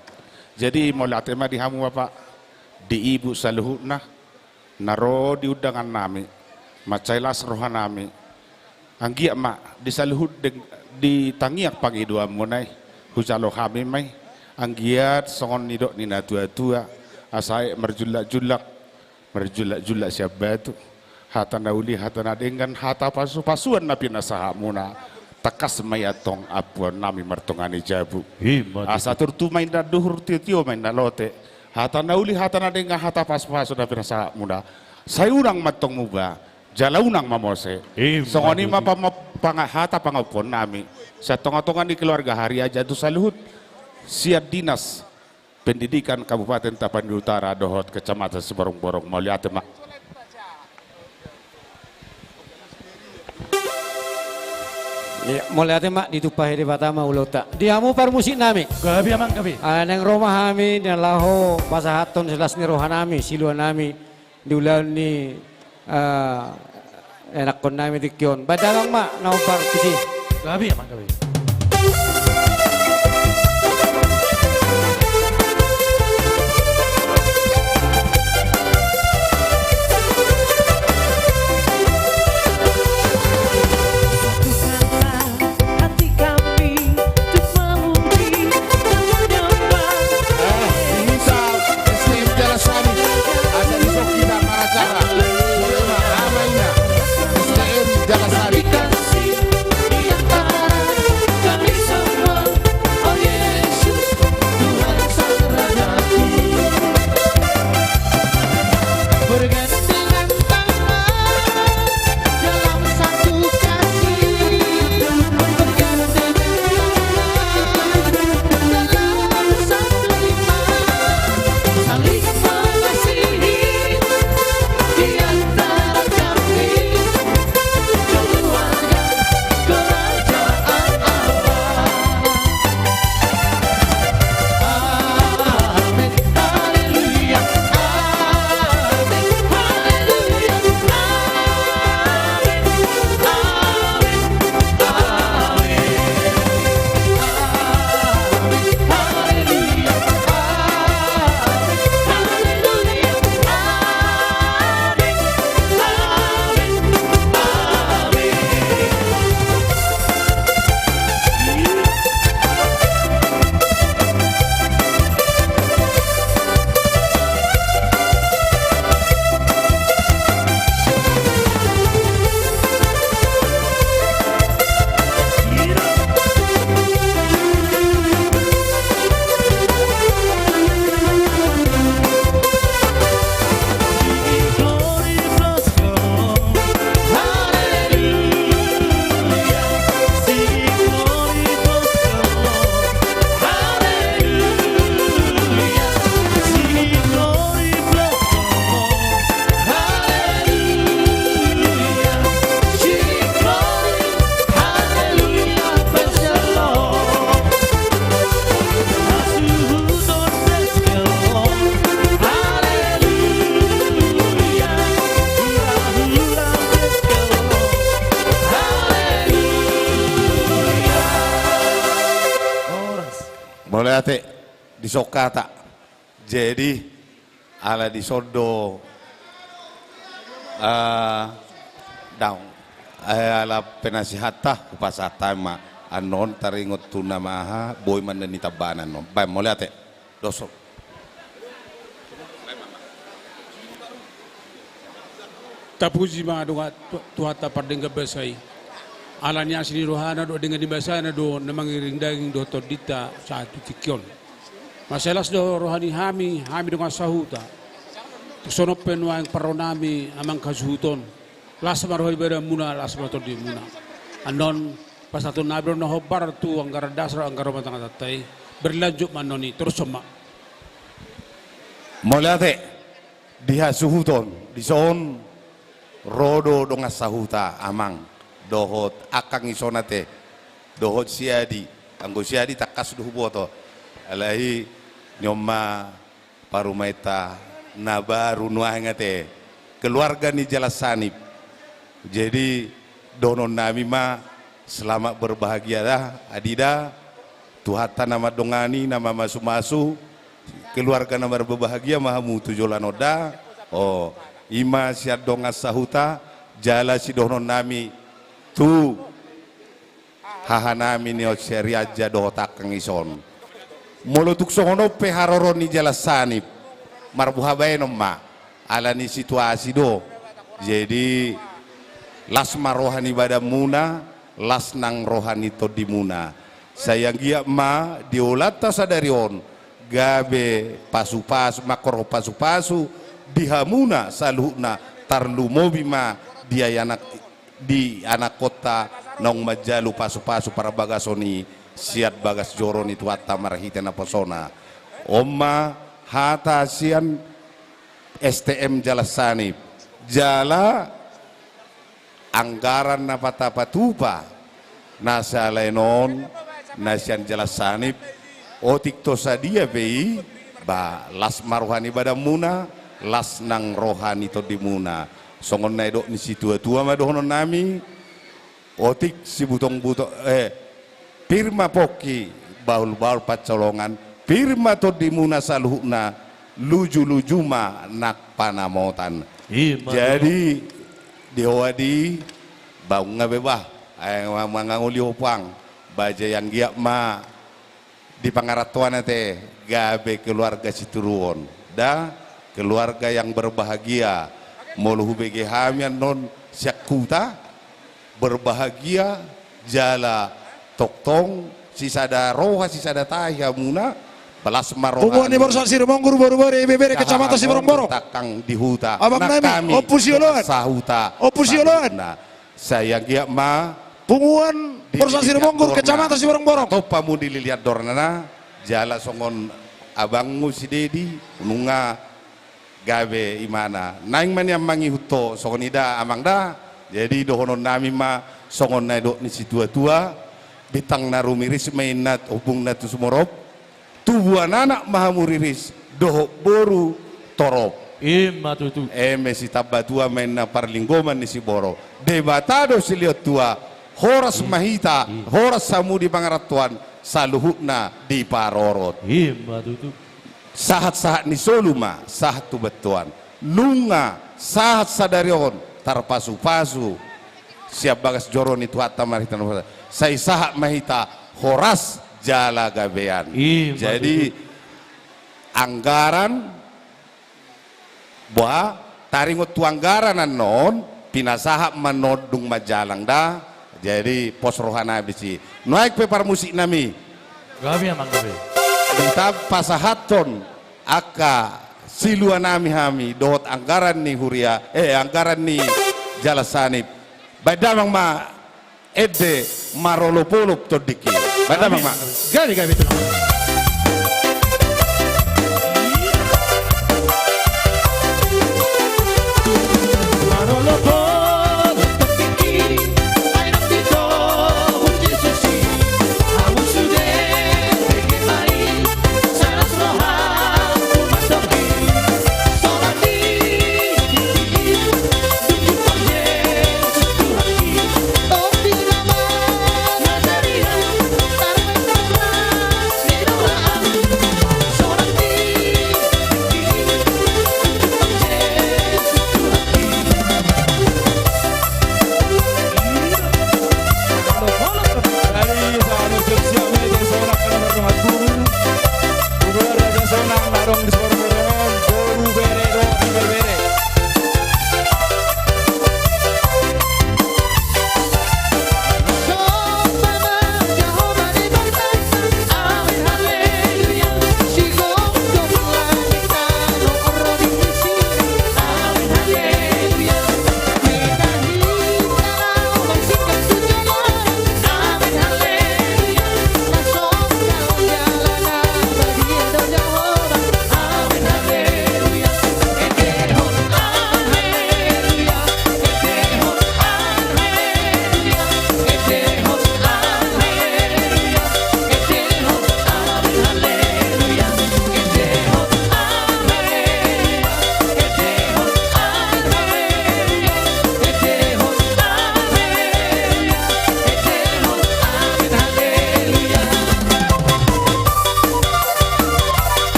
Jadi mauliate ma di hamu Bapak, di Ibu saluhutna na ro di undangan nami, mansai las roha nami. Anggiat ma di saluhut deng, di tangiang pangidoanmuna i hujalo hami ma i. Anggiat songon nidok ni natuatua, asa aek marjullakjullak, marjullakjullak sian batu. Hata na uli, hata na denggan, hata pasupasuan na pinasahatmuna, tangkas ma i antong ampuan nami martonga ni jabu. Ima tutu. Asa turtu ma inna duhur, tiotio ma inna lote. Hata na uli, hata na denggan, hata pasupasu na pinasahatmuna, sai unang ma antong muba jala unang ma mose. Ima tutu. Songon i ma pama-, panga-, hata pangampuon nami sian tongatonga ni keluarga Hariaja tu saluhut, sian Dinas Pendidikan Kabupaten Tapanuli Utara dohot Kecamatan Siborongborong. Mauliate ma. Ia, mauliate ma, ditumpahi Debata ma ulaonta. Di hamu parmusik nami. Gabe amang, gabe. Alai naeng ro ma hami na laho pasahathon silas ni roha nami, silua nami di ulaon ni, eh, anakkon nami tingki on. Baen damang ma na hombar tusi. Gabe amang, gabe. Satukanlah hati kami untuk memuji dan menyembah. Eh, bisa S D M Jalasari. Ada di Sokita Maracara. Ama ina. S D M Jalasari. Kasih di antara kami semua. Oh Yesus, Tuhan Sang Rajaku. Bergandengan tangan dalam satu kaki, bergandengan tangan dalam satu iman, saling mengasihi di antara kami, keluarga kerajaan Allah. Amin. Haleluya. Amin. Haleluya. Amin. Amin. Amin. Amin. Haleluya. Amin. Haleluya. Amin. Amin. Amin. Mauliate, dison hata. Jadi, ala dison do Ah, daong. Eh, ala penasihata, hupasahat ma. Annon taringot tu na maha, boi ma na nitambana annon. Baen, mauliate. Dos on. Tapuji ma dongan tu-, Tuhanta pardenggan basa i. Ala ni asi ni rohana dohot denggan ni basana do na mangiring daging dohot tondinta sahat tu tingki on. Mansai las do roha ni hami, hami dongan sahuta. Tung songon on pe nuaeng parro nami amang hasuhuton. Las ma roha ni badanmuna, las ma tondimuna. Annon pasahaton nami do na hombar tu anggaran dasar, anggaran rumah tangga tanta i. Berlanjut ma annon i, torus ma. Mauliate. Di hasuhuton, dison ro do dongan sahuta, amang dohot angka ison ate, dohot si Adi, anggo si Adi tangkas do huboto, alai nion ma parumaenta na baru nuaeng ate, keluarga ni Jalas Hanif. Jadi, dohonon nami ma, selamat berbahagia da, Adi da, Tuhanta na mandongani, na mamasumasu, keluarga na marbahagia ma hamu tu joloan on da. O, i ma sian dongan sahuta, jala sidohonon nami tu haha nami ni on si Ari Anja dohot angka ison. Molo tung songon on pe haroro ni Jalas Hanif, marboha baenon ma, ala ni situasi do. Jadi, las ma roha ni badanmuna, las nang roha ni tondimuna. Sai anggiat ma di ulaonta sadari on, gabe pasupasu, mangkorhon pasupasu di hamuna saluhutna, tarlumobi ma di anak, di anakkonta naung manjalo pasupasu parbagason i sian bagas joro ni Tuhanta marhite naposona. On ma hata sian S T M Jalas Hanif. Jala anggaran na patapatupa na sian lae on, na sian Jalas Hanif, otik to sadia pe i, ba las ma roha ni badanmuna, las nang roha ni tondimuna. Songon na nidok ni situatua ma dohonon nami, otik sibutong-butong, eh, pir ma pongki, bahul-bahul pancolongan, pir ma tondimuna saluhutna, luju-luju ma nang panamotan. I ma. Jadi, di ho Adi, ba nunga be bah, ai ma-, mangangoli ho puang, ba jala anggiat ma di pangarantoan ate, gabe keluarga sitiruon. Da, keluarga yang berbahagia. Molo hubege hami annon sian huta, berbahagia, jala tongtong, sisada roha, sisada tahi hamuna, ba las ma roha. Punguan ni Borsak Sirumonggur, boru-boru, ibebere, kecamatan Siborongborong. Tangkang di huta. Abang nami, Ompu Sioloan. Sahuta. Ompu Sioloan. Sai anggiat ma. Punguan Borsak Sirumonggur, kecamatan Siborongborong. Tompa mu di lilian dorna, jala songon abangmu si Dedi, nunga gabe imana. Naeng ma nian mangihut ho, songon i da, amang da. Jadi dohonon nami ma, songon na nidok ni situatua, bintang na rumiris ma inna ombungna tu sumorop. Tubuan anak ma hamu riris, dohot boru torop. I ma tutu. Eme sitamba tua ma inna parlinggoman ni siborok. Debata do silehon tua, horas ma hita, horas hamu di pangarantoan, saluhutna diparorot. I ma tutu. Sahat-sahat ni solu ma, sahat tu bantoan. Nunga sahat sadari on, tarpasu-pasu sian bagas joro ni Tuhanta marhite naposona. Sai sahat ma hita horas jala gabean. I ma tutu. Jadi, anggaran, bah, taringot tu anggaran annon, pinasahat ma annon dung manjalang da. Jadi, pos roha nami disi. Nuaeng pe parmusik nami. Gabe, amang, gabe. Hita pasahathon angka silua nami hami dohot anggaran ni huria, eh, anggaran ni Jalas Hanif. Baen damang ma ende marolop-olop tondingki. Baen damang ma. Gabe, gabe, tulang. Tubu, tubu Raja Sonang na adong di Siborongborong on, boru, bere dohot ibebere.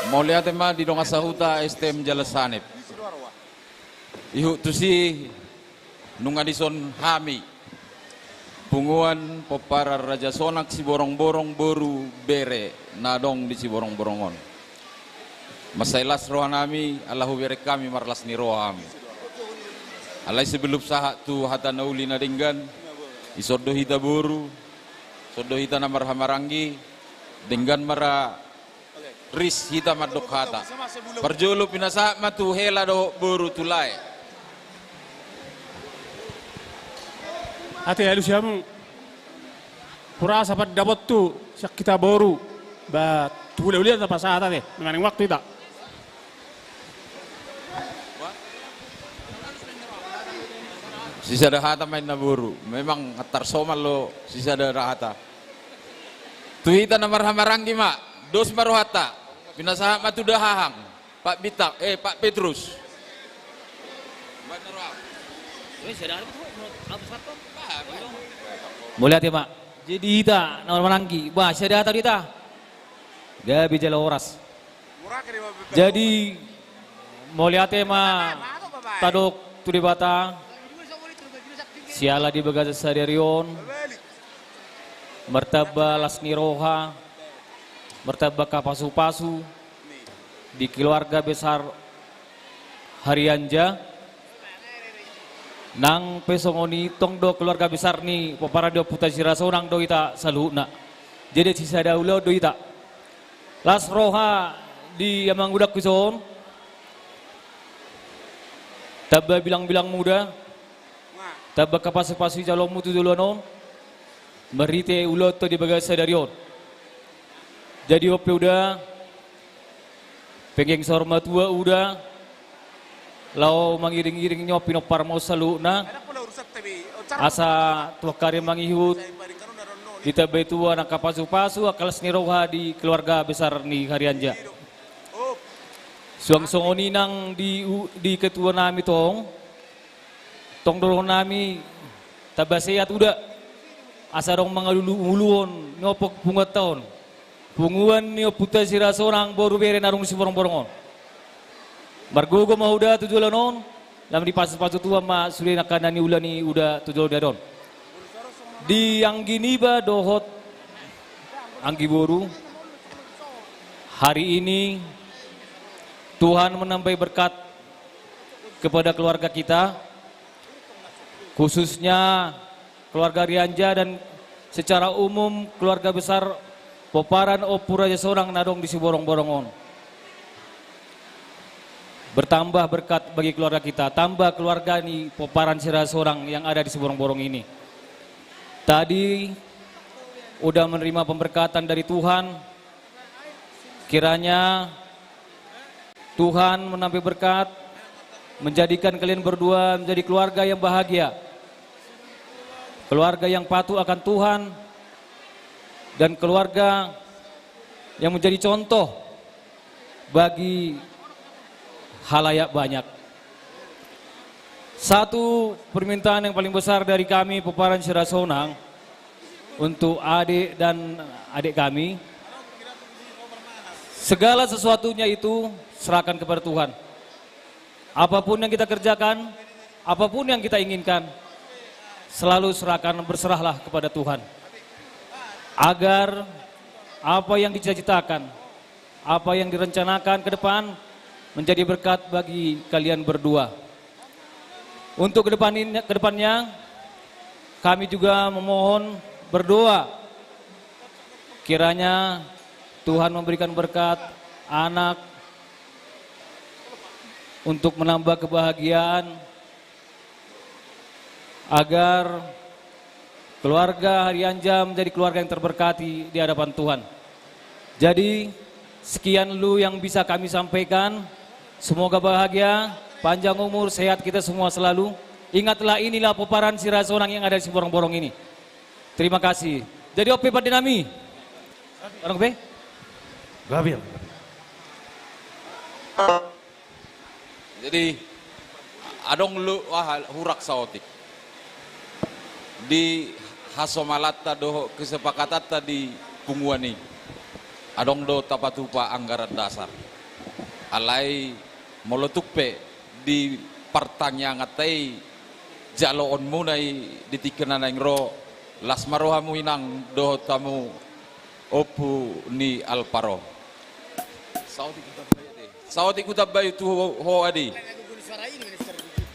Mauliate ma di dongan sahuta S T M Jalan Sanep. Ihut tusi nunga dison hami punguan pomparan Raja Sonang Siborongborong boru bere na adong di Siborongborong on. Mansai las rohanami, ala hubereng hami marlas ni roha hami. Alai sebelum sahat tu hata na uli na denggan, dison do hita boru, dison do hita na marhahamaranggi, denggan ma ra ris hita mandok hata. Parjolo pinasahat ma tu hela dohot boru tu lae. Ate, alusi hamu. Hurasa pandapothu sian hita boru. Ba tu hula-hula ta pasahat ate. Manang waktu hita. Sisada hata ma inna boru. Memang tarsongon do sisada hata. Tu hita na marhahamaranggi ma, dos ma rohanta. Pinasahat ma tu dahahang. Pak Bintang, eh, Pak Petrus. Mauliate ma. Jadi hita na marhahamaranggi. Bah, sisada hata do hita. Gabe jala horas. Jadi, mauliate ma tadok tu Debata siala di bagasan sadari on martamba las ni roha, martamba hapasu-pasu di keluarga besar Harianja. Nang pe songon i tong do keluarga besar ni pomparan ni Ompunta Sirasonang do hita saluhutna. Jadi sisada ulaon do hita. Las roha di amangudangku ison. Tamba bilang-bilang muda. Tamba hapasu-pasu di jaloonmu tu joloan on. Marhite ulaonta di bagasan sadari on. Jadi on pe uda, penggeng saur matua uda, laho mangiring-iring ni on pinomparmu saluhutna. Asa tu angka ari mangihut ditambai Tuhan angka pasu-pasu, angka las ni roha di keluarga besar ni Harianja. Suang songon i nang di u-, di ketua nami tong. Tong do dohonon nami, tamba sehat uda. Asa adong mangalului uluon ni ompung punguanta on. Punguan ni Ompunta Sirasonang boru bere na adong di Siborongborong on. Margogo ma huda tu joloan on, lam dipasu-pasu Tuhan ma sude angka na niula ni huda tu joloan on. Di anggi niba dohot anggi boru, hari ini Tuhan menambah berkat kepada keluarga kita, khususnya keluarga Rianja dan secara umum keluarga besar Pomparan Ompu Raja Sonang na adong di Siborong-borong on. Bertambah berkat bagi keluarga kita, tambah keluarga ni Pomparan Siraja Sonang yang ada di Siborong-borong ini. Tadi udah menerima pemberkatan dari Tuhan, kiranya Tuhan menambah berkat, menjadikan kalian berdua menjadi keluarga yang bahagia, keluarga yang patuh akan Tuhan, dan keluarga yang menjadi contoh bagi halayak banyak. Satu permintaan yang paling besar dari kami, Pomparan Siraja Sonang, untuk adik dan adik kami, segala sesuatunya itu serahkan kepada Tuhan. Apapun yang kita kerjakan, apapun yang kita inginkan, selalu serahkan, berserahlah kepada Tuhan. Agar apa yang dicita-citakan, apa yang direncanakan ke depan menjadi berkat bagi kalian berdua. Untuk ke depan ini, ke depannya, kami juga memohon berdoa. Kiranya Tuhan memberikan berkat anak untuk menambah kebahagiaan, agar keluarga Harianja menjadi keluarga yang terberkati di hadapan Tuhan. Jadi, sekian dulu yang bisa kami sampaikan. Semoga bahagia, panjang umur, sehat kita semua selalu. Ingatlah, inilah Pomparan Siraja Sonang yang ada di Siborong-borong ini. Terima kasih. Jadi, oke, pande nami. Orang pe? Gabriel. Jadi, adong lu, ah, hurak saotik di hasomalanta dohot kesepakatanta di punguan i. Adong do tapatupa anggaran dasar. Alai molo tung pe di partangianganta i jaloonmuna i di tingki na naeng ro, las ma rohamu inang dohot hamu ompu ni Alvaro. Saotik hutambai tu ho, ho adi.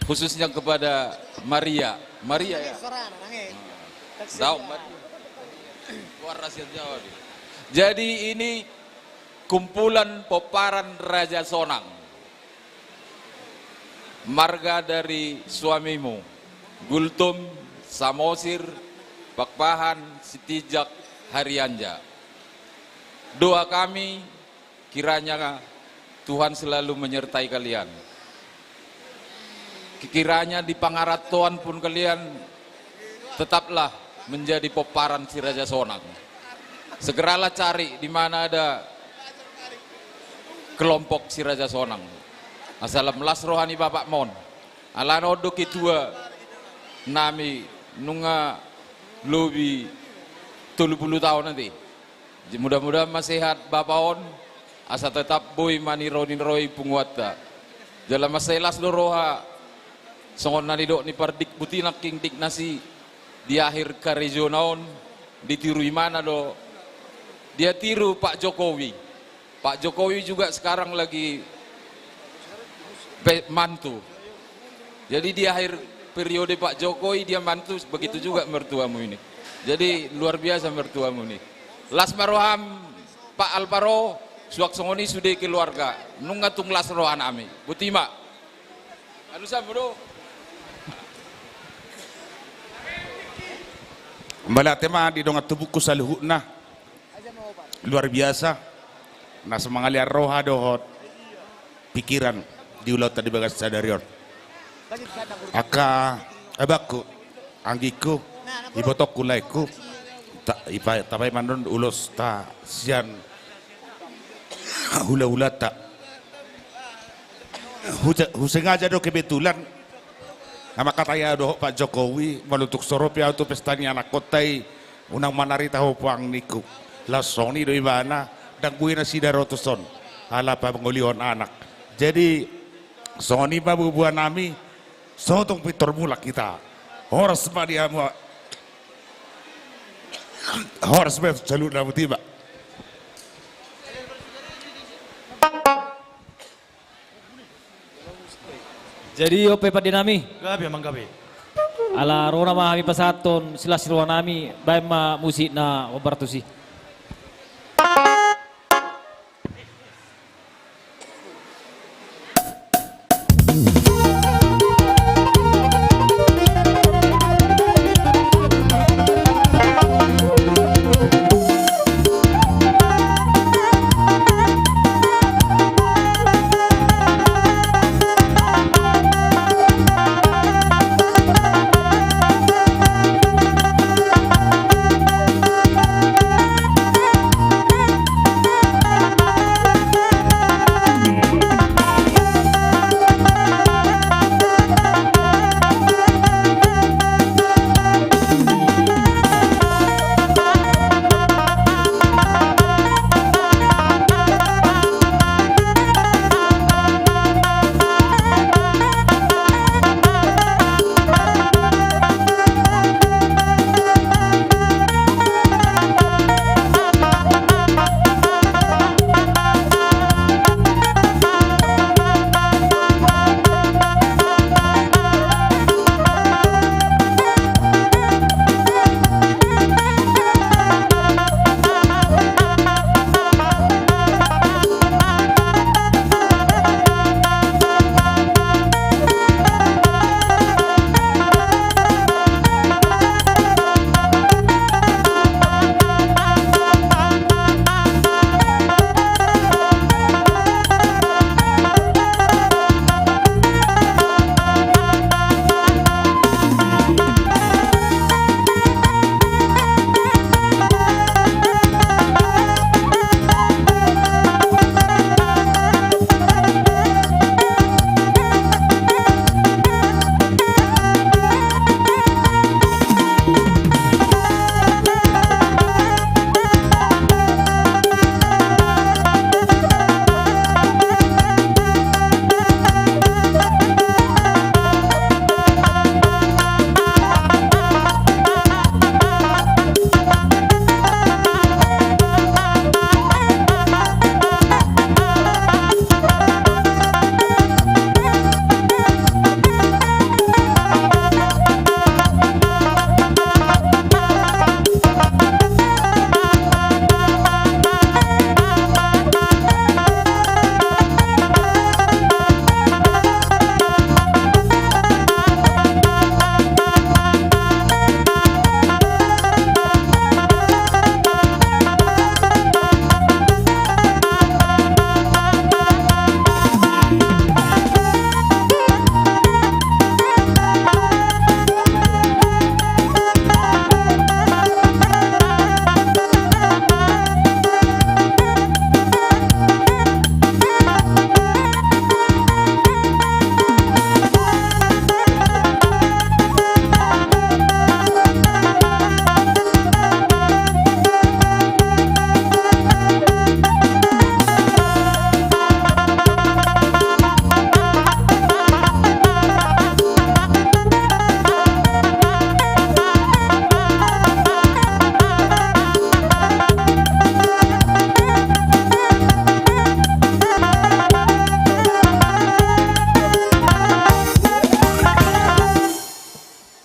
Khususnya kepada Maria. Maria ya? Daong, Maria. Luar rahasia Jawa dia. Jadi ini kumpulan Pomparan Raja Sonang. Marga dari suamimu, Gultom, Samosir, Pakpahan, Sitinjak, Harianja. Doa kami, kiranya Tuhan selalu menyertai kalian. Kiranya di pangarantoan pun kalian tetaplah menjadi pomparan Siraja Sonang. Segeralah cari di mana ada kelompok Siraja Sonang. Asa lam las roha ni bapakmon. Alana on do ketua nami nunga lobi tolu pulu taon ate. Mudah-mudahan ma sehat bapa on, asa tetap boi maniroi-niroi punguanta. Jala mansai las do roha, songon na nidok ni Pardikbut i nangkin Dignasi, di akhir karejona on, ditiru imana do, dia tiru Pak Jokowi. Pak Jokowi juga sekarang lagi pe-, mantu. Jadi di akhir periode Pak Jokowi dia mantu, begitu juga mertuamu ini. Jadi luar biasa mertuamu ini. Las ma roham Pak Alvaro, suang songon i sude keluarga. Nunga tung las roha nami. Botima. Alusan bodo. Mauliate ma di dongan tubungku saluhutna. Luar biasa. Na so mangalean roha dohot pikiran di ulaonta di bagasan sadari on. Angka abangku, anggingku, ibotongku, laengku, ta-, ipa-, tapaima annon ulosta sian hula-hulanta. Huja-, husengaja do kebetulan na mangkatai ahu dohot Pak Jokowi, molo tung so ro pe ahu tu pesta ni anakkonta i, unang manarita ho puang ningku. Laos songon i do ibana, ndang boi nasida ro tuson ala pangolihon anak. Jadi, Songon i ma bubuanami, so tung pintor mulak hita. Horas ma di hamu. Horas ma saluhutna, botima. Jadi on pe pandenami. Gabe, amang, gabe. Ala ro nama hami pasahathon silas ni rohanami, baen ma musik na hombar tusi.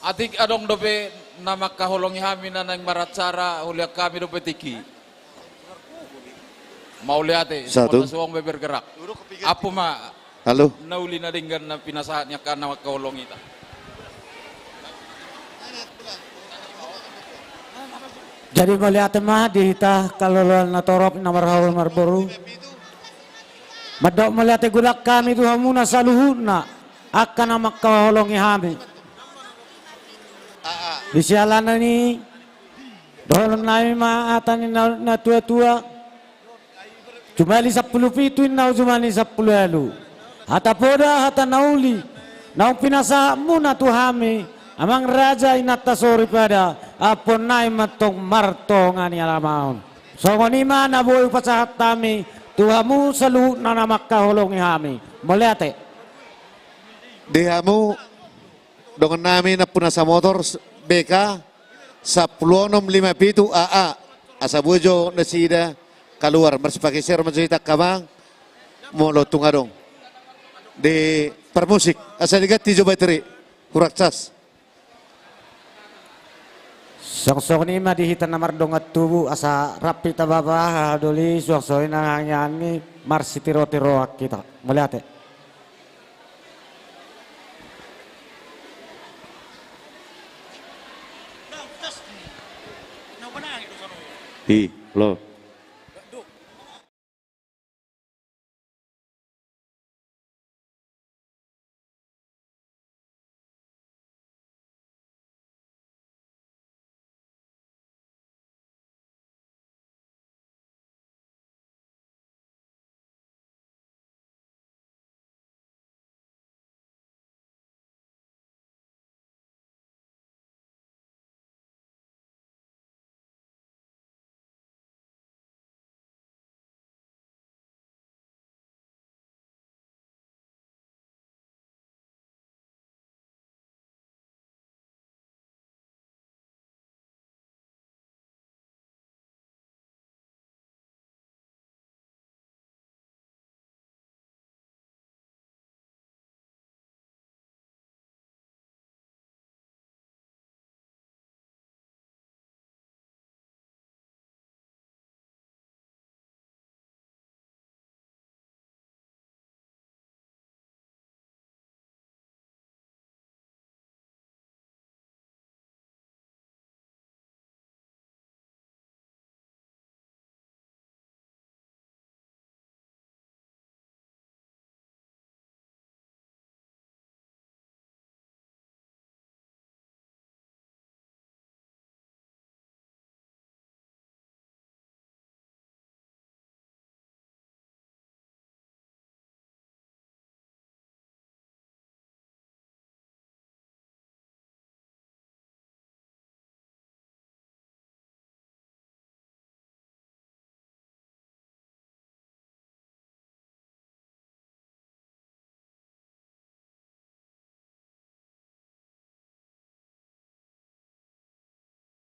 Atik adong dope na mangkaholongi hami na naeng maracara, holian hami dope tingki. Mauliate. Satu. Mauliate, suang be bergerak. Ampu ma. Halo. Na uli na denggan na pinasahat ni angka na mangkaholongi hita. Jadi mauliate ma di hita angka loloan na torop na marhaol marboru. Mandok mauliate godang hami tu hamuna saluhutna angka na mangkaholongi hami. Di siala ni i, dohonon nami ma hata ni na, na tua-tua. Jumadi sampulu pitu inna, jumadi sampulu ualu. Hata poda, hata na uli naung pinasahatmuna tu hami, amang raja, inanta soripada, ampuon nami ma antong martonga ni alaman on. Songon i ma na boi hupasahat hami tu hamu saluhutna na mangkaholongi hami. Mauliate. Di hamu dongan nami nampuna samotor, B K sampulu onom lima pitu A A, asa boi jo nasida kaluar, marsipageser ma jo hita angka amang. Molo tung adong di parmusik, asa diganti jo bateri, hurang cas. Songon i ma di hita na mardongan tubu, asa rap hita bapa, haha doli, suang songon i nang hangkean ni, marsitiro-tiroan hita. Mauliate. I, lo.